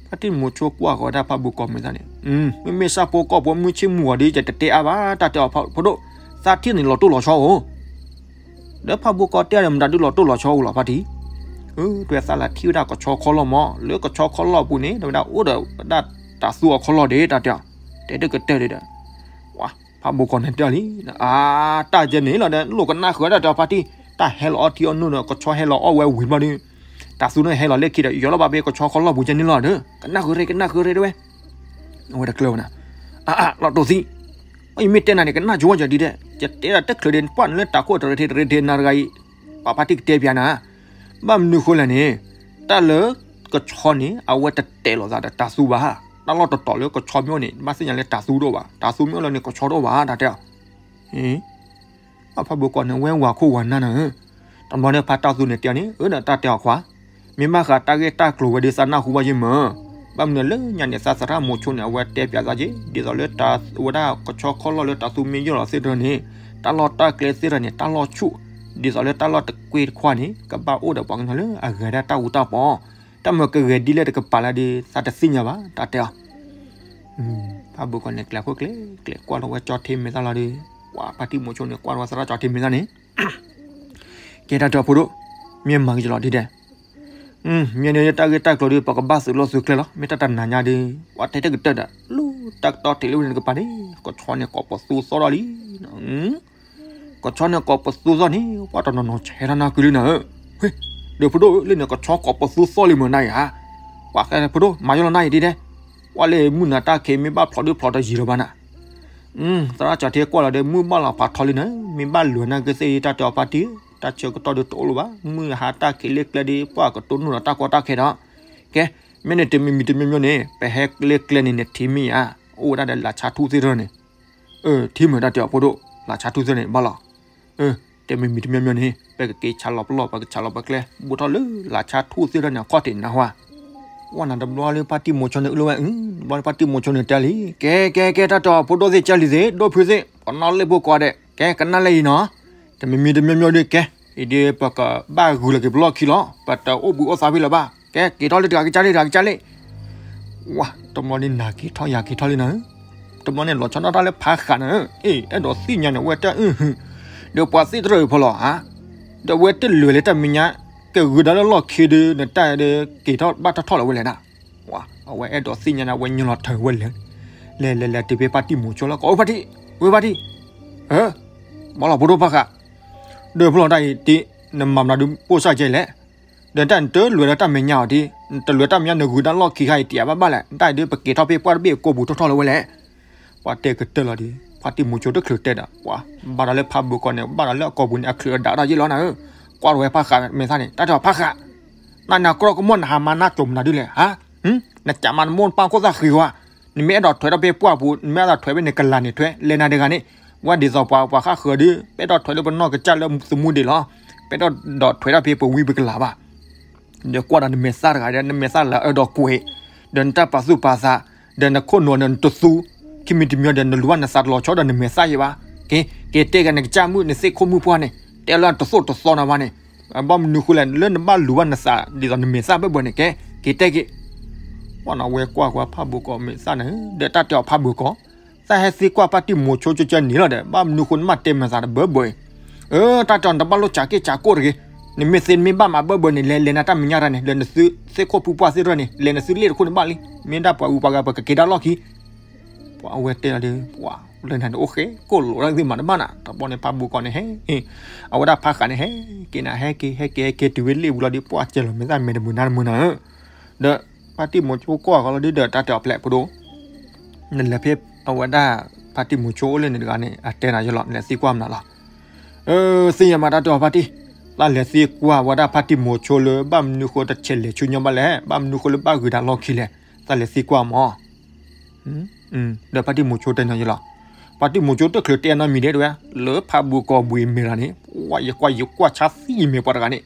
ဖါတံၢ်မူၤဆိကွၢ်ဃီၤဝဲဒၣ်ဖါဘုးကီးမ့ၢ်သးန့ၣ်, မ့မ့ၢ်ဆၣ်ဖိကီၢ်ဖိမုၢ်ဆ့ၣ်မုၢ်ဂီၤဒီး ယတတဲအါဘၣ် တၢ်တဲအီၤဖိဒိၣ်, သးထံၣ်န့ၣ်လီၤတိၢ်လီၤဆီအိၣ်, ဒီးဖါဘုးကီးတဲဒီးမတၤဒုးလီၤတိၢ်လီၤဆီအိၣ်လီၤဖါတံၢ်, တဲဝဲသးလၢထံၣ်ဝဲဒၣ်ကဆီခီၣ်လီၢ်မး လၢကဆီခီၣ်လီၢ်ပူၤန့ၣ် တဲဝဲဒၣ်အိၣ်ဒီးဝဲဒၣ်တၤသူအခီၣ်လီၢ်ဒံး တၢ်တဲအီၤ, တဲတကတၢၢ်ဒံးဒီး ဖါဘိကီၢ်န့ၣ်တဲလံ, အါ တၢ်ကဲန့ၣ်လီၤဒီး လိၣ်ကနၣ်ဃုာ်ဝဲဒၣ်တၢ်ဖါတံၢ်, တၢ်ဟဲလီၤအီထံအီနိၣ်ဒီး ကဆီဟဲလီၤအီၣ်ဝဲဝံၤဘျီဒီး, တၢ်သူန့ၣ်ဟဲလီၤလၢခံဒီး ယီၤလီၤဘၣ်ဖဲကဆီခီၣ်လီၢ်ပူၤကဲန့ၣ်လီၤဒီး ကနၣ်ဃုာ်ရ့ ကနၣ်ဃုာ်ရ့တဲဝဲ, အဝဲတကျၢၤဝဲနၤ, အါ အါ လီၤတိၢ်သံ, ယမ့ၢ်တဲနၤန့ၣ် ကနၣ်ကဝီၤယၤဒ်လဲၣ်, ယတဲဒၣ်တချုးဒံး ပှၢ်နလၢတၢ်ခိၣ်တရံးထံတရံးထံနၤတဂၤအံၤ, ပှၤဖါတံၢ်ကတဲပျးနၤ, ဘၣ်မနုၤဃိလဲၣ်န့ၣ်, တၢ်လၢကဆီန့ၣ် အဝဲတတဲာ်လိာ်သးဒီးတၢ်သူဘၣ်, တၢ်လီၢ်တတီၤလၢကဆီမ့ၢ်အိၣ်န့ၣ် ဘၣ်သ့ၣ်ညါလၢတၢ်သူတအိၣ်ဘၣ်, တၢ်သူမ့ၢ်အိၣ်လၢန့ၣ် ကဆီတအိၣ်ဘၣ် တၢ်တဲအီၤ, အ့ ဖါဘိကီၢ်န့ၣ် ဝဲဝၤခိၣ်ဝၤနၢ်နၤဧၢ, တဘျီန့ၣ်ဖါတၢ်သူန့ၣ်တဲန့ၣ် အၢ ဒီးတၢ်တဲအီၤခွါ, မ မ့ၢ်ဘၣ်ဃးတၢ်ဂ့ၢ်တၢ်ကျိၤဝဲဒ်သးနၢ်ဟူဘၣ်ယ့ၢ်မၢ်, ဘၣ်မနုၤလၢညါန့ၣ် သးသရၣ်မိၤဆိန့ၣ် အဝဲတဲပၠးသးက့ၤ ဒ်သိးလၢတၢ်ဝဲဒၣ်ကဆီခီၣ်လီၢ်လၢတၢ်သူမ့ၢ်ယီၢ်လီၤသ့ၣ်တဖၣ်န့ၣ်, တၢ်လီၢ်တၢ်ကျဲသ့ၣ်တဖၣ်န့ၣ် တၢ်လီၢ်ဆူၣ်, ဒ်သိးလၢတၢ်လီၢ်တကွ့ၢ်တခွါန့ၣ် ကဘၣ်အိၣ်ဒီးပှၤကညီလၢအဂဲၤဒၣ်တၢ်အူတၢ်ပီ, တၢ်မၢကဂဲၤဒ်လဲၣ်တကပၤလၢဒ်သးတသ့ၣ်ညါဘၣ် တၢ်တဲအီၤ. ဖးဘိကီးန့ၣ် ကျဲခိၣ်ကျဲ ကျဲကွၢ်လီၤဝဲကၠီထံမဲာ်သၣ်လီၤဒီး, ပှၤဖါတံၢ်မိၤဆိန့ၣ် ကွၢ်လီၤဝဲသရၣ်ကၠီထံမဲာ်သၣ်န့ၣ် ကဲတၢ်တဲအီၤဖိဒိၣ်, မ့ၢ်မၤက့ၤလီၤဒ်ဒဲး, မ့ၢ်န့ၣ်တၢ်ဂ့ၢ်တၢ်ကျိၤဒီး ပကဘၣ်သုးလီၢ်သုးကျဲလီၤ, မ့ၢ်တၢ်တနၤညါဒီး ပှၤတဲတကတၢၢ်ဒီး လူၤတၢ်ကတီၢ်ထံးလၢဝဲန့ၣ်တကပၤန့ၣ် ကဆီန့ၣ်ကိးပသူသီၣ်ထီၣ်လံ. ကဆီန့ၣ်ကိးပသူသီၣ်န့ၣ် ပှၤတနီၤနီၤဆဲးထီၣ်နၢ်ကုလံနၤဧၢ, ဒီးဖိဒိၣ်လၢန့ၣ် ကဆီကိးပသူသီၣ်လံမၢ်နၤအံၤဧါ, ပှၤဃဲဖိဒိၣ် မၤယီၢ်လီၤနၤအံၤဒ်ဒဲး, ပှၤလၢမုၢ်နၤတၢ်ခံးမ့ၢ်ဘၣ်ဖျိးဒုးဖျိးတယံၤလၢၤဘၣ်နၤ သရၣ်ကၠီထံကွၢ်လီၤဒီး မုၢ်ဘၣ်လီၤဖးထီလံနၤ, မ့ၢ်ဘၣ်လွဲၤနၢ်ကသ့ၣ်တၢ်တဲအီၤဖါတံၢ်, တၢ်ဆၢကတီၢ်ဒုးတအိၣ်လၢၤဘၣ်, မုၢ်ဟါတၢ်ခံးလၢကျဲဒီး ပှၤကတိၢ်နီၣ်ဒီးတၢ်ကီတၢ်ခဲဒီး, ကဲ, မ့ၢ်န့ၣ်တမံၤမံၤတမံၤမံၤန့ၣ် ပဟဲလၢကျဲန့ၣ်န့ၣ် ထံမ့ၢ်ဧါ, အိၣ်ဝဲဒၣ်ဒီးလၢ်ဆါထူၣ်သ့ၣ်တဖၣ်န့ၣ်, ထံမ့ၢ်တၢ်တဲအီၤဖိဒိၣ်, လၢ်ဆါထူၣ်သ့ၣ်တဖၣ်န့ၣ် ဘၣ်လီၤ တမံၤမံၤတမံၤမံၤန့ၣ် ပကက့ၤဆးလီၤပလီၢ် ပကဆးလီၤပကျဲ ဘူးထီၣ်လၢလၢ်ဆါထူၣ်သ့ၣ်တဖၣ်န့ၣ် အခီၣ်ထံးနၤဟါ, ဝဲနၤတဘျီလၢဖါတံၢ်မိၤဆိန့ၣ်အၢၣ်လီၤဝဲ, တဘျီလၢဖါတံၢ်မိၤဆိန့ၣ်တဲလံ, ကဲကဲကဲ တၢ်တဲအီၤဖိဒိၣ်သ့ၣ် ကၢ်လံၤသ့ၣ် ဒိၣ်ဖုသ့ၣ် ပနီၣ်လ့ၣ်ဖိကိးဂၤဒဲး ကဲကနၣ်လၢအံၤနီၤ, တမံၤမံၤတမံၤမံၤဒီးကဲ, အံၤဒီးပကဘၣ်ဂုာ်လီၤက့ၤပလီၢ်ခံလီၤ, ပတအိၣ်ဘှံးအိၣ်သါဖဲလၢၤဘၣ်, ကဲ က့ၤထီၣ်လၢတဂၤကစၢ်လံ တဂၤကစၢ်လံ ဝါ, တဘျီန့ၣ်နၤက့ၤထီၣ်ယၤက့ၤထီၣ်လံနၤ, တဘျီန့ၣ်လီၤဆီဒၣ်တၢ်လၢဖးဃးနၤ, အ့ အဲၣ်ဒိးသ့ၣ်ညါန့ၣ် အဝဲတဲအု ဒီးပှၤသ့ၣ်တရၢၣ်ဖီလီၤဧါ, ဒီးအဝဲတလဲၤလၢတၢ်မဲာ်ညါ, ကဂုာ်ဒၣ်လၢလီၢ်ခံဒီး နတၢ်ဒီးက့ၤထီၣ်ဘၣ်ထီၣ်ထီၣ်လၢၤဝဲလဲၣ်နၤ, ဝါ, အဝဲအဲၣ်ဒိးသ့ၣ်ညါန့ၣ် အဝဲညီလီၤထၢၣ်ဝဲလဲၤ, လဲၤလဲၤလဲၤတုၤဖဲဖါတံၢ်မိၤဆိလီၤ ကိးဖါတံၢ်, ဝဲဖါတံၢ်, အၢ, ဘၣ်လီၤဖိဒိၣ်ဖးဃး, ဒီးဖီလီၤတၢ်အံၤတ့, နမၤမနုၤဒုးပိၢ်စၢ်ကဲလဲၣ် ဒီးတၢ်နတလဲၤဒီးတၢ်မဲာ်ညါအီၤဒ်, နတလဲၤတၢ်မဲာ်ညါနဂုာ်ဒၣ်လီၢ်ခံခါအံၤတ့ၢ်ဘၣ်ဘၣ်လဲၣ်, တၢ်အံၤဒုးပက့ၤထီၣ်ဖဲပှၢ်တဘ့ၣ်ကိာ်ပူၤထီၣ်ထီၣ်လၢၤဝဲလဲၣ်, ပှၤတဲကတၢၢ်လီၤဒီး ဖါတံၢ်မိၤဆိတချုးတဲဒီး ပှၤ, ဘၣ်ဒီးလၢဖးဘိကီးန့ၣ် ဘၣ်ဒီးလၢအကိာ်ပူၤန့ၣ် အချုးအဒၣ်ထီၣ်ယ့ၣ်လီၤနၤဧၢ, ကွၢ်ထီၣ်ဝဲဖးဃးမဲာ်သၣ်န့ၣ် တၢ်တဲအီၤဖးဃး, နနၤကြီကမီၣ်နဟါမါနၢ်ကၠိမနၤဒုးလဲၣ်ဧါ, နကးမးနမိၢ်နပၢ်ခိၣ်သၣ်ဃံဝါ, နမ့ၢ်အဲၣ်ဒိးထွဲထီၣ်ဖဲပှၢ်ပူၤ နမ့ၢ်အဲၣ်ဒိးထွဲဖဲန့ၣ်ကလၤန့ၣ်ထွဲ လဲၤနၤတဂၤန့ၣ်, ဝဲဒ်သိးပှၤပှၤဃၣ်ဃၢၤဒီး ပအဲၣ်ဒိးထွဲလၢပနီၢ်ကစၢ်လၢသမူဒံးလီၤ, ပအဲၣ်ဒိးဒီးထွဲထီၣ်ဖဲပဝံပကလၤဘၣ် ဒီးကွၢ်ဒီးနမဲာ်သၣ်တဂၤဒီး နမဲာ်သၣ်လၢအအၢဒီးကွဲး, ဒီးနတၢ်ပာ်သူၣ်ပာ်သး, ဒီးနခိၣ်နူာ်ဒီးနတသူ, ခံမံၤတမံၤဒီးနလူၤဘၣ်နသးတလီၤဆီဒီးနမဲာ်သၣ်ယံၤဘၣ်, က့, က့ၤတဲက့ၤနကစၢ်မုၣ်နသ့ၣ်ခိၣ်မုၣ်ပှၢ်န့ၣ်, တဲလၢတသိၣ်တသီနၤဘၣ်န့ၣ်, ဘၣ်မနုၤဃိလဲၣ် လၢနဘၣ်လူၤဘၣ်နသးဒ်သိးနမဲာ်သၣ်ဘၢၣ်ဘၢၣ်န့ၣ် ကဲ, က့ၤတဲက့ၤ ပှၤနီၤဝဲကွၢ်ကွၢ်ဖးဘိကီးမဲာ်သၣ်န့ၣ်, ဒီးတၢ်တဲအီၤဖးဘိကီး, သးဟဲသံကွၢ်ဖါတံၢ်မိၤဆိကၢကၢန့ၣ်လီၤဒီး ဘၣ်မနုၤဃိနဘၣ်တဲမဲာ်သၣ်တဘၢၣ်ဘၢၣ်အံၤ, အၢ တၢ်တဲအီၤနတဘၣ်လိၣ်စးက့ၣ်စးကိၣ်တဂ့ၤ, နမ့ၢ်သ့နမ့ၢ်ဘၣ်မၤဘၢၣ်ဘၢၣ်န့ၣ် လဲၤလဲၤနၤတၢ်မဲာ်ညါတၢ်န့ၣ် လဲၤနသုသ့ၣ်ခိၣ်ဖုပှၢ်သ့ၣ်တဖၣ်န့ၣ် လဲၤနသုလ့ၣ်တခိၣ်န့ၣ်ဘၣ်လံ, မ့ၢ်ဒၣ်ပှၤအူပှၤဂၤပကက့ၤဒၣ်လီၢ်ခံ ပှၤအဝဲတဲလီၤဒီး ပှၤလၢနၤန့ၣ်အိၣ်ဃဲကိၣ်လိာ်တၢ်ဂ့ၢ်မးတဘၣ်နၤ, တဘျီန့ၣ်ဖးဘိကီးန့ၣ်ဟဲ, အဝဲဒၣ်ဖးဃးန့ၣ်ဟဲက့ၤနၤ ဟဲက့ၤ ဟဲက့ၤ ဟဲက့ၤတုၤဝဲလ့ၣ်ပူၤလီၤဒီး ပှၤကဲလီၤမဲာ်သၣ်မဲာ်တမုာ်နါတမုာ်နၤဧၢ, ဒီးဖါတံၢ်မိၤဆိကွၢ်ဃီလီၤဒီး တၢ်တဲအီၤဖျဲးဖိဒိၣ်, နလဲၤဖဲအဝဲဒၣ်ဖါတံၢ်မိၤဆိအိၣ်လၢန့ၣ်တဂၤန့ၣ် အတဲနၤယလီၤ နလဲၤသံကွၢ်မနုၤလီၤ, သ့ၣ်ညါမးတၢ်တဲအီၤဖါတံၢ်, တၢ်လဲၤသံကွၢ်ဝဲဒၣ်ဖါတံၢ်မိၤဆိလၢ ဘၣ်မနုၤဃိတဆဲးလဲၤဆူညါဘၣ်လဲၣ်, ဘၣ်မနုၤဃိလၢဘၣ်ဂုာ်တၢ်လီၢ်ခံလဲၣ်, တၢ်လဲၤသံကွၢ်မး ဒီးဖါတံၢ်မိၤဆိတဲနၤယလီၤ, ဖါတံၢ်မိၤဆိတချုးတဲနီတမံၤဒဲးတဝဲ, လၢဖးဘိကီးဘှံးမဲာ်လီၤန့ၣ် ပှၤယကွၢ်ယကွၢ်ဆါသံမဲာ်ပှၤတဂၤန့ၣ်,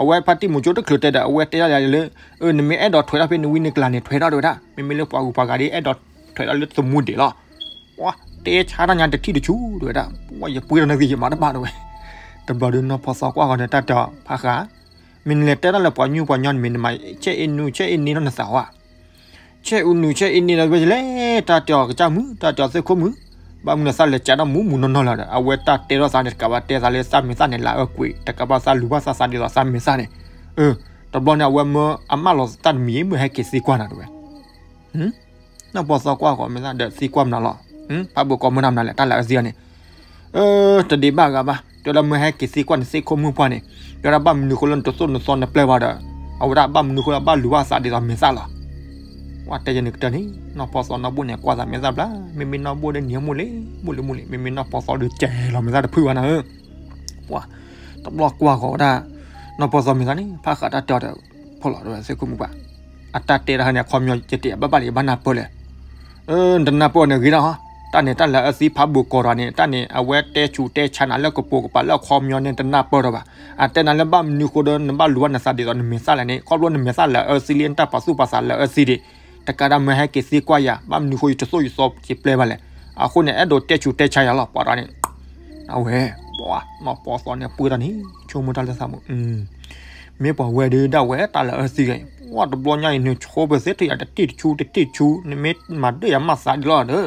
အဝဲဖါတံၢ်မိၤဆိတချုးတဲဒီး အဝဲတဲဒၣ်ယၤလၢ, နမ့ၢ်အဲၣ်ဒိးထွဲထီၣ်ဖဲနဝံနကျးန့ၣ် ထွဲထီၣ်တဝဲဒၣ်, မ့မ့ၢ်လၢပှၤအူပှၤဂၤဒီးအဲၣ်ဒိးထွဲထီၣ်လၢသမူဒံးလီၤ, ပှၤတဲဆါတၢ်ညါတထံၣ်တဆူၣ်တဝဲဒၣ်, ပှၤယပှ့ၤထီၣ်နသ့ၣ်ယမၤတဘၣ်တဝဲ, တဘျီဒီးနီၢ်ဖီသီကွၢ်ဃီဒီးတၢ်တဲအီၤဖးဃး, မ့ၢ်နလဲၤတဲထီၣ်လၢပှၤညူပှၤညီန့ၣ် မ့ၢ်နမၤဆဲးအ့နုဆဲးအ့န့ထီၣ်နသးဝဲ ဆဲးအူနုဆဲးအ့န့ဒီးဝဲလဲၣ်, တၢ်တဲအီၤကစၢ်မုၣ် တၢ်တဲအီၤသ့ၣ်ခိၣ်မုၣ်, ဘၣ်မနုၤသးလဲၤကးဒီးမူးမူးနီၢ်နီၢ်လၢၤဒီး အဝဲတၢ်တဲထီၣ်သးန့ၣ်တကးဘၣ်တဲသးလၢသးမဲာ်သၣ်န့ၣ် လၢအအၢကွံာ် တကးဘၣ်သးလူၤဘၣ်သးသးဒ်သိးသးမဲာ်သၣ်န့ၣ်, တဘျီန့ၣ် အဝဲမၢအမၢလီၤတၢ်တမံၤ မ့ၢ်ဟဲက့ၤသံကွၢ်နၤတဝဲ နီၢ်ပီသီကွၢ်ဃီမ့ၢ်သးဒီးသံကွၢ်မနုၤလီၤ, ဖးဘိကီးမၢနၤမနုၤလဲၣ် တၢ်လၢအသံအီၤန့ၣ်, တဒ့ဘၣ်ဂၤဘၣ်, တဲလၢမၢဟဲက့ၤသံကွၢ်နသ့ၣ်ခိၣ်မုၣ်ပှၢ်န့ၣ်, တဲဒၣ်ဘၣ်မနုၤဃိလၢနတသိၣ်နသီနပျဲၢ်ဘၣ်ဒီး, အဝဲဒၣ်ဘၣ်မနုၤဃိလၢဘၣ်လူၤဘၣ်သးဒ်သိးမဲာ်သၣ်လီၤ. ပှၤတဲယၤန့ၣ်ကတၢၢ်န့ၣ်, နီၢ်ပီသီနီၢ်ဘိန့ၣ် ကွၢ်သးမဲာ�ၣ်ဘျါ, မ့မ့ၢ်နီၢ်ဘိဒီးနံၤမိၢ်လံ, မိၢ်လံမိၢ်လံ, မ့မ့ၢ်နီၢ်ပီသီဒီးကဲလီၤမဲာ်သၣ်တဖုၣ်ဘၣ်နၤဧၢ, ပှၤ, တဘျီကွၢ်ဃီဝဲဒၣ်, နီၢ်ပီသီမဲာ်သၣ်န့ၣ် ဖးဃးတၢ်တဲအီၤဒီး, ဖီၣ်လီၤဒီးသ့ၣ်ခိၣ်မုၣ်ပှၢ်, အတၢ်တဲတၢ်ဟဲန့ၣ် အခီပညီယတအဲၣ်ဘၣ်ဘၣ်လံ ယဘၣ်နၢ်ပၢၢ်လဲၣ်, နတနၢ်ပၢၢ်န့ၣ်ဂ့ၤဒၣ်ဟီ, တၢ်န့ၣ် တၢ်လၢအအၢသံဖးဘိၣ်ကီးတၢ်န့ၣ် တၢ်န့ၣ် အဝဲတဲဆူးတဲဆါနၤလၢကပိာ်ကပၤလၢအခီပညီန့ၣ် တနၢ်ပၢၢ်ဒီးဘၣ်. အတဲနၤလၢဘၣ်မနုၤဃိဒီး နဘၣ်လူၤဘၣ်နသးဒ်သိးနမဲာ်သၣ်လဲၣ်န့ၣ် ခီဖျိနမဲာ်သၣ်လၢအအၢသံလံ နတၢ်ပာ်သူၣ်ပာ်သးလၢအအၢသံဒံး တကးဒၣ်မၢဟဲက့ၤသံကွၢ်ယၤ ဘၣ်မနုၤဃိယတသိၣ်ယသီက့ၤပျဲဘၣ်လဲၣ်. အဃိန့ၣ် အဲၣ်ဒိးတဲဆူးတဲဆါယၤလီၤ ပှၤတဂၤန့ၣ် အဝဲ ပှၤနီၢ်ပီသီန့ၣ်ပှ့ၤတၢ်န့ၣ် ဆိကမိၣ်တၢ်လၢသးမုာ် မ့ၢ်ပှၤဝဲဒုးဒၣ်ဝဲတၢ်လၢအအၢသံဂ့ၤ ပှၤတဘျီညါအံၤ နဆိပသ့ထံၣ်ယၤတတံၢ်တဆူတတံၢ်တဆူ နမ့ၢ်မၤဒၢၣ်ယၤမၤသးဒ်လီၤဒီး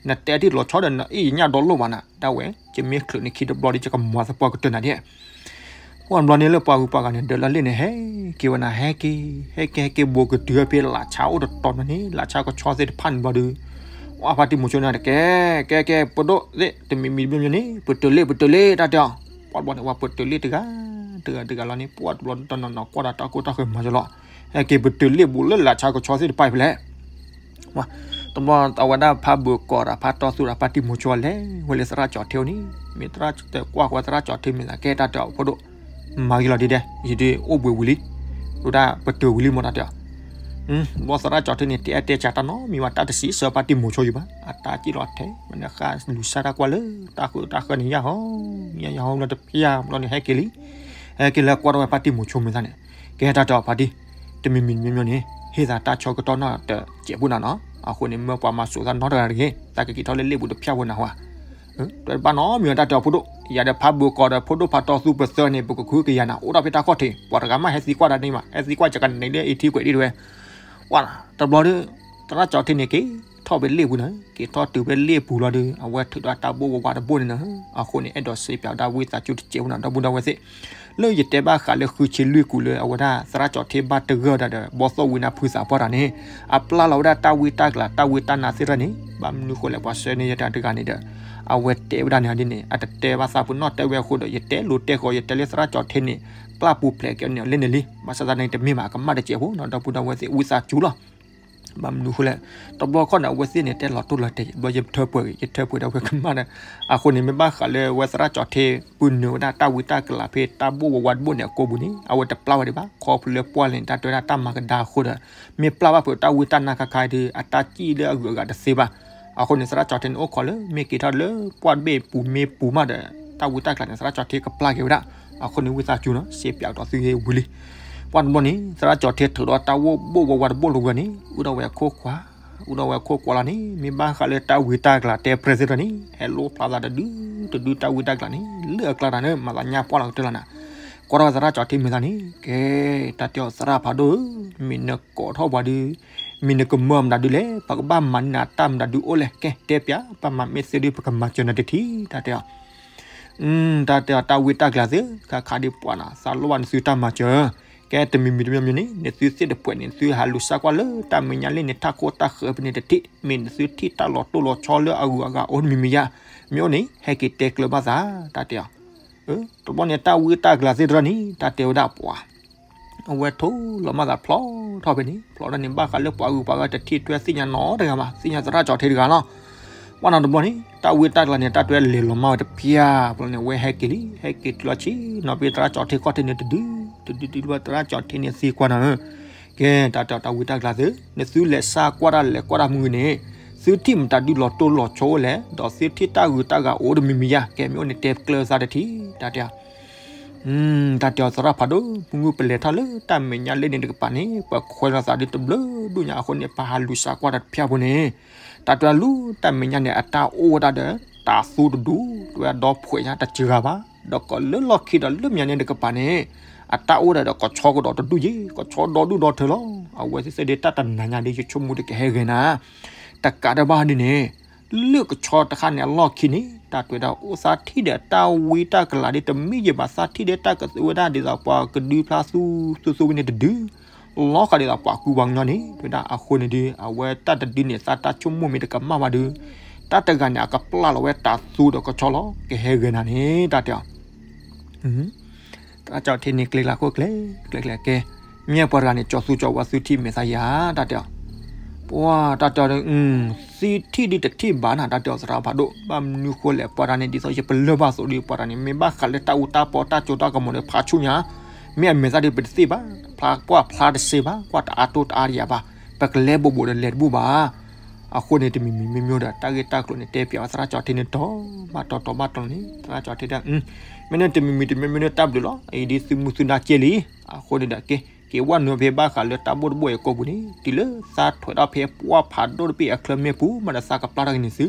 နတဲတံၢ်လီၤဆီဒီး နအ့ၣ်ယညၣ်ဒီလိၣ်ဘၣ်နၤ ဒၣ်ဝဲ ယမ့ၢ်ချုးနခံတဘျီဒီး ယကမၤသပှၢ်ကတၢၢ်နၤဒ် ပှၤတဘျီန့ၣ်လၢပှၤဂုၤပှၤဂၤန့ၣ် ဒၢးလၢလ့ၣ်န့ၣ် ဟဲက့ၤဝဲနၤ ဟဲက့ၤ ဟဲက့ၤ ဟဲက့ၤ ဘိးကတုၤဖဲလၢ်ဆါအိၣ်တတီၤမးန့ၣ် လၢ်ဆါကဆီသ့ၣ်တဖၣ်န့ၣ်ဘျီဒီး ဝဲဖါတံၢ်မိၤဆိန့ၣ်တကဲ ကဲ ကဲ ပဒိၣ်သ့ၣ် တမံၤမံၤတမံၤမံၤန့ၣ် ပတုၤလ့ၣ် ပတုၤလ့ၣ် တၢ်တဲအီၤ ပှၤတဘျီန့ၣ် ဝဲပတုၤလ့ၣ်တဂၤ တဂၤတဂၤလီၤန့ၣ် ပှၤတဘျီတနီၤနီၤကွၢ်ဒီးတၢ်ကိၢ်တၢ်ဃၢၤမၤယလီၤ ဟဲက့ၤပတုၤလ့ၣ်ဘူးလၢလၢ်ဆါကဆီသ့ၣ်တဖၣ်ဖဲလဲၣ် တဘျီအဝဲဒၣ်ဖးဘိးကီးဒီးဖးတီသူၣ်ဒီးဖါတံၢ်မိၤဆိလဲၤဝဲလၢသရၣ်ကၠီၤထ့န့ၣ် မ့ၢ်သရၣ်ကၠီၤထ့ကွၢ်ဃီသရၣ်ကၠီၤထ့မ့ၢ်သးကဲတၢ်တဲအီၤဖိဒိၣ် မၤဂ့ၤလီၤဒ်ဒဲး ယဒုးအိၣ်ဘှံးဝံၤလံ ဒိၣ်ဒၣ်ပတုၤဝံၤလံမ့ၢ်တၢ်တဲအီၤ ဘျီသရၣ်ကၠီၤထ့န့ၣ် တဲအတဲဆါတၢ်နီတမံၤဘၣ် တၢ်တစံးဆၢဖါတံၢ်မိၤဆိယံၤဘၣ် အတၢ်စံၣ်လီၤထဲ မ့ၢ်နဃၣ်လူၤဆါတၢ်ကွၢ်လၢ တၢ်ဃုတၢ်ဃၢန့ၣ် ယၢ်ဟီ ယၢ်ယၢ်ဟီဘျီန့ၣ်ဟဲက့ၤလံ ဟဲက့ၤလၢကွၢ်ထီၣ်ဝဲဖါတံၢ်မိၤဆိမ့ၢ်သးန့ၣ် ကဲတၢ်တဲအီၤဖါတံၢ် တမံၤမံၤမံၤမံၤန့ၣ် ဟ့ၣ်သးတၢ်ဆၢကတီၢ်နီၢ်တစဲးဖိနၤနီၤ အဃိန့ၣ် မၢပှၤမၤစိာ်သးနီတဂၤတဂ့ၤ သးကက့ၤထီၣ်လၢလ့ၣ်ပူၤတဖၣ်ဝဲနၤဝဲ တဘၣ်နီတမံၤတၢ်တဲအီၤဖိဒိၣ် ယၤဒီးဖးဘိးကီးဒီးဖိဒိၣ်ဖးတီသူၣ်ပသၢန့ၣ် ပကဃုကယၤနၤ အိၣ်ဒီးဖဲတၢ်ခီၣ်ထံး ပှၤတဂၤမးဟဲသံကွၢ်တၢ်န့ၣ်မး ဟဲသံကွၢ်ယကန့ၣ်လၢအံၤထံကွဲးဒ်တဝဲ ဝဲ တဘျီဒီး သရၣ်ကၠီၤထ့န့ၣ်က့ၤထီၣ်ဖဲလ့ၣ်ပူၤန့ၣ် က့ၤထီၣ်တုၤဖဲလ့ၣ်ပူၤလီၤဒီး အဝဲထုးဒီးတၢ်ဘိၣ်ဝးဝးတဘိၣ်န့ၣ်နီၤ အဃိန့ၣ် အဲၣ်ဒိးစံးပၠးဝဲဒၣ်ဝံသးစူၤတစဲးဖိနၤ ဒီပုၢ်ဒီဝဲၢ်သ့ၣ် လၢယတဲဘၣ်ဃးလၢဃုဆံလွံၢ်ကူာ်လၢအဝဲဒၣ်သရၣ်ကၠီၤထ့ဘၣ်တဂၢၢ်ဒၣ်ဒီး ဘီသီၣ်ဝံနၤဖုသးပှၢ်တၢ်န့ၣ် အပျၢ်လီၤဝဲဒၣ်တၢ်ဝံတၢ်ကလၤတၢ်ဝံတၢ်နါသ့ၣ်တဖၣ်န့ၣ် ဘၣ်မနုၤဃိလဲၣ်ပှၤဆှၢန့ၢ်ယတၢ်တဂၤန့ၣ်ဒီး အဝဲတဲဝဲဒၣ်န့ၣ်ဒ်န့ၣ် အတတဲဘၣ်သးပနီၣ်တဲဝဲအဃိဒီး ယတဲလိၤတဲဃီၤ ယတဲလၢသရၣ်ကၠီၤထ့န့ၣ် ပျၢ်ပူၤဖျဲးကဲန့ၣ်လၢန့ၣ်လံ ဘၣ်ဆၣ်သနာ်က့တမ့ၢ်ဘၣ် အကမၣ်တစဲးဖိနီၤ ဒီပုၢ်ဒီဝဲၢ်သ့ၣ် ဝံသးစူၤလီၤ ဘၣ်မနုၤဃိလဲၣ် တဘျီခီန့ၣ် အဝဲသ့ၣ်န့ၣ် တဲလီၤတိၢ်လီၤတဲာ် ဘျီယထၢပှဲၤဂ့ၤ ယထၢပှဲၤဒီးဝဲကမၣ်ဒီး အဃိန့ၣ် မ့ၢ်ဘၣ်ဃးလၢဝဲသရၣ်ကၠီၤထ့ ပုၢ်နုာ်ဝဲဒၣ်တၢ်ဝံတၢ်ကလၤဖဲတၢ်ဘိၣ်ဝးဝးတဘိၣ်န့ၣ်အကိပူၤန့ၣ် အဝဲတပျၢ်ဝဲဒံးဘၣ် ခီဖျိလၢပှၢ်လၢန့ၣ် တၢ်တဲဝဲဒၣ်တၢ်မၤကဒါအဃိဒီး မ့ၢ်ပျၢ်ဘၣ်ဖုးတၢ်ဝံတၢ်နါခါခါဒီး အတၢ်စံၣ်လၢအဂုၤအဂၤတသ့ဘၣ် အဃိန့ၣ် သရၣ်ကၠီၤထ့န့ၣ် အိၣ်ခိးလၢ မ့ၢ်က့ၤထီၣ်လၢပှၢ်တဘ့ၣ်ပူၤမ့ၢ်ပူၤမးဒီး တၢ်ဝံတၢ်ကလၤန့ၣ် သရၣ်ကၠီၤထ့ကပျၢ်က့ၤဝဲဒၣ် အဃိန့ၣ် ဝံသးစူၤနီၤ စံးပၠးကဒီးသုဝံၤလံ ပှၢ်တဘျီန့ၣ် သရၣ်ကၠီၤထ့ထုးဒီးတၢ်ဘိၣ်ဝးဝးတဘိၣ်လီၤဝဲန့ၣ် အူဒီးဝဲအခိၣ်ကွၢ် အူဒီးဝဲအခိၣ်ကွၢ်လီၤန့ၣ် မ့ၢ်ဘၣ်ဃးလၢတၢ်ဝံတၢ်ကလၤတဲပြဲသ့ၣ်တဖၣ်န့ၣ် ဟဲလိၣ်ဖျါသးတဒု တဒုတၢ်ဝံတၢ်ကလၤန့ၣ် လၢအကျါတၢ်န့ၣ် မၤသးညါပှၢ်လီၤကတၢၢ်လီၤနၤ ကွၢ်ထီၣ်သရၣ်ကၠီၤထ့မ့ၢ်သးန့ၣ် ကဲ တၢ်တဲအီၤသရၣ်ဖးဒိၣ်ဧၢ မ့ၢ်နကိးထီၣ်ပှၤဒု မ့ၢ်နကမၢမတၤဒုလဲၣ် ပကဘၣ်မၤန့ၢ်နၤတၢ်မတၤဒုအိၣ်လဲၣ် ကဲ တဲပၠး ပမၤမ့ၢ်သ့ဒု ပကမၤစၢၤနၤတထံၣ် တၢ်တဲအီၤ တၢ်တဲအီၤတၢ်ဝံတၢ်ကလၤသ့ၣ် ခါခါဒုးပှၤနၤ သးလိၣ်ဘၣ်နသုတၢ်မၤစၢၤ ကဲတမံၤမံၤတမံၤမံၤန့ၣ် နသုသ့ၣ်တပှဲၤန့ၣ် နသုဟးလူၤစါကွၢ်လၢတၢ်မဲာ်ညါလၢန့ၣ် ထးခိၣ်တၢ်ဃၢၤဖဲန့ၣ်တထံၣ် မ့ၢ်နသုထံၣ်တၢ်လီၤတိၢ်လီၤဆီလၢအဂုၤအဂၤအိၣ်တမံၤမံၤယါ မ့ၢ်အိၣ်န့ၣ် ဟဲက့ၤတဲကျၢၤဘၣ်သး တၢ်တဲအီၤ တဘျီန့ၣ် တၢ်ဝံတၢ်ကလၤသ့ၣ်တဖၣ်န့ၣ် တၢ်တဲဝဲဒၣ်ပှၤ အဝဲထိၣ်လီၤမၢ်သးဖျိထီၣ်ဖဲန့ၣ် ဖျိထီၣ်န့ၣ် ဘၣ်ဃးလၢပှၤဂုၤပှၤဂၤတထံၣ်ထွဲသ့ၣ်ညါနီတဂၤဘၣ် သ့ၣ်ညါသရၣ်ကၠီၤထ့တဂၤလီၤ ပှၢ်နီၤတဘျီန့ၣ် တၢ်ဝံတၢ်ကလၤန့ၣ် တၢ်တဲလဲၤလီၤမၢ်ဝဲတဖျၢၣ် ဘျီန့ၣ် အဝဲဟဲက့ၤလံ ဟဲက့ၤတုၤလီၤဆံးနီၤ ဖဲသရၣ်ကၠီၤထ့ခီၣ်ထံးန့ၣ်တဒု တဒုဒုလၢသရၣ်ကၠီၤထ့န့ၣ်သံကွၢ်နီၤ ကဲ တၢ်တဲအီၤတၢ်ဝံတၢ်ကလၤသ့ၣ် နသုလဲၤစါကွၢ်တၢ်လဲၤကွၢ်တၢ်မုၢ်ဂ့ၤန့ၣ် သုထံၣ်မတၤဒုလီၤတိၢ်လီၤဆီလဲၣ် ဒီးသုထံၣ်တၢ်ဂုၤတၢ်ဂၤအိၣ်တမံၤမံၤယါ ကဲမ့ၢ်အိၣ်န့ၣ်တဲကျၢၤသးတထံၣ် တၢ်တဲအီၤ တၢ်တဲအီၤသရၣ်ဖးဒိၣ် မုၢ်ဂုၢ်ပလဲၤထီၣ်လၢတၢ်မဲာ်ညါလၢန့ၣ်တကပၤန့ၣ် ပခွဲးလီၤသးဒုတဘျုးဒူၣ်ညါအဃိန့ၣ် ပဟးလူၤစါကွၢ်တၢ်တဖျၢၣ်ဖိန့ၣ် တၢ်တဲအီၤလၢတၢ်မဲာ်ညါန့ၣ် အတၢ်အိၣ်ဝဲဒၣ်ဒီး တၤသူတဒူၣ် တဲဝဲဒၣ်ဒီဖှဲးညါတစှၤဘၣ် ဒီးကီးလၢလီၢ်ခံဒီးလၢမဲာ်ညါန့ၣ်တကပၤန့ၣ် အတၢ်အိၣ်ဝဲဒၣ်ဒီးကဆီကဒီးတဒူၣ်ယဲ ကဆီဒီဒူၣ်ဒီထၢလီၤ အဝဲသ့ၣ်သ့ၣ်ဒုးတၢ်တနၤညါဒုး ယဆိကမိၣ်ဒုးကဟဲဂ့ၤနၤ တကးဒံးဘၣ်ဒ်န့ၣ် လၢကဆီတခါန့ၣ်အလီၢ်ခံန့ၣ် တၢ်တဲဝဲဒၣ်အိၣ်သးထံၣ်ဒီးတၢ်ဝံတၢ်ကလၤဒ် တမံၤယံာ်ဘၣ် သးထံၣ်ဒီးတၢ်ကဝဲဒၣ်ဒ်သိးပှၤကဒုဖျါသူသူသူဝံၤန့ၣ်တဒု လီၤဃာ်ဒ်သိးပှၤကူပှၤကညီန့ၣ် တဲဝဲဒၣ်အဃိန့ၣ်ဒုး အဝဲတၢ်တဒုန့ၣ် သးတၢ်ဆိကမိၣ်မ့ၢ်တကမၣ်ဘၣ်ဒုး တၢ်တဂၤန့ၣ် အကပျၢ်လီၤဝဲတၤသူဒီးကဆီလီၤ ကဟဲဂ့ၤနၤန့ၣ် တၢ်တဲအီၤ သရၣ်ကၠီၤထ့န့ၣ်ကျဲကျါခိၣ်ကျဲ ကျဲကျဲကဲ မ့ၢ်ပှၤတဂၤန့ၣ် ကၠီၤသူကၠီၤဝါသုထံၣ်မဲာ်သးယၤ တၢ်တဲအီၤ ပှၤတၢ်တဲအီၤ သုထံၣ်ဒုးတထံၣ်ဘၣ်နၤ တၢ်တဲအီၤသရၣ်ဖးဒိၣ် ဘၣ်မနုၤဃိလဲၣ် ပှၤတဂၤန့ၣ် ဒ်သိးယပလၢၢ်ဘၣ်သိးဒုး ပှၤတဂၤန့ၣ် မ့ၢ်ဘၣ်ဃးလၢတၢ်အူတၢ်ပီတၢ်စိတၢ်ကမီၤဒီး ဖးဆူၣ်ညါ မ့ၢ်အမဲာ်သၣ်ဒုးပတသ့ၣ်ဘၣ် ဖျါကွၢ်ဖျါတစ့ဘၣ် ကွၢ်တအါတိၢ်တအါတယၤဘၣ် ပကလဲၤဘိးဘိးဒီးလဲၤတဘူၣ်ဘၣ် အဃိန့ၣ် တမံၤမံၤမ့ၢ်မ့ၢ်ဒီး တၢ်ဂ့ၢ်တၢ်ကျိၤန့ၣ် တဲပၠးဝဲသရၣ်ကၠီထ့န့ၣ် တီၤဘၣ်တီၤတီၤဘၣ်တီၤန့ၣ် သရၣ်ကၠီထ့တဲ မ့ၢ်န့ၣ်တမံၤမံၤတမ့ၢ်မ့ၢ်န့ၣ် တၢ်ဘျုးလီၤ အံၤဒ်သုမုၢ်သုနၢ်ကဲလံ. အဃိန့ၣ်ဒီး က့ၤ က့ၤဝဲနုာ်ဖဲဘၣ်ဃးလၢတၢ်ဘိၣ်တဘိၣ်အံၤကိာ်ပူၤန့ၣ် တုၤလၢသးထွဲးထီၣ်ဖဲပှၢ်ဖးဒိၣ်တဘ့ၣ်အချၢမ့ၣ်ပူၤ မ့ၢ်ဒီးသးကပျၢ်ထီၣ်က့ၤန့ၣ်သု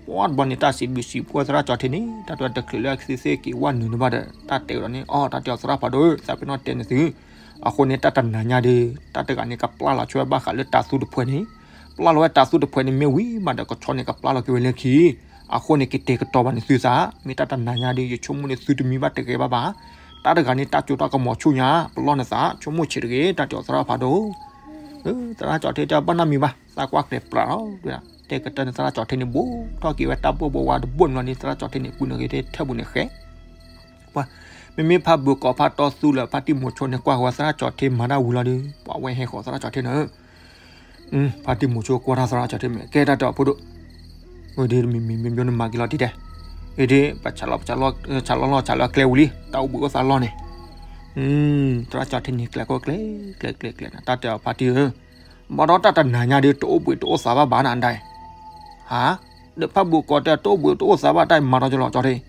ပှၢ်တဘျီန့ၣ် တၢ်စံးဘျုးစံးဖှိၣ်သရၣ်ကၠီထ့န့ၣ် တၢ်တဲတချုးလၢအကသ့ၣ်သ့ၣ်က့ၤဝဲနုာ်န့ၣ်ဘၣ်ဒီး တၢ်တဲကဒီးန့ၣ် အီ တၢ်တဲအီၤသရၣ်ဖးဒိၣ်ဧၢ သးပ့ၤနီၣ်တဲန့ၣ်သု အဃိန့ၣ် တၢ်တနၤညါဒီး တၢ်တဂၤန့ၣ် ကပျၢ်လီၤဆိဝဲဘၣ်ဃးလၢတၤသူတဖှဲးန့ၣ်, ပျၢ်လီၤဝဲတၤသူတဖှဲးန့ၣ်မ့ၢ်ဝံၤမးဒီး ကဆီန့ၣ် ကပျၢ်လီၤက့ၤဝဲလၢခံ. အဃိန့ၣ် ကတဲာ်ကတီၤဘၣ်န့ၣ်သုသး, မ့ၢ်တၢ်တနၤညါဒီး ယဆိကမိၣ်န့ၣ် သုတမံဘၣ်တဂ့ၤဘၣ်ဘၣ်. တၢ်တဂၤန့ၣ် တၢ်ကၠိတၢ်ကမီၤဆူၣ်ညါ ပလီၢ်နသး ဆိကမိၣ်ဆံးတဂ့ၤ တၢ်တဲအီၤသရၣ်ဖးဒိၣ်. သရၣ်ကၠီထ့တဲဘၣ်နီတမံၤဘၣ်, သးကွၢ်ကျဲပြးလီၤ. တဲကတၢၢ်န့ၣ် သရၣ်ကၠီထ့န့ၣ် ဘူးထီၣ်က့ၤဝဲတၢ်ဘိၣ်ဘိဝါတဘိၣ်န့ၣ်လီၤန့ၣ် သရၣ်ကၠီထ့န့ၣ် ပူၤန့ၣ်ဂ့ၤထဲထၢၣ်ပူၤန့ၣ်ဃဲ ပှၤ, မ့မ့ၢ်ဖးဘုးကိးဖးတီသူလၢဖါတံၢ်မိၤဆိန့ၣ် ကွၢ်ဃီၤသရၣ်ကၠီထ့မၤတၢ်ဝံၤလီၤဒီး ပှၤဝဲဟဲဃီၤသရၣ်ကၠီထ့န့ၣ်, ဖါတံၢ်မိၤဆိကွၢ်တၢ်သရၣ်ကၠီထ့မ့ၢ် ကဲတၢ်တဲအီၤဖိဒိၣ်, ဝဲဒ်မံၤမံၤမ့ၢ်မ့ၢ်န့ၣ်မၤက့ၤလီၤတံၢ်တဲ, အ့ဒ် ပဆးလီၤ ပဆးလီၤ ဆးလီၤလီၢ်ဆးလီၤကျဲဝံၤလံ တၢ်အိၣ်ဘှံးအိၣ်သးလီၢ်န့ၣ်, သရၣ်ကၠီထ့န့ၣ် ကျဲခိၣ်ကျဲ ကျဲကျဲကျဲန့ၣ် တၢ်တဲအီၤဖါတံၢ်ဧၢ ဘၣ်ဒီးတၢ်တနၤညါဒီး တအိၣ်ဘှံးတအိၣ်သးဘၣ်ဘၣ်နၤဒၣ်, ဟါ, ဒီးဖးဘိးကီးတဲ တအိၣ်ဘှံးတအိၣ်သးဘၣ်တၢ်မၤဒီးကလီၤ ကၠီထ့,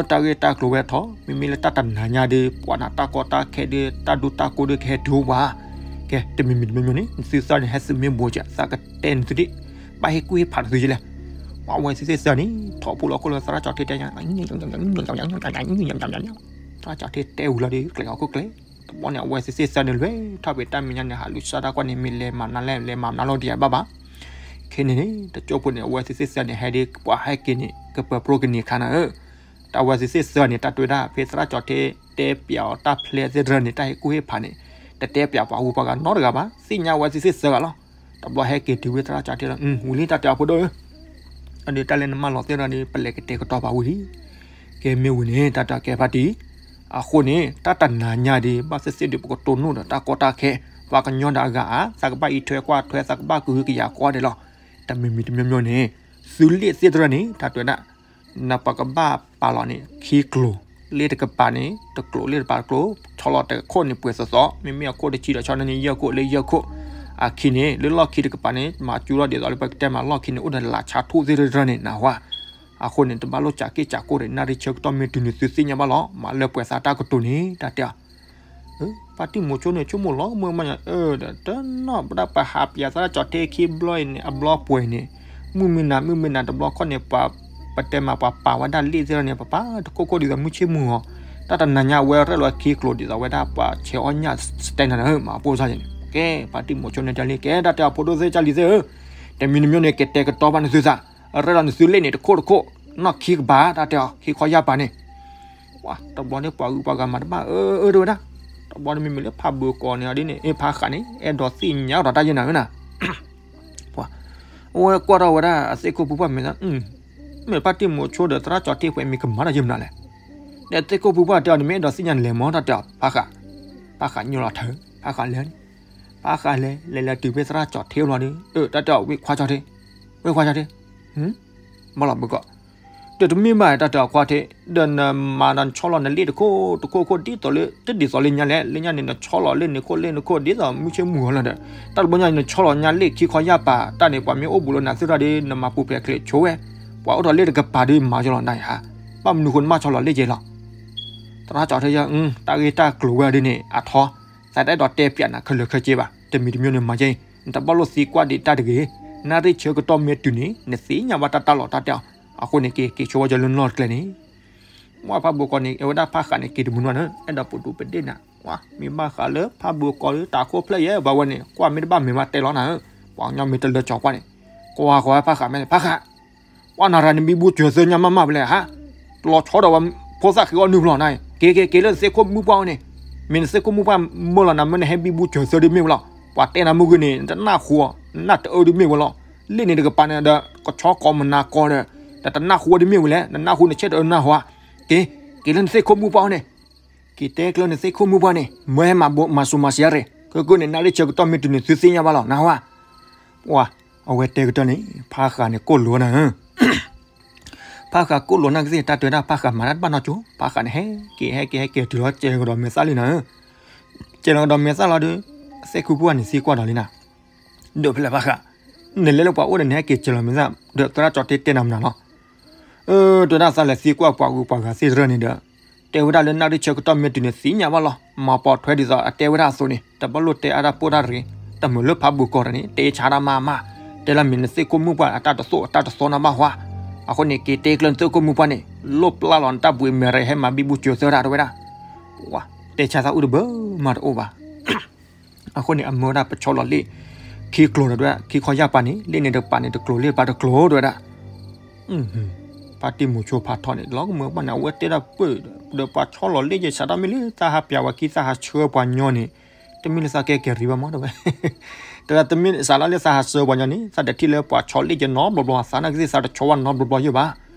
တၢ်ဂ့ၢ်တၢ်ကျိၤဝဲထီၣ် မ့မ့ၢ်လၢတၢ်တနၤညါဒီး ပှၤနၤတၢ်ကီတၢ်ခဲဒီး တၢ်ဒူတၢ်ကိၢ်ဒီးကဟဲတုၤအိၣ်ပှၤ, ကဲ တမံၤမံၤတမံၤမံၤန့ၣ် နသုသၢန့ၣ် ဟဲသုးမ့ၢ်ဘိးကဲ သးကတဲနသုဒံး, ဘၣ်ဟ့ၣ်ကူၣ်ဟ့ၣ်ဖးနသုယလဲၣ်, ပှၤဝဲသ့ၣ်သၢန့ၣ် ထီၣ်ဖိလီၤခိၣ်လၢသရၣ်ကၠီထ့တဲညါ သရၣ်ကၠီထ့တဲဝံၤလီၤဒီး ကျဲးခိၣ်ကျဲ တဘျီန့ၣ် အဝဲသ့ၣ်သၢန့ၣ် လဲၤထီၣ်ဖဲတၢ်မဲာ်ညါန့ၣ် ဟးလူၤစၢ်တၢ်ကွၢ်န့ၣ် မ့ၢ်လဲၤမၤနၤလဲၣ် လဲၤမၤနၤလီၤဒံးဘၣ်ဘၣ်, ခဲန့ၣ်န့ၣ် တကၠိဖိန့ၣ် အဝဲသ့ၣ်သၢန့ၣ် ဟဲဒ်ပှၤဟဲက့ၤန့ၣ် ကပၢၤပြိကန့ၢ်ခါနၤဧၢ, တၢ်ဝဲသ့ၣ်သၢန့ၣ် တၢ်တဲဝဲဒၣ် ဖဲသရၣ်ကၠီထ့တဲပၠးအီၤတၢ်ဖျဲးသ့ၣ်တဖၣ်န့ၣ် တၢ်ဟ့ၣ်ကူၣ်ဟ့ၣ်ဖးန့ၣ် တတဲပၠးပှၤဂုၤပှၤဂၤနီတဂၤဘၣ် သ့ၣ်ညါဝဲသ့ၣ်သၢဂၤလီၤ, တဘျီဟဲက့ၤတုၤဝဲသရၣ်ကၠီထ့လီၤ ဝံၤလံတၢ်တဲအီၤဖိဒိၣ်ဧၢ အဒုးတၢ်လဲၤနမၢလီၤသ့ၣ်တဖၣ်ဒီး ပလဲၤကတဲာ်ကတီၤပာ်ဝံၤလံ, ကဲမ့ၢ်ဝံၤန့ၣ် တၢ်တဲအီၤကဲဖါတံၢ်, အဃိန့ၣ် တၢ်တနၤညါဒီး ဘၣ်သ့ၣ်သ့ၣ်ဒီး ပကတိၢ်နီၣ်ဒီးတၢ်ကီတၢ်ခဲ, ပှၤကညီဒီးအဂၤဧါ သးကဘၣ်အံးထွဲကွၢ်ထွဲ သးကဘၣ်ကဟုကယာ်ကွၢ်ဒဲးလီၤ, တမံၤမံၤတမံၤမံၤန့ၣ် သုးလ့ၣ်သ့ၣ်တဖၣ်န့ၣ် တၢ်တဲဝဲဒၣ် နပကဘၣ်ပာ်လီၤန့ၣ် ခံကျိၤ, လ့ၣ်တကပၤန့ၣ် တကျိၤ လ့ၣ်တကပၤတကျိၤ, ဆီလီၤတခိၣ်န့ၣ် ပှဲၤသီသီ, မ့မ့ၢ်အခိၣ်တဆံဒီးဆီန့ၣ် ယဲၢ်ခိၣ် လၢယဲၢ်ခိၣ်, အခံန့ၣ် လၢလီၢ်ခံတကပၤန့ၣ် မၤကၠူလီၤဒ်သိးလၢပကတဲမးလီၢ်ခံန့ၣ် အိၣ်ဒီးလးဆါထူၣ်သ့ၣ်တဖၣ်န့ၣ် နၢ်ဟူဧါ, အဃိန့ၣ် တဘၣ်လိၣ်စးက့ၣ်စးကိၢ်ဒီး နၣ်ရံၣ်ဆၢကတီၢ်မ့ၢ်တုၤန့ၣ် သုသ့ၣ်ညါဘၣ်လီၤ မၤလၢပှဲၤသးတၢ်ကတိၤန့ၣ် တၢ်တဲအီၤ ဖါတံၢ်မိၤဆိန့ၣ် ဆိကမိၣ်လီၤမုၢ်မးညါ အၢ ဒီးတနီၣ်ဘၣ်ဒၣ်ပဟးပၠးသရၣ်ကၠီထ့ခံဘျီအံၤန့ၣ် အဘျီပှဲၤန့ၣ် မုၢ်မ့ၢ်နၤ မုၢ်မ့ၢ်နၤ တဘျီခီၣ်န့ၣ် ပှၤ ပတဲမးပှၤပာ်ဝဲဒၣ်လ့ၣ်သ့ၣ်တဖၣ်န့ၣ် ပပာ်တခိၣ်ခိၣ်ဒ်သိးမုၢ်ဆ့ၣ်မုၢ်ဂီၤ တၢ်တနၤညါဝဲရဲၣ်လီၤခံကျိၤဒ်သိးဝဲဒၣ်ပှၤဆဲးအီၣ်ညၣ်စတဲနၤဧၢ မၤပိၢ်စၢ်န့ၣ် ကဲ ဖါတံၢ်မိၤဆိန့ၣ် တဲလံ ကဲတၢ်တဲအီၤဖိဒိၣ်သ့ၣ်ကၢ်လံၤသ့ၣ်ဧၢ တမံၤတမံၤန့ၣ် ကတဲာ်ကတီၤဘၣ်နသုသး ရဲၣ်လီၤနသုလ့ၣ်န့ၣ် တခိၣ်တခိၣ် နီၢ်ခံကပၤ တၢ်တဲအီၤ ခံခီယၢ်ပၤန့ၣ် ပှၤတဘျီန့ၣ် ပှၤဂုၤပှၤဂၤမၤတဘၣ် အၢ အၢ တဲဝဲဒၣ် တဘျီန့ၣ်မ့မ့ၢ်လၢဖးဘၢကီးန့ၣ် အဒ်န့ၣ် အ့ ဖးဃးန့ၣ် အဲၣ်ဒိးသ့ၣ်ညါဒီးတၢ်ယဲၢ်နၤဧၢနၤ ပှၤ အဝဲကွၢ်ထီၣ်ဝဲဒၣ်အသ့ၣ်ခိၣ်ဖုပှၢ်မ့ၢ် မ့ၢ်ဖါတံၢ်မိၤဆိဒီးသရၣ်ကၠီထ့ပှဲၤမ့ၢ်ကမၤတၢ်ယဲၢ်မနုၤလဲၣ် ဒီးသ့ၣ်ခိၣ်ဖုပှၢ်တဲအီၤန့ၣ် မ့ၢ်အဲၣ်ဒိးသ့ၣ်ညါနလဲၣ်မၢ် တၢ်တဲအီၤ ဖးဃး ဖးဃးညိလီၤထၢ ဖးဃးလဲၤန့ၣ် ဖးဃးလဲၤ လဲၤလဲၤတုၤဖဲသရၣ်ကၠီထ့လီၤဒီး အၢ တၢ်တဲအီၤ ဝ့ၢ်ခွါကၠီထ့ ဝ့ၢ်ခွါကၠီထ့ ဘၣ်လီၤဘၢကီး ဒီးတမ့ၢ်ဘၣ် တၢ်တဲအီၤခွါထ့ ဒီးနမၤဒီးနဆီလီၤနလ့ၣ်တခိၣ်တခိၣ်ခိၣ် ဒ်သိးလၢတဒ်သိးလၢညါလဲၣ် လၢညါန့ၣ် နဆီလီၤလ့ၣ်န့ၣ်ခိၣ်လ့ၣ်န့ၣ်ခိၣ် ဒ်သိးမုၢ်ဆ့ၣ်မုၢ်ဂီၤလီၤဒီး တၢ်တဘျီညါန့ၣ် နဆီလီၤညါလ့ၣ်ခံခီယၢ်ပၤ တၢ်န့ၣ် ပှၤမ့ၢ်အိၣ်ဘူးလၢနၤသ့ၣ်တဖၣ်ဒီး နမၤပူၤဖျဲးချ့ဆိဝဲ ပှၤအိၣ်ဒီးလ့ၣ်တကပၤဒီးမၤကလီၤနၤဧါ ဘၣ်မနုၤဃိနမၤဆီလီၤလ့ၣ်ကဲလီၤ သရၣ်ကၠီထ့ တၢ်ဂ့ၢ်တၢ်ကျိၤဝဲဒ်န့ၣ် အထီ သးတအဲၣ်ဒိးတဲပၠးနၤခဲလၢာ်ခဲဆ့ဘၣ် တမံၤတမံၤန့ၣ်မၤကဲအံၤ နတဘၣ်လိၣ်သံကွၢ်ဒံးတၢ်တဂ့ၤ နၣ်ရံၣ်ဆၢကတီၢ်မ့ၢ်တုၤန့ၣ် နသ့ၣ်ညါဘၣ်တၢ်တၢ်လီၤတၢ်တဲအီၤ အဃိန့ၣ် က့ၤက့ၤဆိဝဲကၠီလၢနီၢ်တကျဲန့ၣ် မ့ၢ်ဖးဘိးကီးန့ၣ် အဝဲဒၣ်ဖးဃးန့ၣ် က့ၤတမုာ်နီၢ်န့ၣ် အဲၣ်ဒိးပဒူးပဒ့ၣ်နၤ မ့ၢ်ဘၣ်ဃးလၢဖးဘိးကီးလၢတၢ်ခိၣ်ဖျဲၣ်ယဲၢ် ဘၣ်ဝဲန့ၣ် ကွၢ်မ့ၢ်တဘၣ်မ့ၢ်ဘၣ်တဲလီၤနၤဧၢ ပှၤကညီမ့ၢ်တလၢကၠီၤကွၢ်န့ၣ် ကွၢ်ဃီဖးဃးမ့ၢ်န့ၣ် ဖးဃး ပှၤနၤရၤန့ၣ် ဘံဘူစၢၤသၢညါမးမးဖဲလဲၣ်ဟါ, လီၤဆီဒီးဝဲဖိသၣ်ဃ့အီၣ်နုၢ်ဖျီနၤ, က့ၤက့ၤက့ၤလၢနသ့ၣ်ခိၣ်မုၢ်ပှၢ်အအိၣ်န့ၣ်, မ့ၢ်နသ့ၣ်ခိၣ်မုၢ်ပှၢ်မၢလီၤနၤ မ့ၢ်နဟဲဘံဘူစၢၤသၢဒ်မ့ၢ်ဝဲလီၤ, ပှၤတဲနၤမုၢ်ဂ့ၤန့ၣ် နတနၢ်ဟူ, နတအၢဒ်မ့ၢ်ဝဲလီၤ, လ့ၣ်န့ၣ်တကပၤန့ၣ်ဒီး ကဆီကိးမနၤကိးဒီး, ဒီးတနၢ်ဟူဒ်မ့ၢ်ဝဲလဲၣ်, နနၢ်ဟူနဆဲးတအၢနၢ်ဟူဧါ, က့ၤ, က့ၤလၢနသ့ၣ်ခိၣ်မုၢ်ပှၢ်အအိၣ်န့ၣ် က့ၤတဲကျၢၤနသ့ၣ်ခိၣ်မုၢ်ပှၢ်န့ၣ် မၢဟဲမၤစိၤမၤစံးအါရ့ၣ်, ခဲကနံၣ်န့ၣ် နၣ်ရံၣ်ဆၢကတီၢ်မ့ၢ်တုၤန့ၣ် သုသ့ၣ်ညါဘၣ်လီၤ နၢ်ဟူဧါ, ပှၤ, အဝဲတဲကတၢၢ်န့ၣ် ဖးဃာ်န့ၣ်ကိၣ်လိာ်နၤဧၢ, ဖးဃာ်ကိၣ်လိာ်နၤကသ့ၣ် တၢ်တဲဝဲဒၣ်ဖးဃာ်မၤတၢ်တဘၣ်နီတကၠိ, ဖးဃာ်န့ၣ် ဟဲက့ၤဟဲက့ၤဟဲက့ၤတုၤလီၤ ကဲကဒီးမဲာ်သၣ်လံနၤဧၢ, ကဲလီၤကဒီးမဲာ်သၣ်လီၤဒီး, သ့ၣ်ခိၣ်မုၢ်ပှၢ်န့ၣ်သံကွၢ်ဒီးလံနၤ, ဒိးဖဲလဲၣ်ဖးဃာ်, နလဲၤလၢပှၤအိၣ်ဒီး နဟဲက့ၤစၢၤလီၤမ့ၢ်သၣ်ဒီး သရၣ်ကၠီၤထ့တဲနၤမနုၤလီၤ. အၢ တဲဝဲဒၣ် သးလဲၤသံကွၢ်ပှၤဂုၤပှၤဂၤသ့ၣ်တဖၣ်န့ၣ်ဒီး တဲဝဲဒၣ်လၢ နၣ်ရံၣ်ဆၢကတီၢ်မ့ၢ်တုၤန့ၣ် သ့ၣ်ညါဘၣ်လီၤ. မၤပိာ်ထွဲဒ်သိးအတဲဝဲဒၣ်အသိးန့ၣ် တဘၣ်လိၣ်တဲအါတၢ်ပိၢ်တၢ်ရ့ၤ, တမုာ်လၢဖးဘူးကီၢ်ဒီးန့ၣ် တဲဆါတၢ်မၤမၤ, တဲလၢမ့ၢ်နသ့ၣ်ခိၣ်မုၣ်ပှၢ် အတၢ်တသိၣ်အတၢ်တသီနၤဘၣ်ဟါ. အဃိန့ၣ် က့ၤတဲကျၢၤနသ့ၣ်ခိၣ်မုၣ်ပှၢ်န့ၣ် လိၣ်ပျၢ်လီၤနတၢ်ဘှံးမဲာ်ရဲၣ် ဟဲမၤဘံဘူစၢၤသၢတၢ် တဲဝဲဒၣ်. တဲဆါသးအုၣ်တဘၢမးတအိၣ်ဘၣ်. အဃိန့ၣ် အမၢဝဲဒၣ်ပဆီလီၤလ့ၣ်ခံကျိၤဒီး ခံခီယၢ်ပၤန့ၣ် လ့ၣ်န့ၣ်တကပၤန့ၣ်တကျိၤ လ့ၣ်တကပၤတကျိၤ တဲဝဲဒၣ်. ဖါတံၢ်မုၢ်ဆိဖးထီန့ၣ် လီၤကမၢဘၣ်န့ၣ် အဝဲတဲဒၣ်ပၢၢ်ဒီး ပှၤဆီလီၤလ့ၣ်က့ၤ စးထီၣ်မ့ၢ်လၢသးဟးပျးဝဲခံ သးဟးဆှၢပှၤညီန့ၣ် တမ့ၢ်လၢသးကဲကဲၤရံဘၣ်မး တဲဝဲ. တဲဝဲ တမ့ၢ်စးလၢသးဟးဆှၢပှၤညီန့ၣ် သးတထံၣ်လၢပှၤဆီလ့ၣ်က့ၤနီတဘျီဘျီ သးနာ်က့သ့ၣ် သးတဆီဝဲနီတဘျီဘျီယဲၢ်ဘၣ်.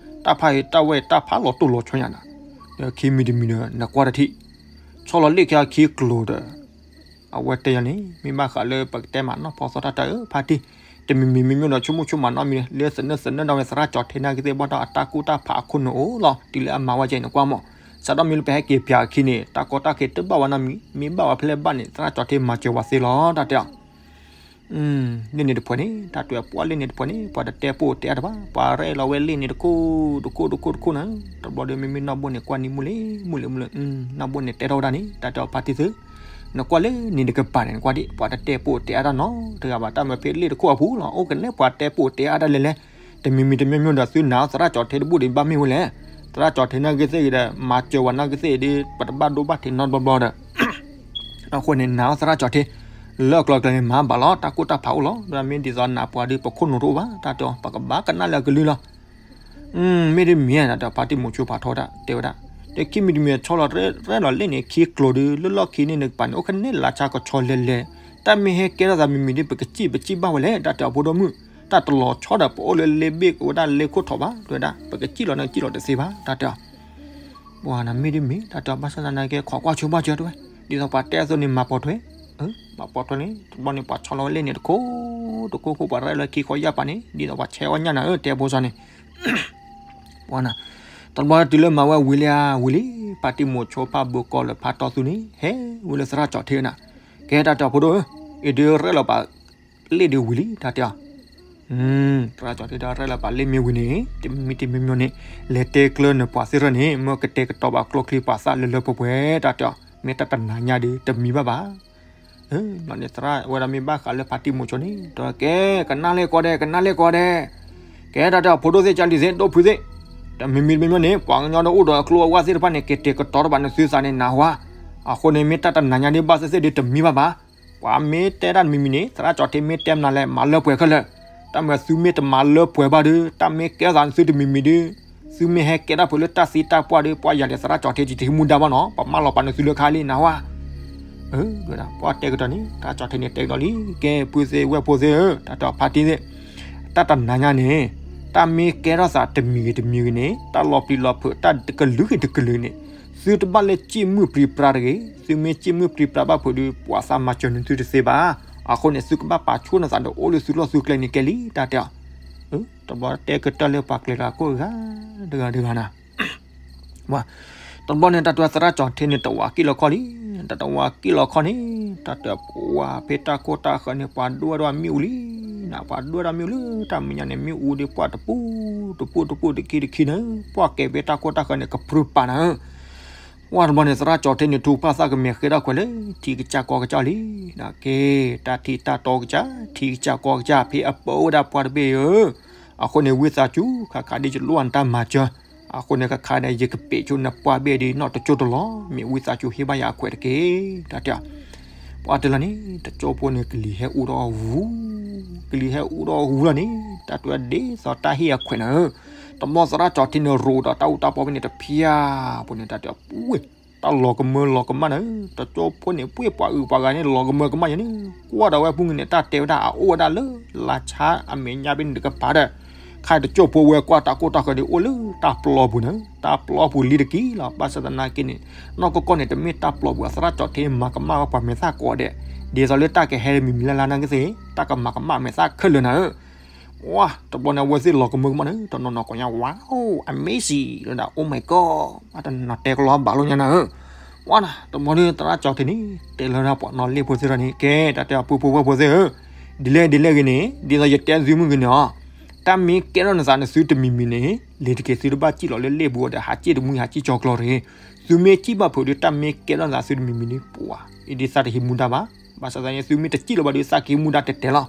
တၢ်ဖးအံၤတၢ်ဝဲတၢ်ဖးလီၤတိၢ်လီၤဆီညါနၤ, ဒီးခံမံၤတမံၤဒီး နကွၢ်တထံၣ် ဆီလီၤလ့ၣ်ခံခံကျိၤဒီး အဝဲတဲယၤန့ၣ် မ့ၢ်ဘၣ်ဃးလၢပကတဲမးနီၢ်ဖီသီတၢ်တၢ်ဧၢ ဖါတံၢ်, တမံၤမံၤမ့ၢ်မ့ၢ်ဒီး ဆိကမိၣ်ဆိကမးနီတမံၤ လၢသနၢၣ်သနၢၣ်ဒီး သရၣ်ကၠီၤထ့နာ်က့သ့ၣ် ဘၣ်ဒီးအတၢ်ကူၣ်တၢ်ဖးအခိၣ်နူာ်အိၣ်လီၤ. တုၤလၢအမၤဝဲကဲအံၤ နကွၢ်မး, စးထီၣ်မ့ၢ်လၢပဟဲက့ၤပၠးအခံန့ၣ် တၢ်ကီတၢ်ခဲတဘၣ်ဝဲနီတမံၤ, မ့ၢ်ဘၣ်ဝဲဖဲလဲၣ်ဘၣ်န့ၣ် သရၣ်ကၠီၤထ့မၤစၢၤဝဲသ့လီၤ တၢ်တဲအီၤ. လ့ၣ်န့ၣ်တဖှဲးန့ၣ် တၢ်တဲပှၤလ့ၣ်န့ၣ်တဖှဲးန့ၣ် ပှၤတတဲပိၢ်တဲအါတဘၣ်, ပှၤရဲၣ်လီၤဝဲလ့ၣ်န့ၣ်တခိၣ်တခိၣ်တခိၣ်နၤ, တဘျီဒီးမ့မ့ၢ်နီၢ်ဘိန့ၣ် ကွၢ်နံၤမုၢ်လ့ၣ်မုၢ်လ့ၣ်မုၢ်လ့ၣ်, နီၢ်ဘိန့ၣ်တဲထီၣ်ဝဲဒၣ်န့ၣ် တၢ်တဲအီၤ ဖါတံၢ်သု, နကွၢ်လၢန့ၣ်တကပၤန့ၣ် နကွၢ်ဒံး ပှၤတတဲပိၢ်တဲအါတၢ်နီတဂၤဘၣ်, တၢ်မၤဖဲလ့ၣ်တခိၣ်အပူၤလီၤ, အိၣ်ကနဲပှၤတဲပိၢ်တဲအါတၢ်လဲၣ်လဲၣ်, တမံၤမံၤတမံၤမံၤဒီး သုနာ်အီၤသရၣ်ကၠီၤထ့တဘူၣ်ဒီး ဘၣ်မ့ၢ်ဝဲလဲၣ်, သရၣ်ကၠီၤထ့နာ်က့သ့ၣ်ဒီး မၤစၢၤဝဲနာ်က့သ့ၣ်ဒီး ပတဘၣ်ဒိဘၣ်ထံးနီတဘျီဘျီဒီး အဃိန့ၣ် နာ်အီၤသရၣ်ကၠီၤထ့ လၢအကျိၤကျဲန့ၣ် မၤဘၣ်လီၤ, တၢ်ကူၣ်တၢ်ဖးအိၣ်လီၤ, ဒီးမ့ၢ်ဒ်သိးနာ်ပှၤဒီး ပခိၣ်နူာ်တအိၣ်ဘၣ်, တၢ်တဲအီၤ ပကဘၣ်ကနၣ်လၢအကလုၢ်လီၤ. မ့ၢ်တမံၤ တၢ်တဲအီၤ ဖါတံၢ်မုၢ်ဆိဖးထီတၢ် တဲဝဲဒၣ်, တခံမံၤတမံၤ ဆီလီၤရဲၣ်လီၤလ့ၣ်န့ၣ် ခံကျိၤဒီး လၢလီၢ်ခံန့ၣ် နကပၤန့ၣ် အိၣ်ကနဲလါဆါကဆီလဲၤလဲၤ, တၢ်မ့ၢ်ဟဲကဲထီၣ်သးမံၤမံၤဒီး ပကစံၣ်ပစံၣ်ဘၣ်ဝဲလဲၣ်, တၢ်တဲအီၤ ဖိဒိၣ်မုၣ်, တၢ်တလီၤဆီဒီး ပအိၣ်လၢလ့ၣ်ဘ့ၣ်ကဝဲဒၣ်လ့ၣ်ခိၣ်ထီးဘၣ် တဲဝဲဒၣ်, ပကစံၣ်လီၤန့ၣ် စံၣ်လီၤတသ့ဘၣ် တၢ်တဲအီၤ ပှၤနၤမ့ၢ်ဒ်မ့ၢ် တၢ်တဲအီၤ ဘၣ်ဆၣ်သနာ်က့ ခိးကွၢ်ဆိဘၣ်စၢၤတဲဝဲ, ဒ်သိးပှၤတဲအသိးန့ၣ် မၤပိာ်ထွဲ, မၤပိာ်ထွဲန့ၣ် တဘျီန့ၣ် ပှၤဆီလီၤဝဲလ့ၣ်န့ၣ်တခိၣ်တခိၣ်ခိၣ် ပှၤရဲၣ်လီၤခံခီယၢ်ပၤန့ၣ် ဒ်သိးပှၤဆဲးအီၣ်ညၣ်နၤဧၢ တဲဖိစီန့ၣ်, ပှၤနၤ, တဘျီတုၤလၢမၤဝဲဝံၤလံဧါ ဝံၤလံ, ဖါတံၢ်မုၢ်ဆိဖးဘူးကီၢ်လၢဖးတီသူန့ၣ် ဟဲဝံၤလၢသရၣ်ကၠီၤထ့နၤ, ကဲတၢ်တဲအီၤ ဖိဒိၣ်ဧၢ, အံၤဒုးရဲၣ်လီၤပာ် လ့ၣ်ဒုးဝံၤလံ တၢ်တဲအီၤ သရၣ်ကၠီၤထ့ဒီး ရဲၣ်လီၤပာ်လ့ၣ်မ့ၢ်ဝံၤန့ၣ် တမံၤတမံၤမံၤန့ၣ် လဲၤတဲကျၢၤနပှၤသ့ၣ်တဖၣ်န့ၣ် မ့ၢ်ကတဲာ်ကတီၤဘၣ်ကျိချံပှၤသၣ်လၢလၢပှဲၤပှဲၤ တၢ်တဲအီၤ, မ့ၢ်တၢ်တနၤညါဒီး တမံၤဘၣ်ဘၣ်. ဘျီန့ၣ် သရၣ်ဝဲဒၣ်မ့ၢ်ဘၣ်ဃးလၢဖါတံၢ်မုၢ်ဆိန့ၣ် တဲကဲ ကနၣ်လ့ၣ်ကိးဒဲး ကနၣ်လ့ၣ်ကိးဒဲး, ကဲတၢ်တဲအီၤ ဖိဒိၣ်သ့ၣ် ကၢ်လံၤသ့ၣ် ဒိၣ်ဖုသ့ၣ်, တမံၤမံၤတမံၤမံၤန့ၣ် ပှၤကညီဒီးအိၣ်ဒီးအကျိအဝၢ်သ့ၣ်တဖၣ်န့ၣ် ကတဲာ်ကတီၤတဘၣ်နသုသးန့ၣ်နၢ်ဟူဧါ, အဃိန့ၣ် မ့ၢ်တၢ်တနၤညါဒ်ဘၣ်သ့ၣ်သ့ၣ်ဒီး တမံၤဘၣ်ဘၣ်. ပှၤမ့ၢ်တဲတၢ်တမံၤမံၤန့ၣ် သရၣ်ကၠီၤထ့မ့ၢ်တဲမနုၤလဲၣ် မၤလၢပှဲၤခဲလၢာ်, တၢ်မၤသုမ့ၢ်တမၤလၢပှဲၤဘၣ်ဒီး တၢ်မ့ၢ်ကဲထီၣ်သးနသုတမံၤမံၤဒီး သုမ့ၢ်ဟဲကဲတၢ်ဖိလၢတၢ်သံတၢ်ပှၢ်ဒီး ပှၤယၤလဲၤသရၣ်ကၠီၤထ့ တဟံးမူဒါဘၣ်နီၤ ပမၢလီၤပာ်နသုလၢခါလံနၢ်ဟူဧါ. ပှၤတဲကဒီးန့ၣ် သရၣ်ကၠီၤထ့န့ၣ် တဲကဒီးလံ ကဲ ပုၢ်သ့ၣ်ဝဲၢ်ဖိသ့ၣ်ဧၢ တၢ်တဲအီၤဖါတံၢ်သ့ၣ်, တၢ်တနၤညါန့ၣ် တၢ်မ့ၢ်ကဲထီၣ်သးတမံၤဂ့ၤတမံၤဂ့ၤန့ၣ် တၢ်လီၤပျံၤလီၤဖုး တၢ်တကလုာ်ဂ့ၤတကလုာ်န့ၣ် သုတဘၣ်လၢစံၣ်မုၢ်ပြံပြါတဂ့ၤ, သုမ့ၢ်စံၣ်မုၢ်ပြံပြါဘၣ်ဖုးဒီး ပှၤသးမၤစၢၤနသုတသ့ဘၣ်. အဃိန့ၣ် သုကဘၣ်ပာ်ဆိနသးဒီးအိၣ်လၢသုလီၢ်သုကျဲန့ၣ်ကဲလံ တၢ်တဲအီၤ. တဘျီတဲကတၢၢ်လၢပှၤကျဲၤတဂၤကိးဂၤတဂၤတဂၤနၤ တဘျီန့ၣ် တၢ်တဲအီၤသရၣ်ကၠီၤထ့န့ၣ် တဝးကံၣ်လီၤခီလံ, တၢ်တဝးကံၣ်လီၤခီန့ၣ် တၢ်တဲအီၤ ပှၤဖဲတၢ်ကိၢ်တၢ်ဃၢၤန့ၣ် ပှၤဒိၣ်ဝဲဒၣ်မ့ၣ်အူလံနၤ, ပှၤဒိၣ်ဝဲဒၣ်မ့ၣ်အူလၢတၢ်မဲာ်ညါန့ၣ် မ့ၣ်အူဒီးပှၢ်တပူၤတပူၤတခံတခံန့ၣ် ပှၢ်ကဲၤဖဲတၢ်ကိၢ်တၢ်ဃၢၤန့ၣ် ကပြုၢ်ပာ်နၤဧၢ. ပှၢ်တဘျီန့ၣ် သရၣ်ကၠီၤထ့န့ၣ် ထူၣ်ဖျၢၣ်သၣ်ကမဲာ်ဃဲထီၣ်ခွဲးလၢ ထံကစၢ်ကီကစၢ်လံနၤ, ကဲ တၢ်ထံတၢ်တီကစၢ် ထံကစၢ်ကီကစၢ် ဖဲအပၢဝဲဒၣ်ပှၢ်တဘ့ၣ်ဧၢ. အဃိန့ၣ် ဝံသးစူၤ ခါခါဒ်ယလိၣ်နတၢ်မၤစၢၤ အဃိန့ၣ် ခါခါန့ၣ် ယကပ့းဆိနပှၢ်ဘ့ၣ်ဒီးနီၢ်တကၠိတလီၤ, မ့ၢ်ဝံသးစူၤဟ့ၣ်ဘၣ်ယၤအခွဲးတက့ၢ် တၢ်တဲအီၤ. ပှၢ်တလီၤန့ၣ် တကၠိဖိန့ၣ် ကလံၤဟဲအူထီၣ်ဝူ, ကလံၤဟဲအူထီၣ်ဝူလီၤန့ၣ် တၢ်တဲအီၤဒ်သိးတၢ်ဟ့ၣ်အခွဲးနၤဧၢ. တဘျီသရၣ်ကၠီၤထ့န့ၣ် ရိးဒီးတၢ်အူတၢ်ပီဖဲန့ၣ်တဖျၢၣ်ဖိန့ၣ် တၢ်တဲအီၤ ပှ့ၤ တၢ်လီၤကမၢလီၤကမၣ်နၤဧၢ, တကၠိဖိန့ၣ် ပှ့ၤပှၤအုၣ်ပှၤဂၤန့ၣ် လီၤကမၢကမၣ်ယၤန့ၣ်, ကွၢ်ဒီးဝဲဖုၣ်န့ၣ် တၢ်တဲဝဲဒၣ် အအိၣ်ဝဲဒၣ်လၢလါဆါအမဲာ်ညါဖဲန့ၣ်တကပၤဒီး, ခါတကၠိဖိဝဲကွၢ်တၢ်ကိၢ်တၢ်ဃၢၤဒီး အိၣ်လၢတၢ်ပျီပူၤနၤ, တၢ်ပျီပူၤလံတက့ၢ်လီၤ. ဘၣ်ဆၣ်သနာ်က့န့ၣ် နီၢ်ကီၢ်ကီၢ်န့ၣ် တမ့ၢ်တၢ်ပျီပူၤ အသရၣ်ကၠီၤထ့မၤကမၣ်ဝဲပှၤမဲာ်သၣ်ကိးဂၤဒဲး, ဒ်သိးလၢတၢ်ကဟဲမံၤမံၤလၢ်လၢ်နာ်က့သ့ၣ် တၢ်ကမၤကမၣ်မဲာ်သၣ်ခဲလၢာ်နၤဧၢ. ဝါ တဘျီန့ၣ် အဝဲသ့ၣ်လီၤကမၢကမၣ်န့ၣ် တနီၤနီၤကိးညါ wow, amazing လၢဒၣ် oh my god, တနီၤတဲကလီၤဘၣ်လိာ်ညါနၤဧၢ. ဝါနၤ တဘျီန့ၣ် သရၣ်ကၠီၤထ့န့ၣ် တဲလၢဒၣ်ပှၤနီၢ်လ့ၣ်ဖိသ့ၣ်တဖၣ်န့ၣ် ကဲ တၢ်တဲအီၤ ပုၢ်ဖိဝဲၢ်ဖိသ့ၣ်ဧၢ, ဒ်လဲၣ်ဒ်လဲၣ်ဂ့ၤန့ၣ် ဒ်သိးယတဲသုမုၢ်ဂ့ၤန့ၣ်အီၤ, တၢ်မ့ၢ်ကဲထီၣ်နသးနသုတမံၤမံၤန့ၣ် လ့ၤတက့ၤသုတဘၣ်စံၣ်လီၤလၢလ့ၣ်ပူၤဒီး ဟးစံၣ်တမှံဟးစံၣ်ကၠီၤကျီတဂ့ၤ. သုမ့ၢ်စံၣ်ဘၣ်ဖုးဒီး တၢ်မ့ၢ်ကဲထီၣ်နသးသုတမံၤမံၤန့ၣ် ပှၤအံၤဒ်သးတဟံးမူဒါဘၣ်. ဘၣ်ဆၣ်သနာ်က့ သုမ့ၢ်တစံၣ်လီၤဘၣ်ဒီး သးကဟံးမူဒါတဲာ်တဲာ်လီၤ.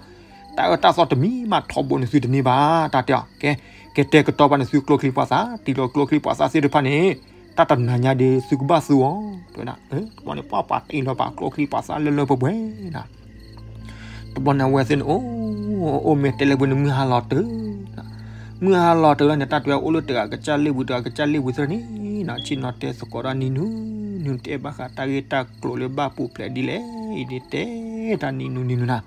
တၢ်အၢတၢ်သီတမံၤမးထီဘိန့ၣ်သုတန့ၢ်ဘၣ် တၢ်တဲအီၤ. ကဲ ကတဲာ်ကတီၤပာ်န့ၣ်သုကျိချံပှၤသၣ်, တံၤလီၤကျိချံပှၤသၣ်သ့ၣ်တဖၣ်န့ၣ် တၢ်တနၤညါဒီးသုကဘၣ်သူအီၤ တဲဝဲဒၣ်. တဘျီန့ၣ် ပှၤပှၤတံၤလီၤပာ်ကျိချံပှၤသၣ်လၢလၢပှဲၤပှဲၤဒၣ်. တဘျီန့ၣ် အဝဲသ့ၣ်န့ၣ် အိၣ် အိၣ်မ့ၢ်တဲလၢပှဲၤန့ၣ် မုၢ်ဟါလီၤတၢၢ်, မုၢ်ဟါလီၤတၢၢ်လီၤန့ၣ် တၢ်တဲဝဲအိၣ်လၢတဂၤကစၢ်လ့ၣ်ပူၤ တဂၤကစၢ်လ့ၣ်ပူၤသ့ၣ်န့ၣ် ဆ့ၣ်နီၤတဲသကိးတၢ်နံၤနုၤ နုၤတဲဘၣ်ဃးတၢ်ဂ့ၢ်တၢ်ကျိၤလၢဘၣ်ပူၤဖျဲးဒ်လဲၣ်အံၤန့ၣ် တဲတၢ်နံၤနုၤနံၤနုၤနၤ.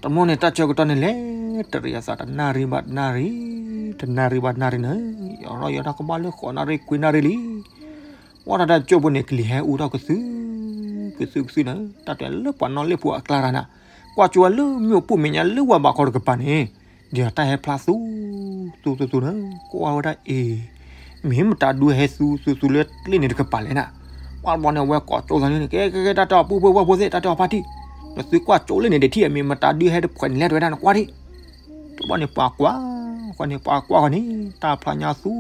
တဘျီန့ၣ် တၢ်ဆၢကတီၢ်န့ၣ်လဲၤတရံးအသးတနၣ်ရံၣ်ဘၣ်တနၣ်ရံၣ်, တနၣ်ရံၣ်ဘၣ်တနၣ်ရံၣ်န့ၣ် ယီၤထီၣ်ယီၤထီၣ်ကဘၣ်လၢဃိးနၣ်ရံၣ်ခွံနၣ်ရံၣ်လံ. ဝဲတၢ်တၢ်ကၠိဖိန့ၣ် ကလံၤဟဲအူထီၣ်ကသု ကသုကသုန့ၣ် တၢ်တဲလၢပှၤနီၣ်လ့ၣ်ဖိအကျါတၢ်န့ၣ် ကွၢ်ကၠိဝဲလၢမ့ၣ်အူပိၢ်မဲာ်ညါလၢဝဲဘးခီတကပၤန့ၣ် ဒ်တၢ်ဟဲဖျါသူ သူသူသူန့ၣ် ကွၢ်ဝဲဒၣ်အ့ၣ် မ့ၢ်မတၤဒုးဟဲသူသူသူလၢလ့ၣ်န့ၣ်တကပၤလဲၣ်န့ၣ်. ပှၤတဘျီန့ၣ် အဝဲကိးကၠိသးန့ၣ် ကဲကဲကဲ တၢ်တဲအီၤ ပုၢ်ဖိဝဲၢ်ဖိသ့ၣ် တၢ်တဲအီၤဖါတံၢ် နသုကွၢ်ကၠိလၢန့ၣ်တထံၣ် မ့ၢ်မတၤဒုးဟဲတဖှဲးန့ၣ်လဲၣ် တဲဝဲဒၣ် နကွၢ်ဒံး. တဘျီန့ၣ် ပှၤကွၢ်ဃီန့ၣ် ပှၤကွၢ်ဃီန့ၣ် တၢ်ဖျါညါသူ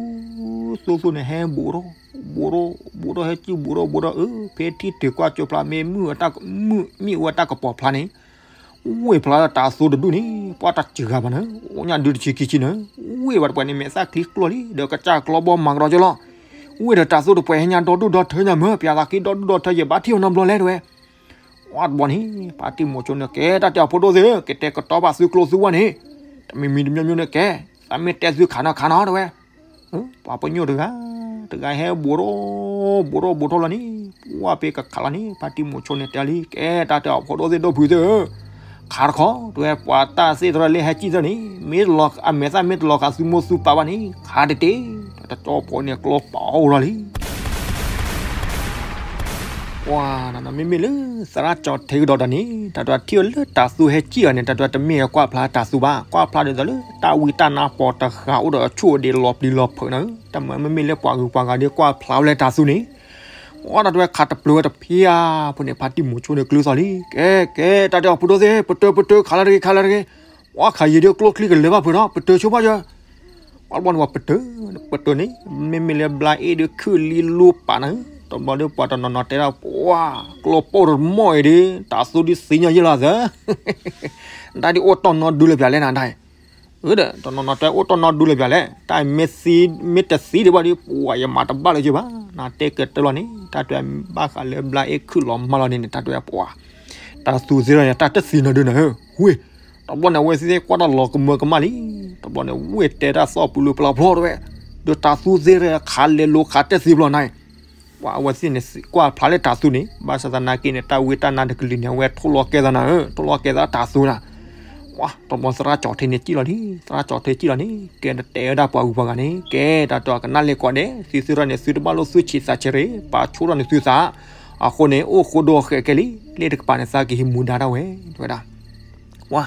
သူသူန့ၣ် ဟဲဘူးထီၣ် ဘူးထီၣ် ဘူးထီၣ် ဟဲကံၣ်ဘူးထီၣ် ဘူးထီၣ် အၢ ဖဲထံၣ်တုၤကွၢ်ကၠိဖျါ မ့ၢ်မုၢ်အတၢ် မုၢ်မ့ၣ်အူအတၢ်ကပီၤဖျါန့ၣ် ဝ့ၢ်ဖျါလၢတၤသူတဒူၣ်န့ၣ် ပှၤတစှၤဘၣ်န့ၣ် အိၣ်ညၣ်ဒုတဆံခံဆံန့ၣ် ဝ့ၢ်ဝဲတပှဲၤန့ၣ် မဲာ်သၣ်ချံကျိလံ ဒီးကစၢ်ကျီဘီမၤကဒီးကၠိလီၤ. ဝ့ၢ်ဒီးတၤသူတပှဲၤဟဲညါဒီဒူၣ်ဒီထၢညါမၢ် ပျၤသးက့ဒီဒူၣ်ဒီထၢ ယဘၣ်ထံၣ်အီၤနီတဘျီလဲၣ် တဲဝဲ. ဝဲတဘျီန့ၣ် ဖါတံၢ်မိၤဆိန့ၣ် ကဲ တၢ်တဲအီၤဖိဒိၣ်သ့ၣ်ဧၢ ကတဲာ်ကတီၤပာ်သုကျိသူဝဲန့ၣ် တမံၤမံၤတမံၤမံၤန့ၣ်ကဲ သးမ့ၢ်တဲသုခးနီၤခးနီၤ တဲဝဲ. ပှၤပညိၣ်တဂၤ တဂၤဟဲဘူးထီၣ် ဘူးထီၣ်ဘူးထီၣ်လီၤန့ၣ် ပှၤပ့ၤကခးလီၤန့ၣ် ဖါတံၢ်မိၤဆိန့ၣ်တဲလံ ကဲ တၢ်တဲအီၤဖိဒိၣ်သ့ၣ်ဒီဖုသ့ၣ်ဧၢ ခးတခီ တဲဝဲ ပှၤတၢ်သ့ၣ်တဖၣ်လၢဟဲကံၣ်သ့ၣ်န့ၣ် မ့ၢ်တလီၤ အမဲာ်သၣ်မ့ၢ်တလီၤဃာ်သုမိၢ်သုပၢ်ဘၣ်န့ၣ် ခးတတ့ၢ် တကၠီဖိန့ၣ်ကျိပာ်အီၤလီၤလံ. ပှၤ မ့မ့ၢ်လၢသရၣ်ကၠီၤထံကဒီးတၢ်န့ၣ် တၢ်တထံၣ်အီၤလၢတၤသူဟဲကံၣ်အီၤန့ၣ် တၢ်တမ့ၢ်ကွၢ်ဖျါတၤသူဘၣ် ကွၢ်ဖျါဒ်သိးလၢ တၢ်ဝံတၢ်နါပီၤတဂၤအိၣ်ဒီးအဆူၣ်အဒ့လီၤပျံၤလီၤဖုးန့ၣ် တၢ်မၤမ့မ့ၢ်လၢပှၤဂုၤပှၤဂၤဒီးကွၢ်ဖျါဝဲလၢတၤသူန့ၣ် ပှၤတၢ်တဝဲခးတပျုာ်ဝဲတဖံဧါ ဖိန့ၣ် ဖါတံၢ်မိၤဆိန့ၣ်ကျုသီၤလံ ကဲ ကဲ တၢ်တဲအီၤဖိဒိၣ်သ့ၣ် ပတၢၤ ပတၢၤ ခးလၢတဂ့ၤ ခးလၢတဂ့ၤ ပှၤခးယံာ်ဒီးကျိချံကလဲၤဘၣ်ဖုးဒီး ပတၢၤဆိဘၣ်ယၤ ပှၤတဘျီန့ၣ် ပှၤပတၢၤ ပတၢၤန့ၣ် မ့မ့ၢ်လၢဘျါအ့ၣ်ဒီးခုၣ်လံလိပာ်န့ၣ် တဘျီဒီးပှၤတနီၤနီၤတဲဒၣ် ပှၤ ကျိပိၢ်တမီၢ်အံၤဒီး တၤသူဒုးသ့ၣ်ညါယဲလီၤသၢ တၢ်ဒ်အိၣ်တီၢ်နီဒုလၢပျၢၤလဲၣ်နၤဒၣ် အၢဒီး တနီၤနီၤတဲအိၣ်တီၢ်နီဒုလၢပျၢၤလဲၣ် တၢ်မ့ၢ်သံ မ့ၢ်တသံဒံးဘၣ်ဒီး ပှၤယမၤတဘၣ်လၢၤက့ဘၣ် နတဲကတၢၢ်လီၤန့ၣ် တၢ်တဲဘၣ်ဃးလၢဘျါအ့ၣ်ခုၣ်လီၤမၢ်လီၤန့ၣ် တၢ်တဲပှၤ တၤသူသ့ၣ်တဖၣ်န့ၣ် တၢ်တသံနီဒုန့ၣ် ဝ့ၢ် တဘျီန့ၣ် အဝဲသ့ၣ်ကွၢ်တၢ်လီၤကမၢကမၣ်လံ တဘျီန့ၣ် ဝ့ၢ်တဲတၢ်သီၣ်ပူၤလၢပျီဖျီတဝဲ ဒီးတၤသူသ့ၣ်တဖၣ်ခးလဲၤလိၤခးတသံဘျီန့ၣ် ပှၤအဝဲသ့ၣ်န့ၣ် ကွၢ်ဖျါလၢတၤသူန့ၣ် ဘၣ်ဆၣ်သနာ်က့န့ၣ် တၢ်ဝံတၢ်နါတကလုာ်န့ၣ် အဝဲထိၣ်လီၤကဲသးနၤဧၢ ထိၣ်လီၤကဲသးတၤသူနၤ ပှၤ တဘျီသရၣ်ကၠီၤထံန့ၣ်စံၣ်လီၤလံ သရၣ်ကၠီၤထံစံၣ်လီၤန့ၣ် ကဲတဲတဲဝဲဒၣ်ပှၤဂုၤပှၤဂၤန့ၣ် ကဲတၢ်တဲအီၤကနၣ်လဲၤကိးဒဲး သုသ့ၣ်တဖၣ်န့ၣ် သုတဘၣ်လိၣ်သူၣ်ဆံးသးဆံးရ့ ပာ်ဆိထီၣ်န့ၣ်သုသး အဃိန့ၣ် အိၣ်ဃိဒိအဃဲးကဲလံ လ့ၣ်တကပၤန့ၣ် သးကဟံးမူဒါဒၣ်ဝဲ တဲဝဲဒၣ် ပှၤ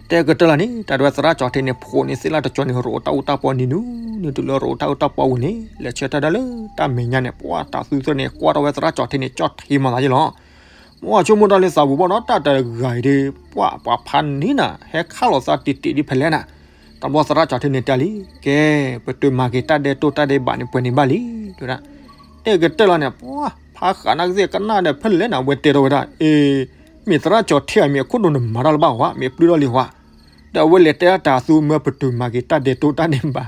တဲကတၢၢ်လီၤန့ၣ် တၢ်တဲဝဲသရၣ်ကၠီၤထံန့ၣ် ဖိးန့ၢ်သ့ၣ်လၢတကၠီၤန့ၣ် ရိးတၢ်အူတၢ်ပီနံၤနုၤ နုၤတုၤလၢရိးတၢ်အူတၢ်ပီဝံၤန့ၣ် လဲၤဆၢထၢၣ်တၢ်လၢတၢ်မဲာ်ညါန့ၣ် ပှၤတၤသူသ့ၣ်န့ၣ် ကွၢ်ထီၣ်ဝဲသရၣ်ကၠီၤထံန့ၣ် ကၠီၣ်ထံမၤသးယ့ၣ်လီၤ မ့ၢ်ဆိကမိၣ်တၢ်လၢသးပူၤဘၣ်ဒီး တၢ်တဂၤအံၤဒီး ပှၤပှၤဖးန့ၢ်နၤ ဟဲခးလိာ်သးတံၢ်တံၢ်ဒ်ဖဲလဲၣ်နၤ တဘျီသရၣ်ကၠီၤထံန့ၣ်တဲလံ ကဲ ပတုာ်မၤက့ၤတၢ်ဒဲးတိၢ်တၢ်ဒဲးဘးန့ၣ် ပှဲၤန့ၣ်ဘၣ်လံ တဲဝဲဒၣ် တဲကတၢၢ်လီၤန့ၣ် ပှၤ ဖးဃးနၢ်ကသ့ၣ်ကနၣ်ဒီးဖဲလဲၣ်နၤ အဝဲတဲထီၣ်ဝဲဒၣ် အ့ မ့ၢ်သရၣ်ကၠီၤထံဧါ မ့ၢ်အခိၣ်ဒိၣ်နမၤတၢ်လၢၤဘၣ်ဧါ မ့ၢ်ပျုၢ်ထီၣ်လံဧါ ဒီးအဝဲလဲၤတဲဒၣ်တၤသူမၢပတုာ်မၤက့ၤတၢ်ဒဲးတိၢ်တၢ်ဒဲးဘး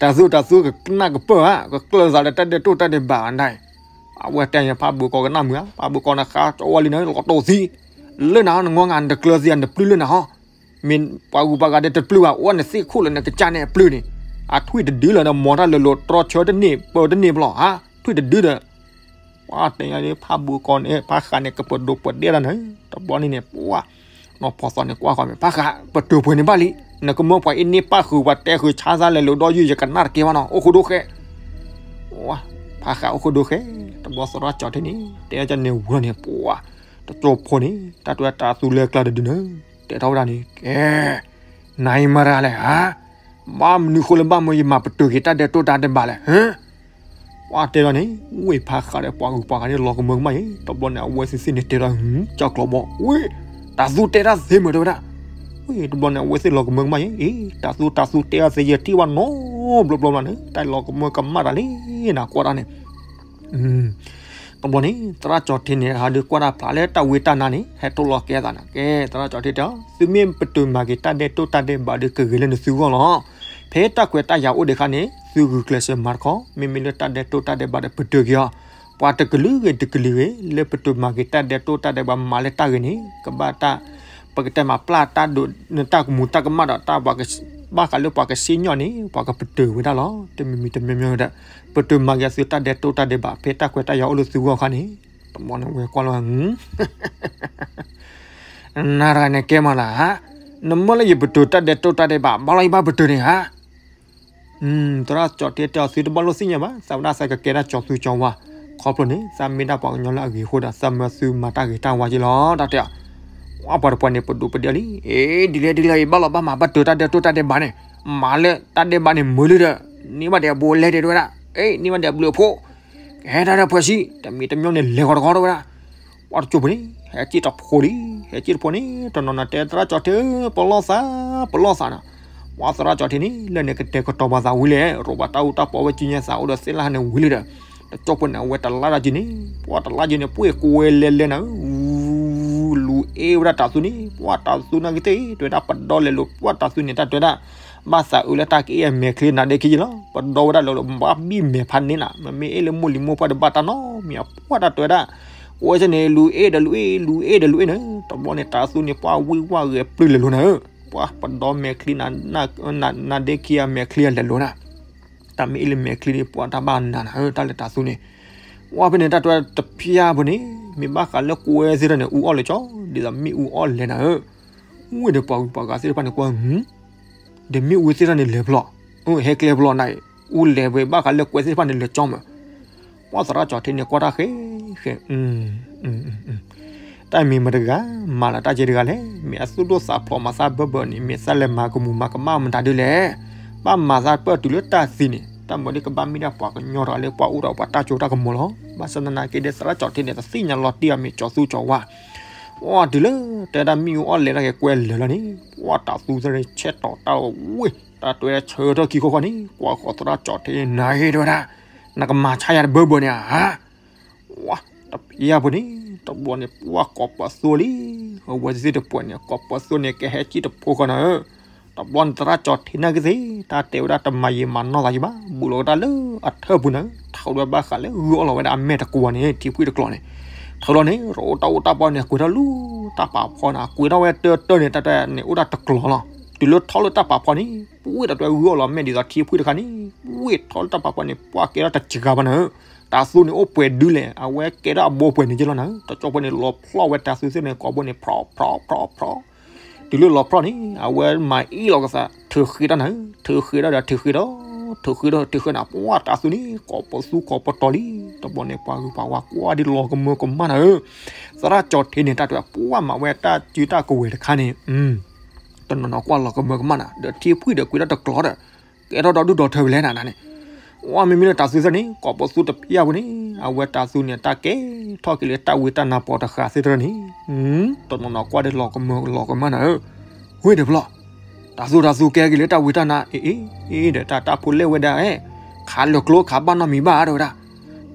တၤသူတၤသူကနၣ်ကပၢၢ်ဧါ ကကျၢၢ်သးဒီးတၢ်ဒဲးတိၢ်တၢ်ဒဲးဘးဒၣ် အဝဲတဲန့ၣ် ဖးဘုးကီးကနၣ်မုာ်ဧါ ဖးဘုးကီးနဃါကၠီဝါလံနၤ လီၤတိၢ်သံ လၢနၤ နငီငါ နတကျၢၤသံဧါ နပျုၢ်လၢနၤဟီ မ့ၢ်ပှၤဂုၤပှၤဂၤဒီးတပျုၢ်ဘၣ် အိၣ်နသ့ၣ်ခိၣ်လၢနကစၢ်န့ၣ်အပျုၢ်န့ၣ် အထွံၣ်တဒုလၢန မီၤတၢ်လၢလိၤတြီဆၢတန့ၢ် ပၢတန့ၢ်ဘျီ ဟါ ထွံၣ်တဒုဒီး ပှၤတဲညါဒ်ဖးဘုးကီးန့ၣ် ဖးဃးန့ၣ် ကပဒိးပဒဲတၢ်န့ၣ် တဘျီန့ၣ်န့ၣ် ပှၤ နီၢ်ဖီသီန့ၣ် ကွၢ်ဃီမ့ၢ် ဖးဃး ပတုာ်ပှဲၤန့ၣ်ဘၣ်လံ နကမၢပှၤအ့ၣ်န့ၢ်ပၣ်ဃုာ် ပှၤတဲဃုာ်ဆါသးလဲၤလိၤဒီးယုၢ် ယကနၣ်တကဲဘၣ်နီၤ အိၣ်ဃိဒိၣ်ဃဲ ဖးဃးအိၣ်ဃိဒိၣ်ဃဲ တဘျီသရၣ်ကၠီၤထံန့ၣ် တဲကန့ၣ်ဝံၤန့ၣ် ပှၤ တကၠိဖိန့ၣ် တၢ်တဲဝဲတၤသူလၢကျါတဒုန့ၣ် တဲထီၣ်ဝဲဒၣ်န့ၣ် ကဲ နၤအံၤမၤရၤလဲၣ်ဧါ ဘၣ်မနုၤဃိလၢဘၣ်မၢယမၤပတုာ်က့ၤ တၢ်ဒဲးတိၢ်တၢ်ဒဲးဘးလဲၣ် ဟၢ ပှၤတဲလီၤန့ၣ် ဝ့ၢ်ဖးဃးဒီးပှၤဂုၤပှၤဂၤန့ၣ် လီၤကမၢကမၣ်အံၤ တဘျီန့ၣ် အဝဲသ့ၣ်သ့ၣ်န့ၣ်တဲထီၣ် ကၠီၣ်ကျီဘီ ဝ့ၢ် တၤသူတဲတၢ်သ့မုာ်တဲဝဲဒၣ် တဘျီန့ၣ် အဝဲသ့ၣ်လီၤကမၢကမၣ်ယဲ အ့ တၢ်သူတၢ်သူတဲအီၤသ့ယဲ ထံၣ်ဘၣ်နီတဘျီဘျီဘျီန့ၣ် တၢ်လီၤကမၢကမၣ်တၢ်လံနၤ ကွၢ်တၢ်န့ၣ် တဘျီန့ၣ် သရၣ်ကၠီၤထံန့ၣ် ဟးဒုးကွၢ်တၢ်ဖျါလၢတၢ်ဝံတၢ်နါန့ၣ် ဟဲထီၣ်လီၤကဲအသးန့ၣ် ကဲ သရၣ်ကၠီၤထံတဲအီၤ သုမ့ၢ်ပတုာ်မၤက့ၤတၢ်ဒဲးတိၢ်တၢ်ဒဲးဘးဒီး ကဂ့ၤလၢနသုဂီၢ်လီၤ. ဖဲတၢ်ခွဲးတၢ်ယာ်အိၣ်ဒံးအခါန့ၣ် သုဂုာ်ကျဲးစၢးမၤတခီ မ့မ့ၢ်လၢတၢ်ဒဲးတိၢ်တၢ်ဒဲးဘးဒီး ပတုာ်က့ၤအီၤ ပှၤတကလုာ်ဂ့ၤတကလုာ်ဂ့ၤ လၢပတုာ်မၤက့ၤတၢ်ဒဲးတိၢ်တၢ်ဒဲးဘးမၤလၢတၢ်ဂ့ၤန့ၣ် ကဘၣ်တၢ် ပကတဲမၤပျၢ်တၢ်ဒိး နတၢ်ကမူၤတၢ်ကမၣ်ဒီး တၢ်ဘၣ်ဃးလၢပှၤကစံၣ်ညီၣ်န့ၣ် ပှၤကပတုာ်ဝဲဒၣ်လီၤ. တမံၤမံၤတမံၤမံၤဒီး ပတုာ်မၤက့ၤအသုတၢ်ဒဲးတိၢ်တၢ်ဒဲးဘး ဖဲတၢ်ခွဲးတၢ်ယာ်အိၣ်လၢသုဂီၢ်အခါန့ၣ် တဘျီန့ၣ်ဝဲကွၢ်လီၤ နၤတဂၤန့ၣ်ကဲမးလၢဧါ, နမ့ၢ်လၢယပတုာ်တၢ်ဒဲးတိၢ်တၢ်ဒဲးဘး ဘၣ်လီၤယဘၣ်ပတုာ်န့ၣ်ဧါ. သရၣ်ကၠီၤထံတဲအီၤ သုတဘၣ်လိၣ်သ့ၣ်ညါဘၣ်, သးဝဲဒၣ်သးကကဲဒၣ်ကၠီၤသူကၠီၤဝါ, ခီဖျိန့ၣ် သးမ့ၢ်ဒၣ်ပှၤကညီလၢအဂ့ၤအဃိဒီး သးမၢသုမၤတၢ်ဂ့ၤတၢ်ဝါက့လီၤ တၢ်တဲအီၤ. ဝဲပှၤတပှၤန့ၣ် ပဒိးပဒ့လံ, အ့ ဒ်လဲၣ်ဒ်လဲၣ် ယဘၣ်လီၤဘၣ်မၤဘၣ်တုာ်တၢ်ဒဲးတိၢ်တၢ်ဒဲးဘးန့ၣ်, မၤလၢတၢ်ဒဲးဘးန့ၣ်မုာ်လံဒီး, န့ၢ်ဘၣ်ဒဲးဘိလဲၣ်တဲဝဲဒၣ်, အ့ န့ၢ်ဘၣ်ဒဲးဘျုးအဖိ, ကဟဲတၢ်ဒီးဖှဲးဆံ, တမံၤတမံၤန့ၣ်လဲၤဂီၤတဂီၤတဲဝဲဒၣ်. ပှၤတကၠိပူၤန့ၣ် ဟဲက့ၣ်တဖိလံ, ဟဲက့ၣ်တဖိန့ၣ် တနီၤနီၤတဲသရၣ်ကၠီၤထံဧၢ ပလီၢ်သး, ပလီၢ်သးနီၤ. ပှၤသရၣ်ကၠီၤထံန့ၣ် လၢန့ၣ်ကတဲာ်ကတီၤပှၤသးဝံၤလဲၣ်, ရိးဘၣ်တၢ်အူတၢ်ပီဝဲကံညါသးအိၣ်ဒီးသ့ၣ်လၢ်ဟါန့ၣ်ဝံၤလံဒီး, တကၠိပူၤန့ၣ် အဝဲတလါတၢ်က့ၤန့ၣ်, ပှၤတလါက့ၤန့ၣ် ပှ့ၢ်ကွဲလဲၤလဲၤနၤဧၢ, လူၤအ့ၣ်ဝဲဒၣ်တၢ်သူန့ၣ်, ပှၤတၢ်သူနာ်က့ၤသ့ၣ် တဲဝဲဒၣ်ပဒီလဲၤလိာ်, ပှၤတၢ်သူန့ၣ် တၢ်တဲဝဲဒၣ် ဘၣ်သးအုးလၢတၢ်ကအ့ၣ်အမဲာ်ချံနၤဒ့ခံယ့လီၤ, ပဒီဝဲဒၣ်လၢဘၣ်ဘံၣ်မဲာ်ဖးန့ၣ်နၤ, မ့မ့ၢ်အ့ၣ်လၢမိၢ်လံၤမိၢ်ပှၢ်ဒီးဘၣ်တၢ်နီတမံၤ, ပှၤတၢ်တဲဝဲဒၣ်, ဝဲဆၢန့ၣ် လူၤအ့ၣ်ဒီးလူၤအ့ၣ်, လူၤအ့ၣ်ဒီးလူၤအ့ၣ်န့ၣ်, တဘျီန့ၣ် တၢ်သူန့ၣ် ပှၤဝံၣ်ဝၣ်ဂဲၤပျုၢ်လဲၤလိၤနၤဧၢ, ပှၤပဒီမဲာ်ချံ နၤဒ့ခံအမဲာ်ချံအလဲၤလိၤနၤ, တၢ်မ့ၢ်အ့ၣ်လၢမဲာ်ချံန့ၣ် ပှၤတၢ်ဘၣ်နၤနၤဧၢ, တၢ်လဲၤတၢ်သူန့ၣ်, ဝဲဖဲန့ၣ် တၢ်တဲဝဲတဖျၢၣ်ဖိန့ၣ်, မ့ၢ်ဘၣ်ဃးလၢကွဲသ့ၣ်တဖၣ်န့ၣ် အူအီၣ်လဲၤကၠီ, ဒ်သိးမ့ၣ်အူအီၣ်လဲၤနၤဧၢ, ဝ့ၢ်ဒီးပှၤဂုၤပှၤဂၤသ့ၣ်တဖၣ်န့ၣ်ကွၢ် ဒီးမ့ၣ်အူသ့ၣ်တဖၣ်န့ၣ်လဲၤဖျိး, ဟဲကျဲဖျိးနၤ, အူလဲၤဝဲဘၣ်ဃးလၢကွဲသ့ၣ်တဖၣ်န့ၣ်လဲၤကၠီမး, ပှၤသရၣ်ကၠီၤထံန့ၣ် ကွၢ်တၢ်ဃဲဃဲ, တၢ်မံၤမတၤတဂၤ မၤလၢတၢ်ကဲတဂၤလဲၣ်, မ့ၢ်အသူၣ်ဒိၣ်သးဖျိးမၤသးဘၢဘၢန့ၣ် မ့ၢ်သးလဲၤမၤကမူၤမၤကမၣ်မတၤဒုလဲၣ်, ဘၣ်မၤသးပၢၢ်တုၤလၢတၢ်သံန့ၣ် တၢ်မၤဒ်ကဘၣ်မ့ၢ်ဒၣ်ပှၤကညီတဂၤလၢပှၤအိၣ်ဒီးပှၤတၢ်စိတၢ်ကမီၤလီၤ, ဘၣ်ဆၣ်သနာ်က့ဒီးသရၣ်ကၠီၤထံန့ၣ် တသ့ၣ်ညါလီၤတံၢ်အီၤမ့ၢ်ကၠီၤသူကၠီၤဝါ ပှၤတုၤလၢ တဲဒၣ်မ့ၣ်အူအီၣ်လဲၤတၢ်က့ၤကွဲလဲၤလီၤန့ၣ်, ပှၤတၢ်သူသ့ၣ်န့ၣ် ဆဲးတီၤတၢ်ဝ့ၢ်, တၢ်တဲဝဲဒၣ်ဆၢထၢၣ်ခံခီခီန့ၣ် ကွၢ်ဃီၤသရၣ်ကၠီၤထံန့ၣ် နၤဟ့ၣ်တဲဝဲဒၣ်, နကမၤဆါယၤတဘၢဘၢန့ၣ်ဧါ, ပှၤတပျၢ်ဖိန့ၣ် တဘျီန့ၣ် ပှၤကိးပသူလံ, အဝဲသ့ၣ်တပှဲၤန့ၣ် ကိးပသူန့ၣ် ကဟဲက့ၣ်တဖိဃီနၤဧၢ, တဘျီန့ၣ်သရၣ်ကၠီၤထံနာ်က့ၤသ့ၣ် တၢ်တဲဝဲဒၣ်တမၤယံာ်မၤနီၢ်သးယံာ်ဘၣ်, ဘူးလီၤဝဲဒၣ်လၢအထၢၣ်ပူၤနၤဧၢ, ထီၣ်ဝဲဘၣ်ဃးလၢဂုၢ်အီၣ်လီၤဝဲဒၣ်အမဲာ်တကွီၤန့ၣ် ထံဖှံၣ်တကျိၤန့ၣ်, ထီၣ်လီၤန့ၣ် ရိးတၢ်အိၣ်တၢ်ပီန့ၣ် ကွံာ်ထီၣ်လူၤတၢ်ပာ်ဖီနၤ, ကွံာ်ထီၣ်ဝဲတၢၢ်တၢၢ်န့ၣ် တၢ်တဲန့ၣ်အိၣ်ဒၣ်တကျိၤလီၤ, တုၤလၢထီၣ်လၢတၢ်ပာ်ဖီန့ၣ် ပှ့ၢ်တၢ်တဲဂုၢ်အီၣ်လီၤမဲာ်ဒ်သိးထံဖှံၣ်တခါန့ၣ်, ပှ့ၢ်ထီၣ်လၢတၢ်ပာ်ဖီန့ၣ် ပှၤကဲထီၣ်တစှၤဘၣ်နၤဧၢ, တၢ်သူန့ၣ်အိၣ်ပှဲၤဒုလဲၣ်, အဝဲကဲထီၣ်အဘိပှဲၤန့ၣ်က့လီၤနၤဧၢ, တကၠိဖိန့ၣ် လီၤဖျီၣ်ဝဲတၢ်သူသ့ၣ်န့ၣ် ကိးဘိန့ၣ် ဖြီဖြီဖြီဖြီ တုၤလၢလီၤဖျီၣ်န့ၣ် အဝဲမၤအ့ၣ်လီၤကသး ထုးဃ့တၢ်နၤဧၢ, ထုးဃ့တၢ်ဒီးထုးဃ့ဒီး ထုးဃ့ဒီးထုးဃ့နၤ, ပှၤတၢ်သူန့ၣ် ကိးပသူကိးပတီၤလံ, တဘျီန့ၣ် ပှၤဂုၤပှၤဂၤကွၢ်ဒ်လီၤကမၢကမၣ်နၤဧၢ, သရၣ်ကၠီၤထံန့ၣ် တၢ်တဲပှၤမၤဝဲတၢ်စုတၢ်ကဝဲၤတခါန့ၣ်, တနီၤနီၤကွၢ်လီၤကမၢကမၣ်နၤ, ဒီးထံဖှံၣ်ဒီးကွံာ်ထီၣ်တကျိၤဒီး ကဲထီၣ်ဒီဒူၣ်ဒီထၢဝဲလဲၣ်နၤန့ၣ်, ဝဲမ့မ့ၢ်လၢတၢ်သူသ့ၣ်န့ၣ် ကိးပသူတပျၢ်ဖိန့ၣ် အဝဲတၢ်သူန့ၣ် တၢ်ကဲထီၣ်က့ၤလၢတၢ်ဝံတၢ်နါပီၤတဃာ်သ့ၣ်တဖၣ်န့ၣ်, တနီၤနီၤကွၢ်ဒ်လီၤကမၢလီၤကမၣ်နၤဧၢ, ဝ့ၢ်ဒီးဖျီၣ်, တၢ်သူတၢ်သူကဲက့ၤလၢတၢ်ဝံတၢ်နါ အ့ၣ်အ့ၣ်ဒီးတၢ်တၢ်ဖိလဲၣ်ဝဲဒၣ်, ခးလၢာ်ကျိခးဘၣ်နီတမံၤဘၣ်တဲဝဲဒၣ်,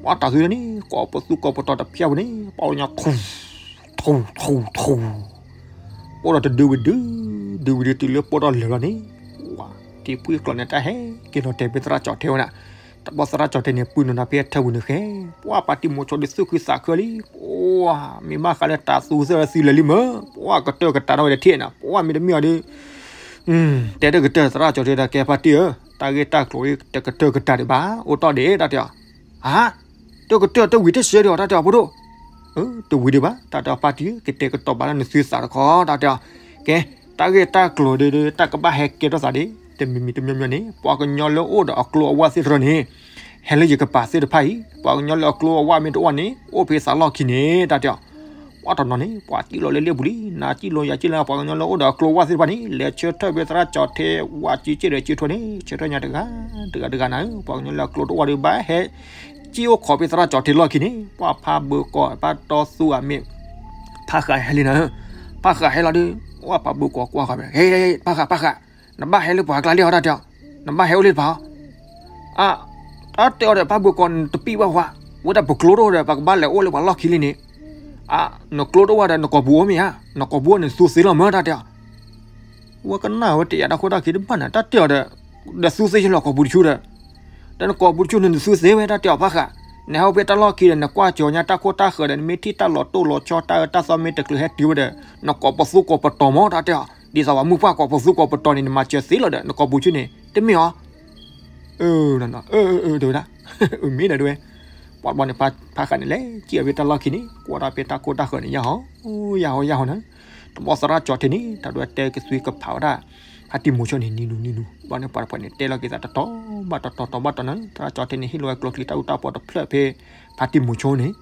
ပှၤတၢ်သူန့ၣ် ကိးပသူကိးပတီၤတပျၢ်ဖိန့ၣ် ပှၤကညီထူ ထူ ထူ ထူ အိၣ်ဒီးတဒုဝံၤဒု ဒုဝံၤဒုတုၤလၢပိၢ်ထီၣ်လၢာ်လီၤန့ၣ်, ပှၤထံဖှံၣ်ကျိၤန့ၣ် တၢ်ဟဲက့ၤလီၤတဲာ်ဖဲသရၣ်ကၠီၤထံဝဲဒၣ်, တဘျီသရၣ်ကၠီၤထံန့ၣ် ပုၢ်နီၢ်နၤဖဲအထၢၣ်ပူၤန့ၣ်ဃဲ, ပှၤပၢ်တံၢ်မိၤဆိဒုးသူၣ်ခုသးခုလံ, ပှၤမ့ၢ်ဘၣ်ဃးလၢတၢ်သူသ့ၣ်သံလၢာ်လံမ့ၢ်, ပှၤကတၢၢ်ကတၢၢ်ထီၣ်ဝဲတထံၣ်နၤ, ပှၤမ့တမ့ၢ်အီၤဒီး တဲတကတၢၢ်သရၣ်ကၠီၤထံဒီး ကဲပၢ်တံၢ်ဧၢ, တၢ်ဂ့ၢ်တၢ်ကျိၤအံၤတကတၢၢ်ကတၢၢ်ဒံးဘၣ်, အိၣ်တီၢ်ဒံးတၢ်တဲအီၤ, ဟါ, တကတၢၢ်တဝံၤတစဲးဒံးအီၤတၢ်တဲအီၤဖိဒိၣ်, တဝံၤဒံးဘၣ် တၢ်တဲအီၤပၢ်တံၢ်ဧၢ, ကတဲာ်ကတီၤဘၣ်လၢနသုသးတခီတၢ်တဲအီၤ, ကဲ, တၢ်ဂ့ၢ်တၢ်ကျိၤဒီး တၢ်ကဘၣ်ဟဲကဲထီၣ်သးဒံး, တမံၤမံၤတမံၤမံၤန့ၣ် ပှၤကညီလၢအိၣ်ဒီးအကျိအဝၣ်သ့ၣ်တဖၣ်န့ၣ်, ဟဲလၢယကပၤသ့ၣ်တဖၣ်အံၤ, ပှၤကညီလၢအကျိအဝၣ်မ့ၢ်တအိၣ်န့ၣ် အိၣ်ဖဲသးလီၢ်ခံန့ၣ် တၢ်တဲအီၤ ပှၤတနီၤန့ၣ် ပှၤစံၣ်လီၤလၢလ့ၣ်ပူၤလံ, နၤစံၣ်လီၤယၤစံၣ်လီၤ ပှၤကညီလၢအိၣ်ဒီးအကျိအဝၣ်သ့ၣ်တဖၣ်န့ၣ် လဲၤဆၢထၢၣ်ဖဲသရၣ်ကၠီၤထံဝၣ်စုစ့ၣ်ဒီးစုထွဲန့ၣ် ဆၢထၢၣ်ညါတဂၤ, တဂၤတဂၤနၤဧၢ, ပှၤကညီလၢအကျိတအိၣ်ဒီးဘၣ်ဟဲ စံၣ်အိၣ်ခိးဖဲသရၣ်ကၠီၤထံလီၢ်ခံန့ၣ် ပှၤဖးဘၢကီး ဖးတီသူအမ့ၢ် ဖးဃာ်ဟဲလံနၤဧၢ, ဖးဃာ်ဟဲလီၤဒီး ဝဲပှၤဘုကိးကွၢ်ဃီၤဖဲ, ဟဲ ဖးဃာ် ဖးဃာ်, နဘၣ်ဟဲလၢပှၤကျါလံဟီတၢ်တဲအီၤ, နဘၣ်ဟဲအိၣ်လၢတဖၣ်အီၤ, အါ, တၢ်တဲအီၤဒီး ဖးဘုကိးနတပံၣ်ဘၣ်ဝဲ, ဝဲဒၣ်ပကျိတအိၣ်ဒီး ပကဘၣ်လဲၤအိၣ်လၢပှၤလီၢ်ခံလံန့ၣ်, အါ, နကျိတအိၣ်ဝဲဒီး နကိာ်ပူၤအိၣ်မ့ၢ်ဧါ, နကိာ်ပူၤအိၣ်န့ၣ် သူသ့လီၤမၢတၢ်တဲအီၤ ဝဲကနၣ်ဝဲတယာ်တၢ်ခိၣ်တၢ်ခံတဘၣ်န့ၣ် တၢ်တဲအီၤဒီး, ဒီးသူသ့လီၤကိာ်ပူၤတဆူဒီး, ဒီးနကိာ်ပူၤတဆူန့ၣ် နသူသ့ဝဲတၢ်တဲအီၤဖးဃာ်, နဟဲအိၣ်ဖဲတၢ်လီၢ်ခံဒီး နကွၢ်ကၠီညါတၢ်ခိၣ်တၢ်ဃၢၤဒီး နမ့ၢ်ထံၣ်တၢ်လီၤတိၢ်လီၤဆီ တၢ်အၢတၢ်သီမ့ၢ်တကျၢၤဟဲတုၤဝဲဒီး နကိာ်ပသူကိာ်ပတီၤမၢတၢ်တဲအီၤ, ဒ်သိးပှၤမုၢ်ပှၢ်ကိာ်ပသူကိာ်ပတီၤန့ၣ် နမၤစၢၤသ့လီၤဒီး နကိာ်ပူၤတဆူန့ၣ် တမ့ၢ်အီၤ အၢ အၢ တဲဝဲဒၣ်, အၢ မ့ၢ်ဒီးတဲဝဲ, ပှၤတဘျီန့ၣ် ဖးဃာ်န့ၣ်လဲၤကံၣ်အီၤဖဲတၢ်လီၢ်ခံန့ၣ် ကွၢ်ဒၣ်ဖဲတၢ်ခိၣ်တၢ်ဃၢၤန့ၣ် ယၢ်ဟီ, ယၢ်ဟီ ယၢ်ဟီန့ၣ်, တဘျီသရၣ်ကၠီထဲန့ၣ် တၢ်ဒွဲတဲကသွံကဖးဝဲဒၣ်, ဖါတံၢ်မိၤဆိန့ၣ် နံၤနူၤ နံၤနူၤ ဘျီန့ၣ် ပှၤတဖၣ်န့ၣ် တဲလီၤက့ၤသးတတီၤဘၣ်တတီၤ တတီၤဘၣ်တတီၤန့ၣ် သရၣ်ကၠီထဲန့ၣ် ဟ့ၣ်လီၤဝဲကျိချံတၢ်အူတၢ်ပီတဖျၢၣ်ဖဲ ဖါတံၢ်မိၤဆိန့ၣ်,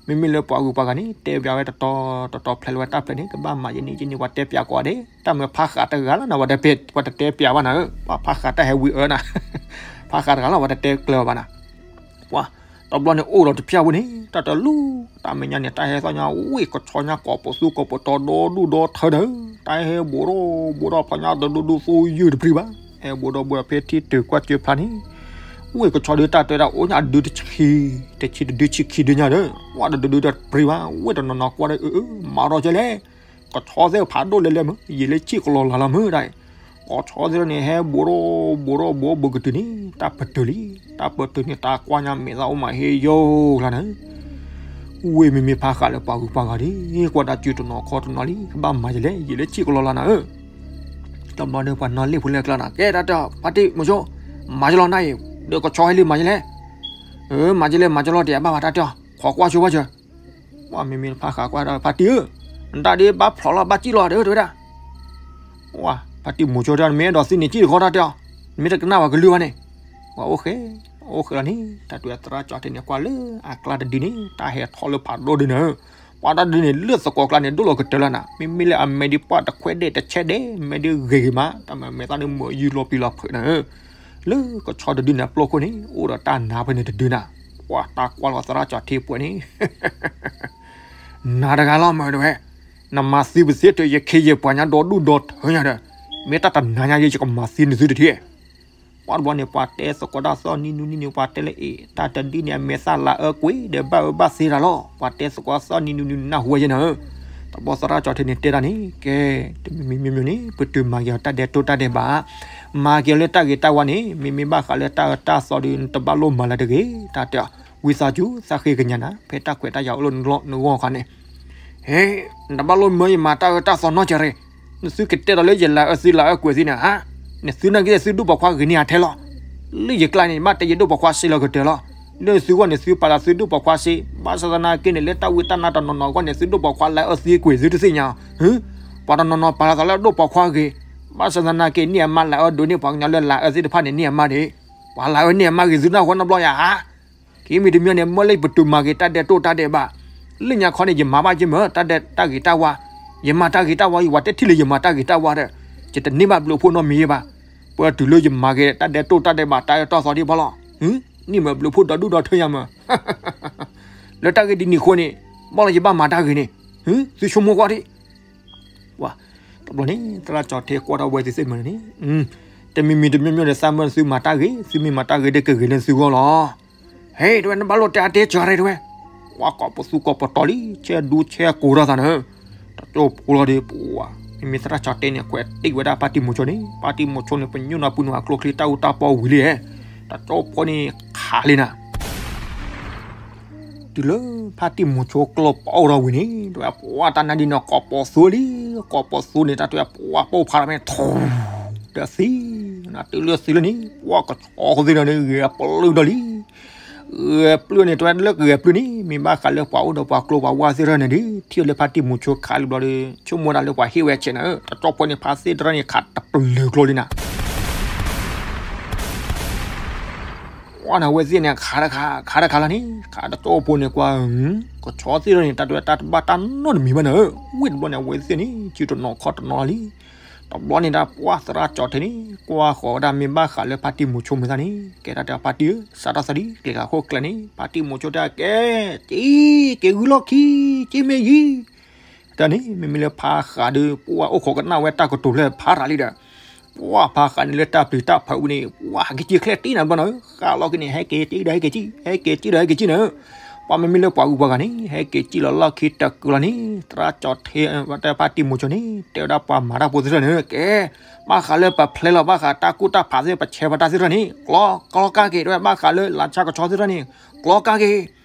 မ့မ့ၢ်လၢပှၤဂုၤပှၤဂၤန့ၣ် တဲပၠးဝဲတတီၤ တတီၤဖျဲးလီၤဝဲတၢ်ဖျၢၣ်န့ၣ် ကဘၣ်မၤယဲန့ၣ် ယဲန့ၣ် ပှၤတဲပၠးကိးဂၤဒဲး တၢ်မၤဖးဃာ်တဂၤလီၤနၤ ပှၤတတဲပၠးဘၣ်နၤဧၢ, ပှၤဖးဃာ်တၢ်ဟဲဝံၤအၢနၤ, ဖးဃာ်တဂၤလီၤ ပှၤတတဲကျၢၤဘၣ်နၤ, ပှၤ, တဘျီန့ၣ်အိၣ်ဒီးတဖၠၣ်ဝဲန့ၣ် တၢ်တလူၢ်, တၢ်မဲာ်ညါန့ၣ် တၢ်ဟဲသီၣ်ညါ ဝ့ၢ်ကဆီညါကိာ်ပသူကိာ်ပတီၤဒီဒူၣ်ဒီထၢဒီး, တၢ်ဟဲဘိးဒီးဘိးဒီးဖီညါတဒူၣ်ဒူၣ်သိယုၢ်တပျံၤဘၣ်, ဟဲဘိးဒီးဘိးဒီးဖဲထံတုၤကွၢ်စၢဖျါန့ၣ်, ဝ့ၢ်ကဆီဒုးတၢ်တဲဒၣ်အိၣ်ညါဒုတဆံ, တဆံတဒုဆံခံဒုညါဒီး, ဝဲတဒုဒုတပျံၤဘၣ်, ဝ့ၢ်တနီၤနီၤကွၢ်ဒီးအၢ အၢ မၤထီၣ်ကဲလဲၣ် ကဆီသ့ၣ်ဖးဒိၣ်လဲၤလဲၤမုၢ် ယံာ်လၢဆံၣ်ကလီၤလၤလီၤမုၢ်ဒၣ်အံၤ, ကဆီသ့ၣ်န့ၣ် ဟဲဘိးဒီးဘိးဒီးဘိးဘုးကတုၤန့ၣ် တၢ်ပတုာ်လံ, တၢ်ပတုာ်န့ၣ် တၢ်ကွၢ်ညါမဲာ်သၣ်အိၣ်မးဟ့ယိၤကျါန့ၣ်, ဝ့ၢ်မ့မ့ၢ်ဖးဃာ်လၢပှၤဂုၤပှၤဂၤဒ် ကွၢ်တၢ်စုတနီၤခီတနီၤလံ ကဘၣ်မၤယလဲၣ် ယံာ်လၢဆံၣ်ကလီၤလၤနၤဧၢ, တဘျီဒီးပှၤနီၢ်လ့ၣ်ဖိလၢကျါန့ၣ် ကဲတၢ်တဲအီၤ ဖါတံၢ်မိၤဆိ, မၤယလီၤနၤအံၤ ဒီးကဆီဟဲလံမၤယလဲၣ်, အၢ မၤယလဲၣ် မၤယလီၤ တယၤဘၣ်ဝဲတၢ်တဲအီၤ ခိးကွၢ်ဆိဘၣ်စၢၤ ပှၤမ့မ့ၢ်ဖးဃာ်ကွၢ်ဒီး ဖါတံၢ်ဧၢ, နတၢ်ဒ်ဘၣ်ဖျိးလီၤ ဘၣ်စံၣ်လီၤတဲဝဲဒၣ်, ဝဲ ဖါတံၢ်မိၤဆိတဲ နမ့ၢ်အဲၣ်ဒိးသံန့ၣ် စံၣ်တခီတၢ်တဲအီၤ, နမ့ၢ်တကနၣ်ပှၤကလုၢ်ဘၣ်န့ၣ်, ပှၤအိၣ်ဃဲ, အိၣ်ဃဲလီၤန့ၣ် တၢ်တဲသရၣ်ကၠီထဲန့ၣ် ကွၢ်လၢအကျါတဒုန့ၣ် တၢ်ဟဲထီၣ်လၢဖးဒိၣ်ဒုန့ၣ်, ပှၤတၢ်ဒုန့ၣ် လၢသကိးကျါန့ၣ် ဒိၣ်လီၤကတၢၢ်လီၤနၤ, မ့မ့ၢ်လၢအမဲာ်ဒ်ပှၢ်တခွဲဒဲးတဆဲဒဲး မဲာ်ဒ်ဂ့ၤဂ့ၤမး တၢ်မၤမဲာ်သၣ်ဒ်မၢယုၢ်လီၤပံၤလီၤဖုးနၤဧၢ လၢကဆီတဒုန့ၣ်အပျိခိၣ်န့ၣ် အိၣ်ဒီးတၢ်နါဖဲန့ၣ်တဒုနၤ, ပှၤတၢ်ကွၢ်လီၤသရၣ်ကၠီထဲပှဲၤန့ၣ်, နၤတဂၤလီၤမၢတဲဝဲ, နမၤသံပသ့တၢၢ် ယခ့ယပှၤညါဒီဒူၣ်ဒီထၢညါဒီး, မ့ၢ်တၢ်တနၤညါယဲ ယကမၤသံနသုတထံၣ် ပှၤတဘျီန့ၣ် ပှၤတဲသကိးတၢ်သီၣ်နံၤနူနံၤန့ၣ် ပှၤတဲလၢအံၤ တၢ်တဒုန့ၣ် အမဲာ်သၣ်လၤအၢကွံာ်ဒီး ဘၣ်အၢဘၣ်သီတၢ်လီၤ. ပှၤတဲသကိးသီၣ်နံၤနူနံၤ နၢ်ဟူဝဲယဲနၤဧၢ. တဘျီသရၣ်ကၠီထဲန့ၣ်တဲတၢ်န့ၣ် ကဲ, တမံၤမံၤမံၤမံၤန့ၣ် ပတုာ်မၤက့ၤအီၤတၢ်ဒဲးတိၢ်တၢ်ဒဲးဘး, မၤက့ၤအီၤလၢတၢ်ဂ့ၤတၢ်ဝါန့ၣ် မ့မ့ၢ်ဘၣ်ဃးလၢတၢ်အၢတၢ်သီဒီး နတဘၣ်လိၣ်မၤလၢၤတဂ့ၤ. တၢ်တဲအီၤ ဝံသးစူၤ သးဃ့ကညးနၤ ဖဲတၢ်ခွဲးတၢ်ယာ်အိၣ်လၢနဂီၢ်ခါန့ၣ် ဟဲ, နတဘၣ်လိၣ်မၢယမၤတၢ်အၢတၢ်သီနီတစဲးရ့ၣ်. နသုကတဲဒီးလၢယလၤအၢသံလၤအၢကွံာ်သံန့ၣ်ဧါ. နသုနာ်က့ သုဒိၣ်ပိာ်ခွါဂ့ၤန့ၢ်အထဲလီၤ. လၢယကျါန့ၣ် ဘၣ်တဲယဒိၣ်ပိာ်ခွါစ့လီၤကတၢၢ်လီၤ. လၢသုဂီၢ်န့ၣ် သုပာ်လီၤသုဒိၣ်ပိာ်ခွါစ့, ဘၣ်ဆၣ်သနာ်က့န့ၣ် လၢတၢ်ဝံတၢ်နါတနီၤနီၤအဂီၢ်န့ၣ် သုဒိၣ်ပိာ်ခွါလၤအၢသံကွံာ်သုတသ့ၣ်ညါဧါ. ပှၤတနီၤနီၤပာ်လီၤသးလၢဒိၣ်ပိာ်ခွါဂ့ၤ, ဘၣ်ဆၣ်သနာ်က့န့ၢ်အမါလၤအၢဒိးန့ၢ်ပှၤကညီလၢလၤအၢသ့ၣ်တဖၣ်န့ၣ် န့ၢ်အမါဒၣ်. ပှၤလၤအၢန့ၢ်အမါဂ့ၤသုနၢ်ဟူနီတဘျီယါဧါ. ကမ့ၢ်တမံၤန့ၣ် မ့ၢ်လၢယပတုာ်မၤက့ၤတၢ်ဒဲးတိၢ်တၢ်ဒဲးဘး, လၢညါခီန့ၣ် ယမၤဘၣ်က့ၤမ့ၢ် တၢ်ဒဲးတၢ်ဂ့ၤတၢ်ဝါ, ယမၤတၢ်ဂ့ၤတၢ်ဝါ ယဝၤတဲထံၣ်လၢယမၤတၢ်ဂ့ၤတၢ်ဝါဒီး, ယတန့ၢ်ဘၣ်ဘျုးဖှိၣ်နီတမံၤဘၣ်. ပတုၤလၢယမၤက့ၤတၢ်ဒဲးတိၢ်တၢ်ဒဲးဘး တၢ်အၢတၢ်သီဒံးဘၣ်လီၤ. န့ၢ်မ့ၢ်ဘျုးဖှိၣ်ဒီဒူၣ်ဒီထၢညါမ့ၢ် လၢတၢ်ဂ့ၢ်ဒ်န့ၣ်အဃိန့ၣ်, ဘၣ်လီၤယဘၣ်မၤတၢ်ဂ့ၤန့ၣ်, သုဆိကမိၣ်ကွၢ်ဒံး ဝါ, တဘျီန့ၣ် သရၣ်ကၠီထဲကွၢ်ထီၣ်ဝဲသ့ၣ်သ့ၣ်မုၢ်န့ၣ်, တမံၤမံၤတမံၤမံၤဒီး သးမၢသုမၤတၢ်ဂ့ၤ, သုမ့ၢ်မၤတၢ်ဂ့ၤဒီးကဂ့ၤလၢသုဂီၢ်လီၤ. ဟဲ တဲဝဲ နဘၣ်လိၣ်တဲအါတဲစှၤရဲၣ်တဲဝဲ, ဝါ ကိးပသူကိးပတီၤလံ, ဆဲဒူဆဲကိးထီၣ်သးန့ၣ်, တကၠိဖိလီၤဒီး ပှၤမ့မ့ၢ်သရၣ်ကၠီတဲန့ၣ် ကွဲးတံၢ်ဝဲဒၣ်ဖါတံၢ်မိၤဆိန့ၣ်, ဖါတံၢ်မိၤဆိန့ၣ် ပညိၣ်နၤပူၤန့ၣ် အကျိချံတၢ်အူတၢ်ပီဝံၤလံ, တကၠိဖိန့ၣ်ခးလံနၤ တုၤလၢဖါတံၢ်မိၤဆိကျိပိအိၣ်ထီၣ်ဝံၤန့ၣ် တဲဝဲ ပှၤတၢ်နါဒ်န့ၣ် ကိးပသူလံ, ကိးပသူန့ၣ် တၢ်တဲဝဲ ပှၤပိၢ်ဖးထီၣ်မ့ၢ်ထူ, ဒီးသံ, နတုၤလၢသံလၢန့ၣ် ပှၤကဆီဃီသ့ၣ်ဒီးန့ၣ် ဂဲၤပျုၢ်ဒီးလံ, ဂဲၤပျုၢ်န့ၣ် တဲဝဲလၢကဂဲၤပျုၢ်န့ၣ် မ့ၢ်ဘၣ်ဃးလၢပှၤအိၣ်ဒီးပှၤကျိပှၤဝါသ့ၣ်ထီၣ်န့ၣ်ဒီး ထံၣ်လၢဖါတံၢ်မိၤဆိခးလံဘျီဒီး ဆိကမိၣ်ဒၣ်လၢပှၤဟ့ၣ်ဝဲဆဲးနၤဧၢ, တကၠိဖိန့ၣ် ဖါသ့ၣ်တရၢန့ၣ် ခးတပျုၤကျိလံနၤ ဝဲန့ၣ် အဝဲသ့ၣ်န့ၣ် ခးတခါ ခးတခါလီၤန့ၣ် ခးတကၠိဖိန့ၣ်ကွၢ်, ကဆီသ့ၣ်ထီၣ်န့ၣ် တၢ်တဲဝဲတၢ်တဘၣ်တၢ်နီတမံၤဘၣ်နၤဧၢ, ဝံၤတဘျီန့ၣ် အဝဲသ့ၣ်န့ၣ် စုတနီၤခီတနီၤလီၤလံ. တဘျီန့ၣ်ဒၣ်ပှၤသရၣ်ကၠီထဲန့ၣ် ကွၢ်ဃီၤဝဲဒၣ် မ့ၢ်ဘၣ်ဃးလၢဖါတံၢ်မိၤဆိမုၢ်သၣ်န့ၣ် ကဲတၢ်တဲဖါတံၢ်ဧၢ စးထီၣ်သးဒ်ကျဲၤဃာ်ခိၣ်ကျဲၤန့ၣ် ဖါတံၢ်မိၤဆိတဲ ကဲ, က့ၤဂုၢ်လီၢ်ခံ, က့ၤမ့ၢ်ယံၤ တၢ်န့ၣ် မ့မ့ၢ်လၢဖးဃးဒီး ပှၢ်အိၣ်ခိးကနၣ်ဝဲတၢ်ကတိၤဖျၢၣ်ဖးတၢ်လံဒီး ပှၢ်ဖးဃးန့ၣ်လၢတၢ်ပျံၤတၢ်ဖုးဝံၤန့ၣ် ပှၢ်ဟဲက့ၤစံၣ်ချဲၣ်တံၢ်နၤဘၣ်နီၤ ဃၣ်လီၤက့ၤန့ၣ် ဟဲက့ၤစံၣ်ဒီး ဟဲက့ၤစံၣ် ဟဲက့ၤစံၣ်ဒီး ဟဲက့ၤစံၣ်နၤ ပှၢ်မ့မ့ၢ်လၢပှၤဂုၤပှၤဂၤန့ၣ် ဟဲက့ၤစံၣ်လီၤလီၢ်ခံတကုာ်လီၤန့ၣ် သရၣ်ကၠီၤထ့ ဝဲတၢ်ဖါတံၤမိၤဆိန့ၣ် တဲဝဲဒၣ်ပှၤမၤတၢ်ဖိသ့ၣ်တဖၣ်န့ၣ် ကဲ ဘၣ်ဃးလၢပဖျဲလီၤ ဘၣ်ဃးတၢ်ကူၣ်တၢ်ဖးသ့ၣ် ပဆဲးပတၢ်သ့ၣ်တဖၣ်န့ၣ် ကျီ ကျီကၢ်က့ၤ တဲဝဲ ဘၣ်ဃးလၢလါဆါကဆီသ့ၣ်တဖၣ်န့ၣ် ကျီကၢ်က့ၤ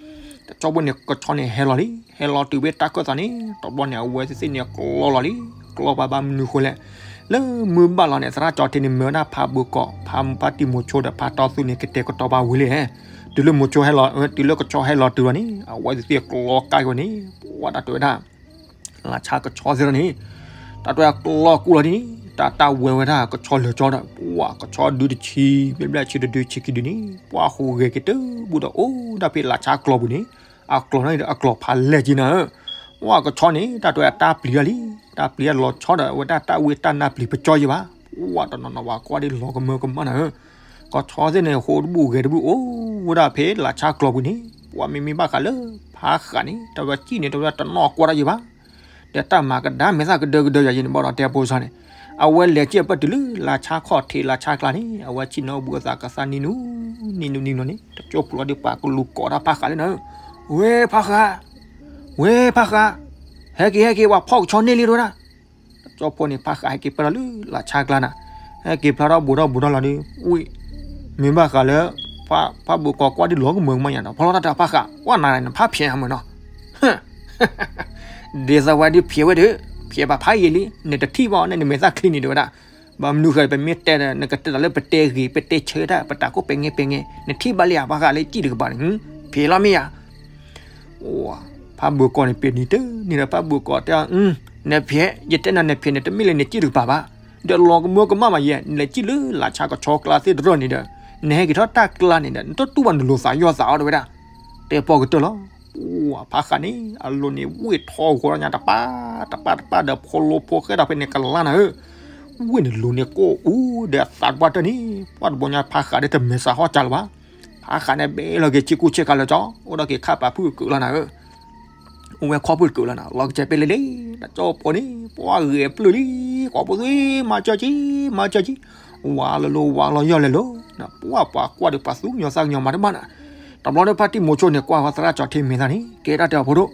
တကၠီဖိန့ၣ် ကဆီန့ၣ်ဟဲလီၤလံ ဟဲလီၤတုၤဖဲတၢ်ခၢၣ်သးန့ၣ် တဘျီန့ၣ် အဝဲသ့ၣ်သ့ၣ်န့ၣ်ကျီလီၤလံ ကျီပှၤဘၣ်မနုၤဃိလဲၣ် လၢမုၢ်ဘၣ်လီၤန့ၣ် သရၣ်ကၠီၤထ့န့ၣ် မၢဝဲဒၣ်ဖးဘိကီး ဖးမူဖါတံၤမိၤဆိဒီးဖါတီသူန့ၣ် ကတဲာ်ကတီၤဘၣ်ဝံၤလံ တုၤလၢမိၤဆိဟဲလီၤ တုၤလၢကဆီဟဲလီၤတုၤလီၤန့ၣ် အဝဲသ့ၣ်သ့ၣ်ကျီကၢ်က့ၤဝဲန့ၣ် ပှၢ်တၢ်တဲဝဲဒၣ် လါဆါကဆီသ့ၣ်တဖၣ်န့ၣ် တၢ်တဲဝဲဒၣ်ကျီကူၣ်လီၤဒ်န့ၣ် တၢ်တၢ်ဝဲဝဲဒၣ်ကဆီလၢာ်ကၠီဒီး ပှၢ်ကဆီဒုတဆံ ဘျဲၣ်ဘျဲၣ်ဆံတဒုဆံခံဒုန့ၣ် ပှၢ်ဟူးဂဲၤက့ၤတဘူၣ်ဒီးအိၣ်ဒၣ်ဖဲလါဆါကျီပူၤန့ၣ် အကျီန့ၣ်ဒီးအကျီဖးလဲၢ်က့ၤနၤဧၢ ပှၢ်ကဆီန့ၣ် တၢ်တဲဝဲတၢ်ပျံၤတၢ်လံ တၢ်ပျံၤတၢ်လီၤဆီဒီး အဝဲဒၣ်တၢ်ဝံတၢ်နါပျံၤပကၠီယံၤဘၣ် ပှၢ်တနီၤနီၤဝဲကွၢ်ဒ်လီၤကမၢကမၣ်နၤဧၢ ကဆီသ့ၣ်န့ၣ် ဟူးတဘူၣ်ဂဲၤတဘူၣ်အိၣ်ဝဲဒၣ်ဖဲလါဆါကျီပူၤန့ၣ် ပှၢ်မ့မ့ၢ်ဘၣ်ဃးလၢ ဖးဃးန့ၣ် တၢ်ဝဲစံၣ်န့ၣ် တၢ်ဝဲတနီၣ်ကွၢ်တၢ်ယံၤဘၣ် ဒီးတၢ်မၤကဒါမဲာ်သၣ်ကဒၢကဒၢယၤယံၤန့ၣ် ဘၣ်ဒီးတဲဖိစၢ်န့ၣ် အဝဲလဲၤစံၣ်အပၢၢ်တုၤလၢလါဆါခီၣ်ထံးလါဆါကျါန့ၣ် အဝဲစံၣ်နီၣ်ဘူအသးကသါနံၤနူ နံၤနူနံၤနူန့ၣ် တကၠိဖိလီၤဒီးပှၤကလူၤကိးတၢ်ဖးဃးလၢနၤဧၢ ဝဲဖးဃး ဝဲဖးဃး ဟဲက့ၤဟဲက့ၤ ပှၤဖီၣ်ကဆီန့ၢ်လံတဝဲဒၣ် တကၠိဖိန့ၣ် ဖးဃးဟဲက့ၤပၢၢ်ထီၣ်လၢလါဆါကျါနၤ ဟဲက့ၤဖျါထီၣ်ဘူးထီၣ်ဘူးထီၣ်လီၤဒီး ဝံၣ် မ့ၢ်ဘၣ်ဃးလၢ ဖးဘိကီးကွၢ်ဒ်လီၤကမၢကမၣ်ယၤနီၤ ဖီလီၤတၢ်တဖးဃး ပှၢ်နၤနဖးဖျဲးမၢ်နီၤ ဒ်သိးဝဲဒ်ဖျဲးဝဲဒီး ဖျဲးဘၣ်ဖးယံာ်လံ နတထံၣ်ဘၣ်န့ၣ် နမဲာ်သၣ်ချံန့ၣ်တဝဲဒၣ် ဘၣ်မနုၤဃိ ပမ့ၢ်တဲဒီး နကတဲတၢ်လၢပတဲဂ့ၤ ပတဲဆၢတၢ် ပတၢ်ကိးပဲာ်ငဲပဲာ်ငဲ နထံၣ်ဘၣ်လံဧါ ဖးဃးလၢစံၣ်တကပၤန့ၣ် ဖျဲးလီၤမ့ၢ်ဧါ ဖးဘိကီးန့ၣ် ပ့ၤနံၤတန့ၢ်ဒီး ဖးဘိကီးတဲ နဖျဲး ယတဲနၤနဖျဲးန့ၣ် တမ့ၢ်လၢနစံၣ်တကပၤဘၣ် ဒီးလီၤကမၢကမၣ်မးယဲ နလဲၤစံၣ်လၢလါဆါကဆီကျါသ့ၣ်တဖၣ်န့ၣ်ဒီး နဟဲက့ၤထီၣ်တၢ်ကျါန့ၣ်ဒီး နတတူၢ်ဘၣ်နလိၤသးယီၢ်သးအီၤတဝဲဒၣ် တဲပီၢ်ကတၢၢ်လီၤ ပှၢ်ဖးဃးန့ၣ် အလိၤန့ၣ် ဝ့ၢ်ထီဂီၤထီၣ်ညါတပၢ်တပၢ်တပၢ်ဒီး ဖိလိဖိဃဲဒီးဖဲန့ၣ်ကလါနၤဧၢ ဝ့ၢ်န့ၣ်လိၤန့ၣ်ကိၢ်အူ ဒီးအသးတပှၢ်တၢၢ်န့ၣ် ပှၢ်တဘီညါဖးဃးဒီးတမဲာ်စးဟီၣ်ကၢ်လၢၤဘၣ် ဖးဃးန့ၣ်ဘဲလီၤက့ၤဆ့ကူဆ့ကၤလၢာ်ကၠီ အိၣ်ဒီးက့ၤခါပာ်ဖုၣ်ကၢးလီၤနၤဧၢ အိၣ်ဝဲခီၣ်ဖုၣ်တကၢးလီၤနၤ လီၤကစဲးပ့လ့လ့ တၢ်ကၠီဖိန့ၣ် ပှၢ်ဂဲၤပျုၢ်လံ ကိးဖိသွံ မၤစၢၤက့ၤ မၤစၢၤက့ၤ ဝါလၢလိၤဝါလီၤယီၢ်လဲၤလိၤ ပှၢ်ပှၤကွၢ်ဒီးပှၤသူကညီၤသးကညီၤမၤတဘၣ်နၤ တဘျီဒီးဖါတံၢ်မိၤဆိန့ၣ် ကွၢ်ဝဲသရၣ်ကၠီၤထ့မဲာ်သၣ်န့ၣ် ကဲတၢ်တဲအီၤဖိဒိၣ်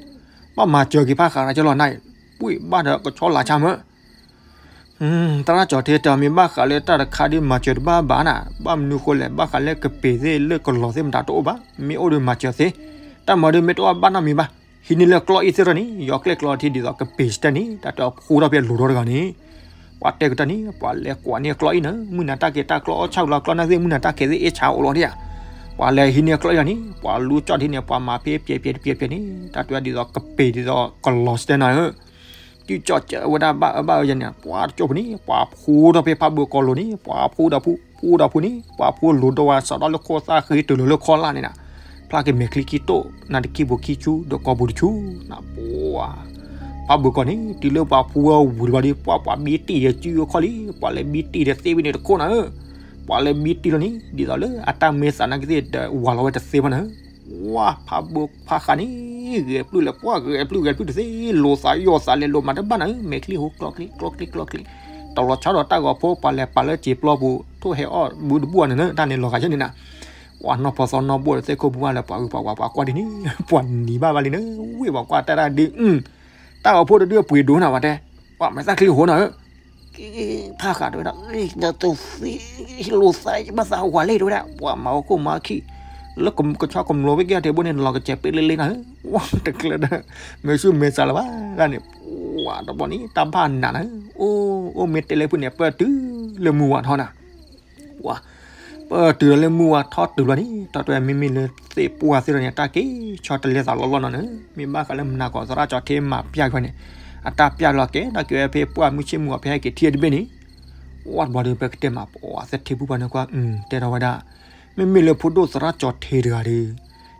ဘၣ်မၤစၢၤက့ၤဖးဃးတၢ်ကၠီလီၤနၤ ပှ့ၢ်ဘၣ်ဒီးကဆီလါဆါမၢ သရၣ်ကၠီၤထ့တဲအီၤ မ့ၢ်ဘၣ်ဃးလၢတၢ်တခါဒီးမၤစၢၤတဘၣ်ဘၣ်နၤ ဘၣ်မနုၤဃိလဲၣ် ဘၣ်ဃးလၢကပ့ၤသ့ၣ်လၢကလီၤသ့ၣ်မတၤတအိၣ်ဘၣ် မ့ၢ်အိၣ်ဒီးမၤစၢၤသ့ တၢ်မၤဒီးမ့ၢ်တအိၣ်ဘၣ်နီတမံၤဘၣ် ဟံးန့ၢ်လၢကျီၢ်အံၤသ့ၣ်ထီၣ်န့ၣ် ယီၤကျဲၣ်ကျီထံဒ်သိးကပ့ၤစတၢၢ်န့ၣ် တၢ်တဲအီၤဖိဒီးဖဲလိၤဒီတဂၤန့ၣ် ပှၤတဲကတၢၢ်န့ၣ် ပှၤလဲၤကွၢ်န့ၢ်ကျီၢ်အံၤနၤ မုၢ်နၤတၢ်ကဲၤတၢ်ကျီၢ်အီၣ်ဆၣ်လီၤကျီၢ်နၢ်သ့ၣ် မုၢ်နၤတၢ်ကဲၤသ့ၣ်အ့ၣ်ဆါအိၣ်လီၤဒၣ်ဧါ ပှၤလဲၤဟံးန့ၢ်ကျီၢ်အံၤလီၤန့ၣ် ပှၤလူကၠီၣ်ထံန့ၣ် ပှၤမၤဖဲပျဲၤပျဲၤတပျဲၤပျဲၤန့ၣ် တၢ်တဲဒ်သိးကပ့ၤဒ်သိးကလီၤစတၢၢ်နၤဧၢ တုၢ်ကၠီၣ်စၢၤဝဲဒၣ်ဘၣ်အၢဘၣ်အၢယၤန့ၣ် ပှၤတကၠိဖိန့ၣ် ပှၤဖိဒီးဖဲဖးဘိကီးလိၤန့ၣ် ပှၤဖိဒီးဖု ဖိဒီးဖုန့ၣ် ပှၤဖိလိၤဒီးဝဲစးထီၣ်လၢခိၣ်သၣ်ဃ့တုၤလီၤလၢခီၣ်လာ်န့ၣ်နၤ ဖျါက့ၤမဲာ်ချံခံတိၢ် နၤတခံပူၤခံဆူ ဒီးကီၢ်ပူၤတဆူ နပှၤ ဖးဘိကီးန့ၣ် တုၤလၢပှၤဖိဝဲဝံၤတဘျီဒီး ပှၤပှၤဘံတံၢ်ဒီးစုအခိၣ်လံ ပှၤလဲၤဘံတံၢ်ဒီးသ့ဝဲန့ၣ်တခိၣ်နၤဧၢ ပှၤလဲၤဘံတံၢ်လီၤန့ၣ် ဒ်သိးလၢအတၢ်မဲာ်သးနာ်က့သ့ၣ်ဒီး ဝၤလီၤဝဲတသ့ဘၣ်နၤဧၢ ဝါ ဖးဘိဖးဃးန့ၣ် ဂဲၤပျုၢ်လဲၤပှၢ်ဂဲၤပျုၢ်ဂဲၤပျုၢ်တသ့ လိၤသးယီၢ်သးလဲၤလိၤမၤတဘၣ်နၤဧၢ မဲာ်ချံဟူကျီကျ့ ကျီကျ့ ကျီကျ့ တလီၤဆီဒီးတၢ်ဂီၤဖိ ပှၤလဲၤပာ်လၢစံာ်ပျီပူၤ ထိၣ်ဟဲအီၣ်ဘူးတဘူၣ်အန့ၣ်နၤ တၢ်န့ၣ်လီၤဂာ်ယဲန့ၣ်နၤ ဝါ နီၢ်ဖီသီနီၢ်ဘိၣ်ဒီးသ့ၣ်ခိၣ်ပူၤဝါလၢပှၤဂုၤပှၤဝါပှၤကွၢ်ဒ်န့ၣ် ပှၤနံၤဘၣ်ဘၣ်လံနၤ ဝ့ၢ်ပှၤကွၢ်တၢ်တၢ်ဒုး တၢ်ဂီၤဖိတဒုးပှ့ၤဒိၣ်နၤဝဲတဲ ပှၤမဲာ်သၣ်ချံဟိနၤဧၢ ဖးဃးတဝဲဒၣ် နတသ့ လိၤသးဘၣ်သးဝၤလဲၣ်တဝဲဒၣ် ပှၤမၤအီၣ်ခိၣ်မၤအီၣ်ခံ လၢကဆီကမျိးဝဲကဲထီၣ်တဘိန့ၣ် နလီၤကစဲးပ့လ့လ့နၤဧၢ ဝါတကျၢၤဒီး မဲာ်ဆူမဲာ်ဆါလၢၤဘၣ်ဒၣ်န့ၣ် ပှၤတဘီန့ၣ် တၢ်ဘၣ်နးနၤဧၢ အိၣ်အိၣ်မ့ၢ်တဲလၢဖုန့ၣ် ပၢၢ်တုၤလၢမုၢ်ဝါထီနၤ ဝါ ပၢၢ်တုၤလီၤလၢမုၢ်ဝါထီတုၤလီၤန့ၣ် တၢ်တဲမ့မ့ၢ်လၢသ့ၣ်ပှၢ်သ့ၣ်လီၤန့ၣ် တၢ်က့ၤဆီတလဲသးလီၤလီၤနီၤန့ၣ် မ့ၢ်ဘၣ်ဃးလၢမနၤကီးသရၣ်ကၠီၤထ့မၤပျၢ်ကွံာ်န့ၣ် အတၢ်ပျၢ်လီၤကဲ တၢ်က့ၤဝဲဖဲပှၢ်မုၢ်ဆ့ၣ်မုၢ်ဂီၤဖဲဟဲက့ၤထံၣ်တဘ့ၣ်န့ၣ် ဝါတဘီဒီး ပကတဲမး ပှၤသထ့ဖုပှၤန့ၣ်ကွၢ် တဲထီၣ်ဝဲဒၣ် မ့မ့ၢ်လၢဖိဒိၣ်သရၣ်ကၠီၤထ့တဂၤဒီး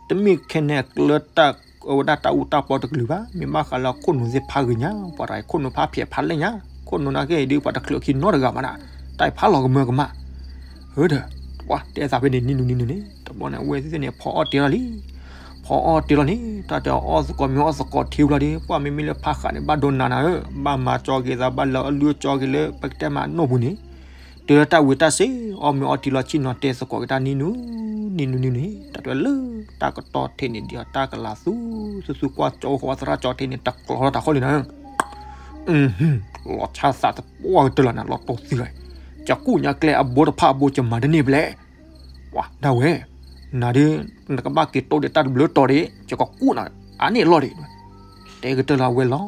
တမ့ၢ်ခဲန့ၣ်အကျၢၤတၢ် အဝဲဒၣ်တၢ်အူတၢ်ပီတကလုာ်ဘၣ် မ့ၢ်ဘၣ်ဃးလၢခိၣ်နူာ်သ့ၣ်ဖးဂ့ၤညါ ပှၤတဂၤအံၤခိၣ်နူာ်ဖးဖျဲးဖးလဲၢ်ညါ ခိၣ်နူာ်နာ်က့အံၤဒုး ပှၤတချုးခံနီတဂၤမးနၤ တၢ်အံၤဖးလီၤကမၢကမၣ် ဧၢဒီး ပှၤတဲသးဖဲန့ၣ် နံၤနုၤနံၤနုၤန့ၣ် တဘျီန့ၣ် အဝဲသ့ၣ်န့ၣ် ဖီအီၣ်တ့ၢ်လီၤလံ ဖ အီၣ်အီၣ်တ့ၢ်လီၤန့ၣ် တၢ်တဲအီၣ်သကိးမ့ၢ်အီၣ်သကိးထံဝံၤလီၤဒီး ပှၢ်မ့မ့ၢ်လၢဖးဃးန့ၣ် ဘၣ်ဒိနးနၤဧၢ, ဘၣ်မၤကၠီက့ၤသး ဘၣ်လၢအလုၢ်အကၠီက့ၤလၢပကတဲမးအနိၣ်ပူၤန့ၣ်, တုၤလၢတၢ်ဝံၤတၢ်စ့ၢ် အီၣ်မ့ၢ်အီၣ်ထံလီၤဆ့ၣ်နီၤတဲသကိးက့ၤတၢ်နံၤနုၤ နံၤနုၤနံၤနုၤန့ၣ် တၢ်တဲလၢတၢ်ကတီၢ်ထံးန့ၣ် ဒ်အီၤတၢ်ကလၤသူသူသူ ကွၢ်ကၠီအိၣ်ဃီဝဲသရၣ်ကၠီထံးန့ၣ် တကျီၤထီၣ်တၢ်ဃီလံနၤဧၢ လီၤဆါသးတပှၢ်ကတၢၢ်လီၤနၤ လီၤတိၢ်သံလီၤ, ကကူၣ်ညါကျဲအဘိတဖၣ်အဘိ ကမၤတန့ၢ်ဘျဲၣ်, ဝါ ဒၣ်ဝဲ, နၤဒုး နကဘၣ်က့ၤတိၢ်ဒီးတၢ်တဘျုးတီၤဒံး ယကကူၣ်နၤအါန့ၢ်အလီၢ်ဒံး, တဲကတၢၢ်လီၤအဝဲလီၤ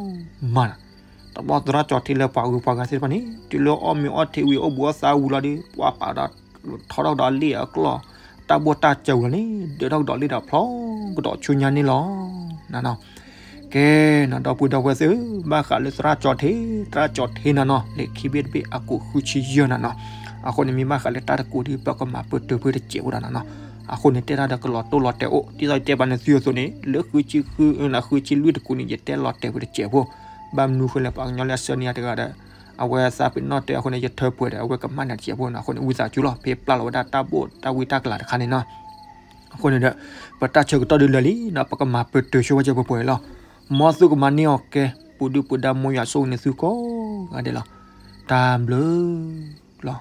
မၢ်နၤ, တဘျီသရၣ်ကၠီထံးလၢပှၤဂုၤပှၤဂၤသ့ၣ်တဖၣ်န့ၣ် တုၤလၢအီၣ်မ့ၤအီၣ်ထံဝံၤ အိၣ်ဘှံးအိၣ်သါဝံၤလီၤဒီး ပှၤပာ်ဒီး ထီထီၣ်ကဒီးလ့ၣ်အကျီၢ် တၢ်ဘိၣ်တၢ်စၢၤဝံၤလီၤန့ၣ် ဒၢထီၣ်ကဒီးလ့ၣ်ဒီးဖျီကဒီးဆူညါန့ၣ်လီၤ နနီၤ ကဲနီၤ ဒီပုၢ်ဒီဝဲၢ်သ့ၣ်ဧၢ, ဘၣ်ဃးလၢသရၣ်ကၠီထံး သရၣ်ကၠီထံးနနီၤ လံာ်ခံဘ့ၣ်တဘ့ၣ်အကူးဃုဆံယဲၢ်နနီၤ, အဃိန့ၣ်မ့ၢ်ဘၣ်ဃးလၢတၢ်တကူးဒီး ပကမၤပၢၢ်တၢၢ်ဖဲတစဲးဖိဒီးနနီၤ, အဃိန့ၣ်တဲတၢ်ဒီးကလီၤတိၢ်လီၤတဲာ်အိၣ် ဒ်သိးယတဲဘၣ်နသုအသိးန့ၣ် လၢဃုဆံဃု ဃုဆံလွံၢ်တကူးန့ၣ် ယတဲလီၤတဲာ်ဖဲတစဲးဖိ, ဘၣ်မနုၤဃိလဲၣ် ပှၤကညီလၢအဆှၢန့ၢ်ယၤတဂၤဒီး အဝဲသးပ့ၤနီၣ်တဲအဃိန့ၣ် ယထၢပှဲၤဒီး အဝဲကမၣ်န့ၢ်တစဲးဖိနီၤ, အဃိန့ၣ် ဝံသးစူၤလီၤ ဖဲပျၢ်လီၤဝဲဒၣ်တၢ်ဘိၣ်တၢ်ဝံတၢ်ကလၤတခါန့ၣ်နီၤ အဃိန့ၣ်ဒီး ပတၢ်ဆၢကတီၢ်ဒုးလၢာ်လံနီၤ ပကမၤပၢၢ်တၢၢ်ဆိဝဲကဲပှဲၤပှဲၤလီၤ, မ်သုကမၤန့ၢ်အီၤကဲ ပူၤဒုပူၤဒါမိၢ်ယွၤဆိၣ်ဂ့ၤန့ၢ်သုကိးဂၤဒဲးလီၤ, တၢ်ဘျုးလီၤ.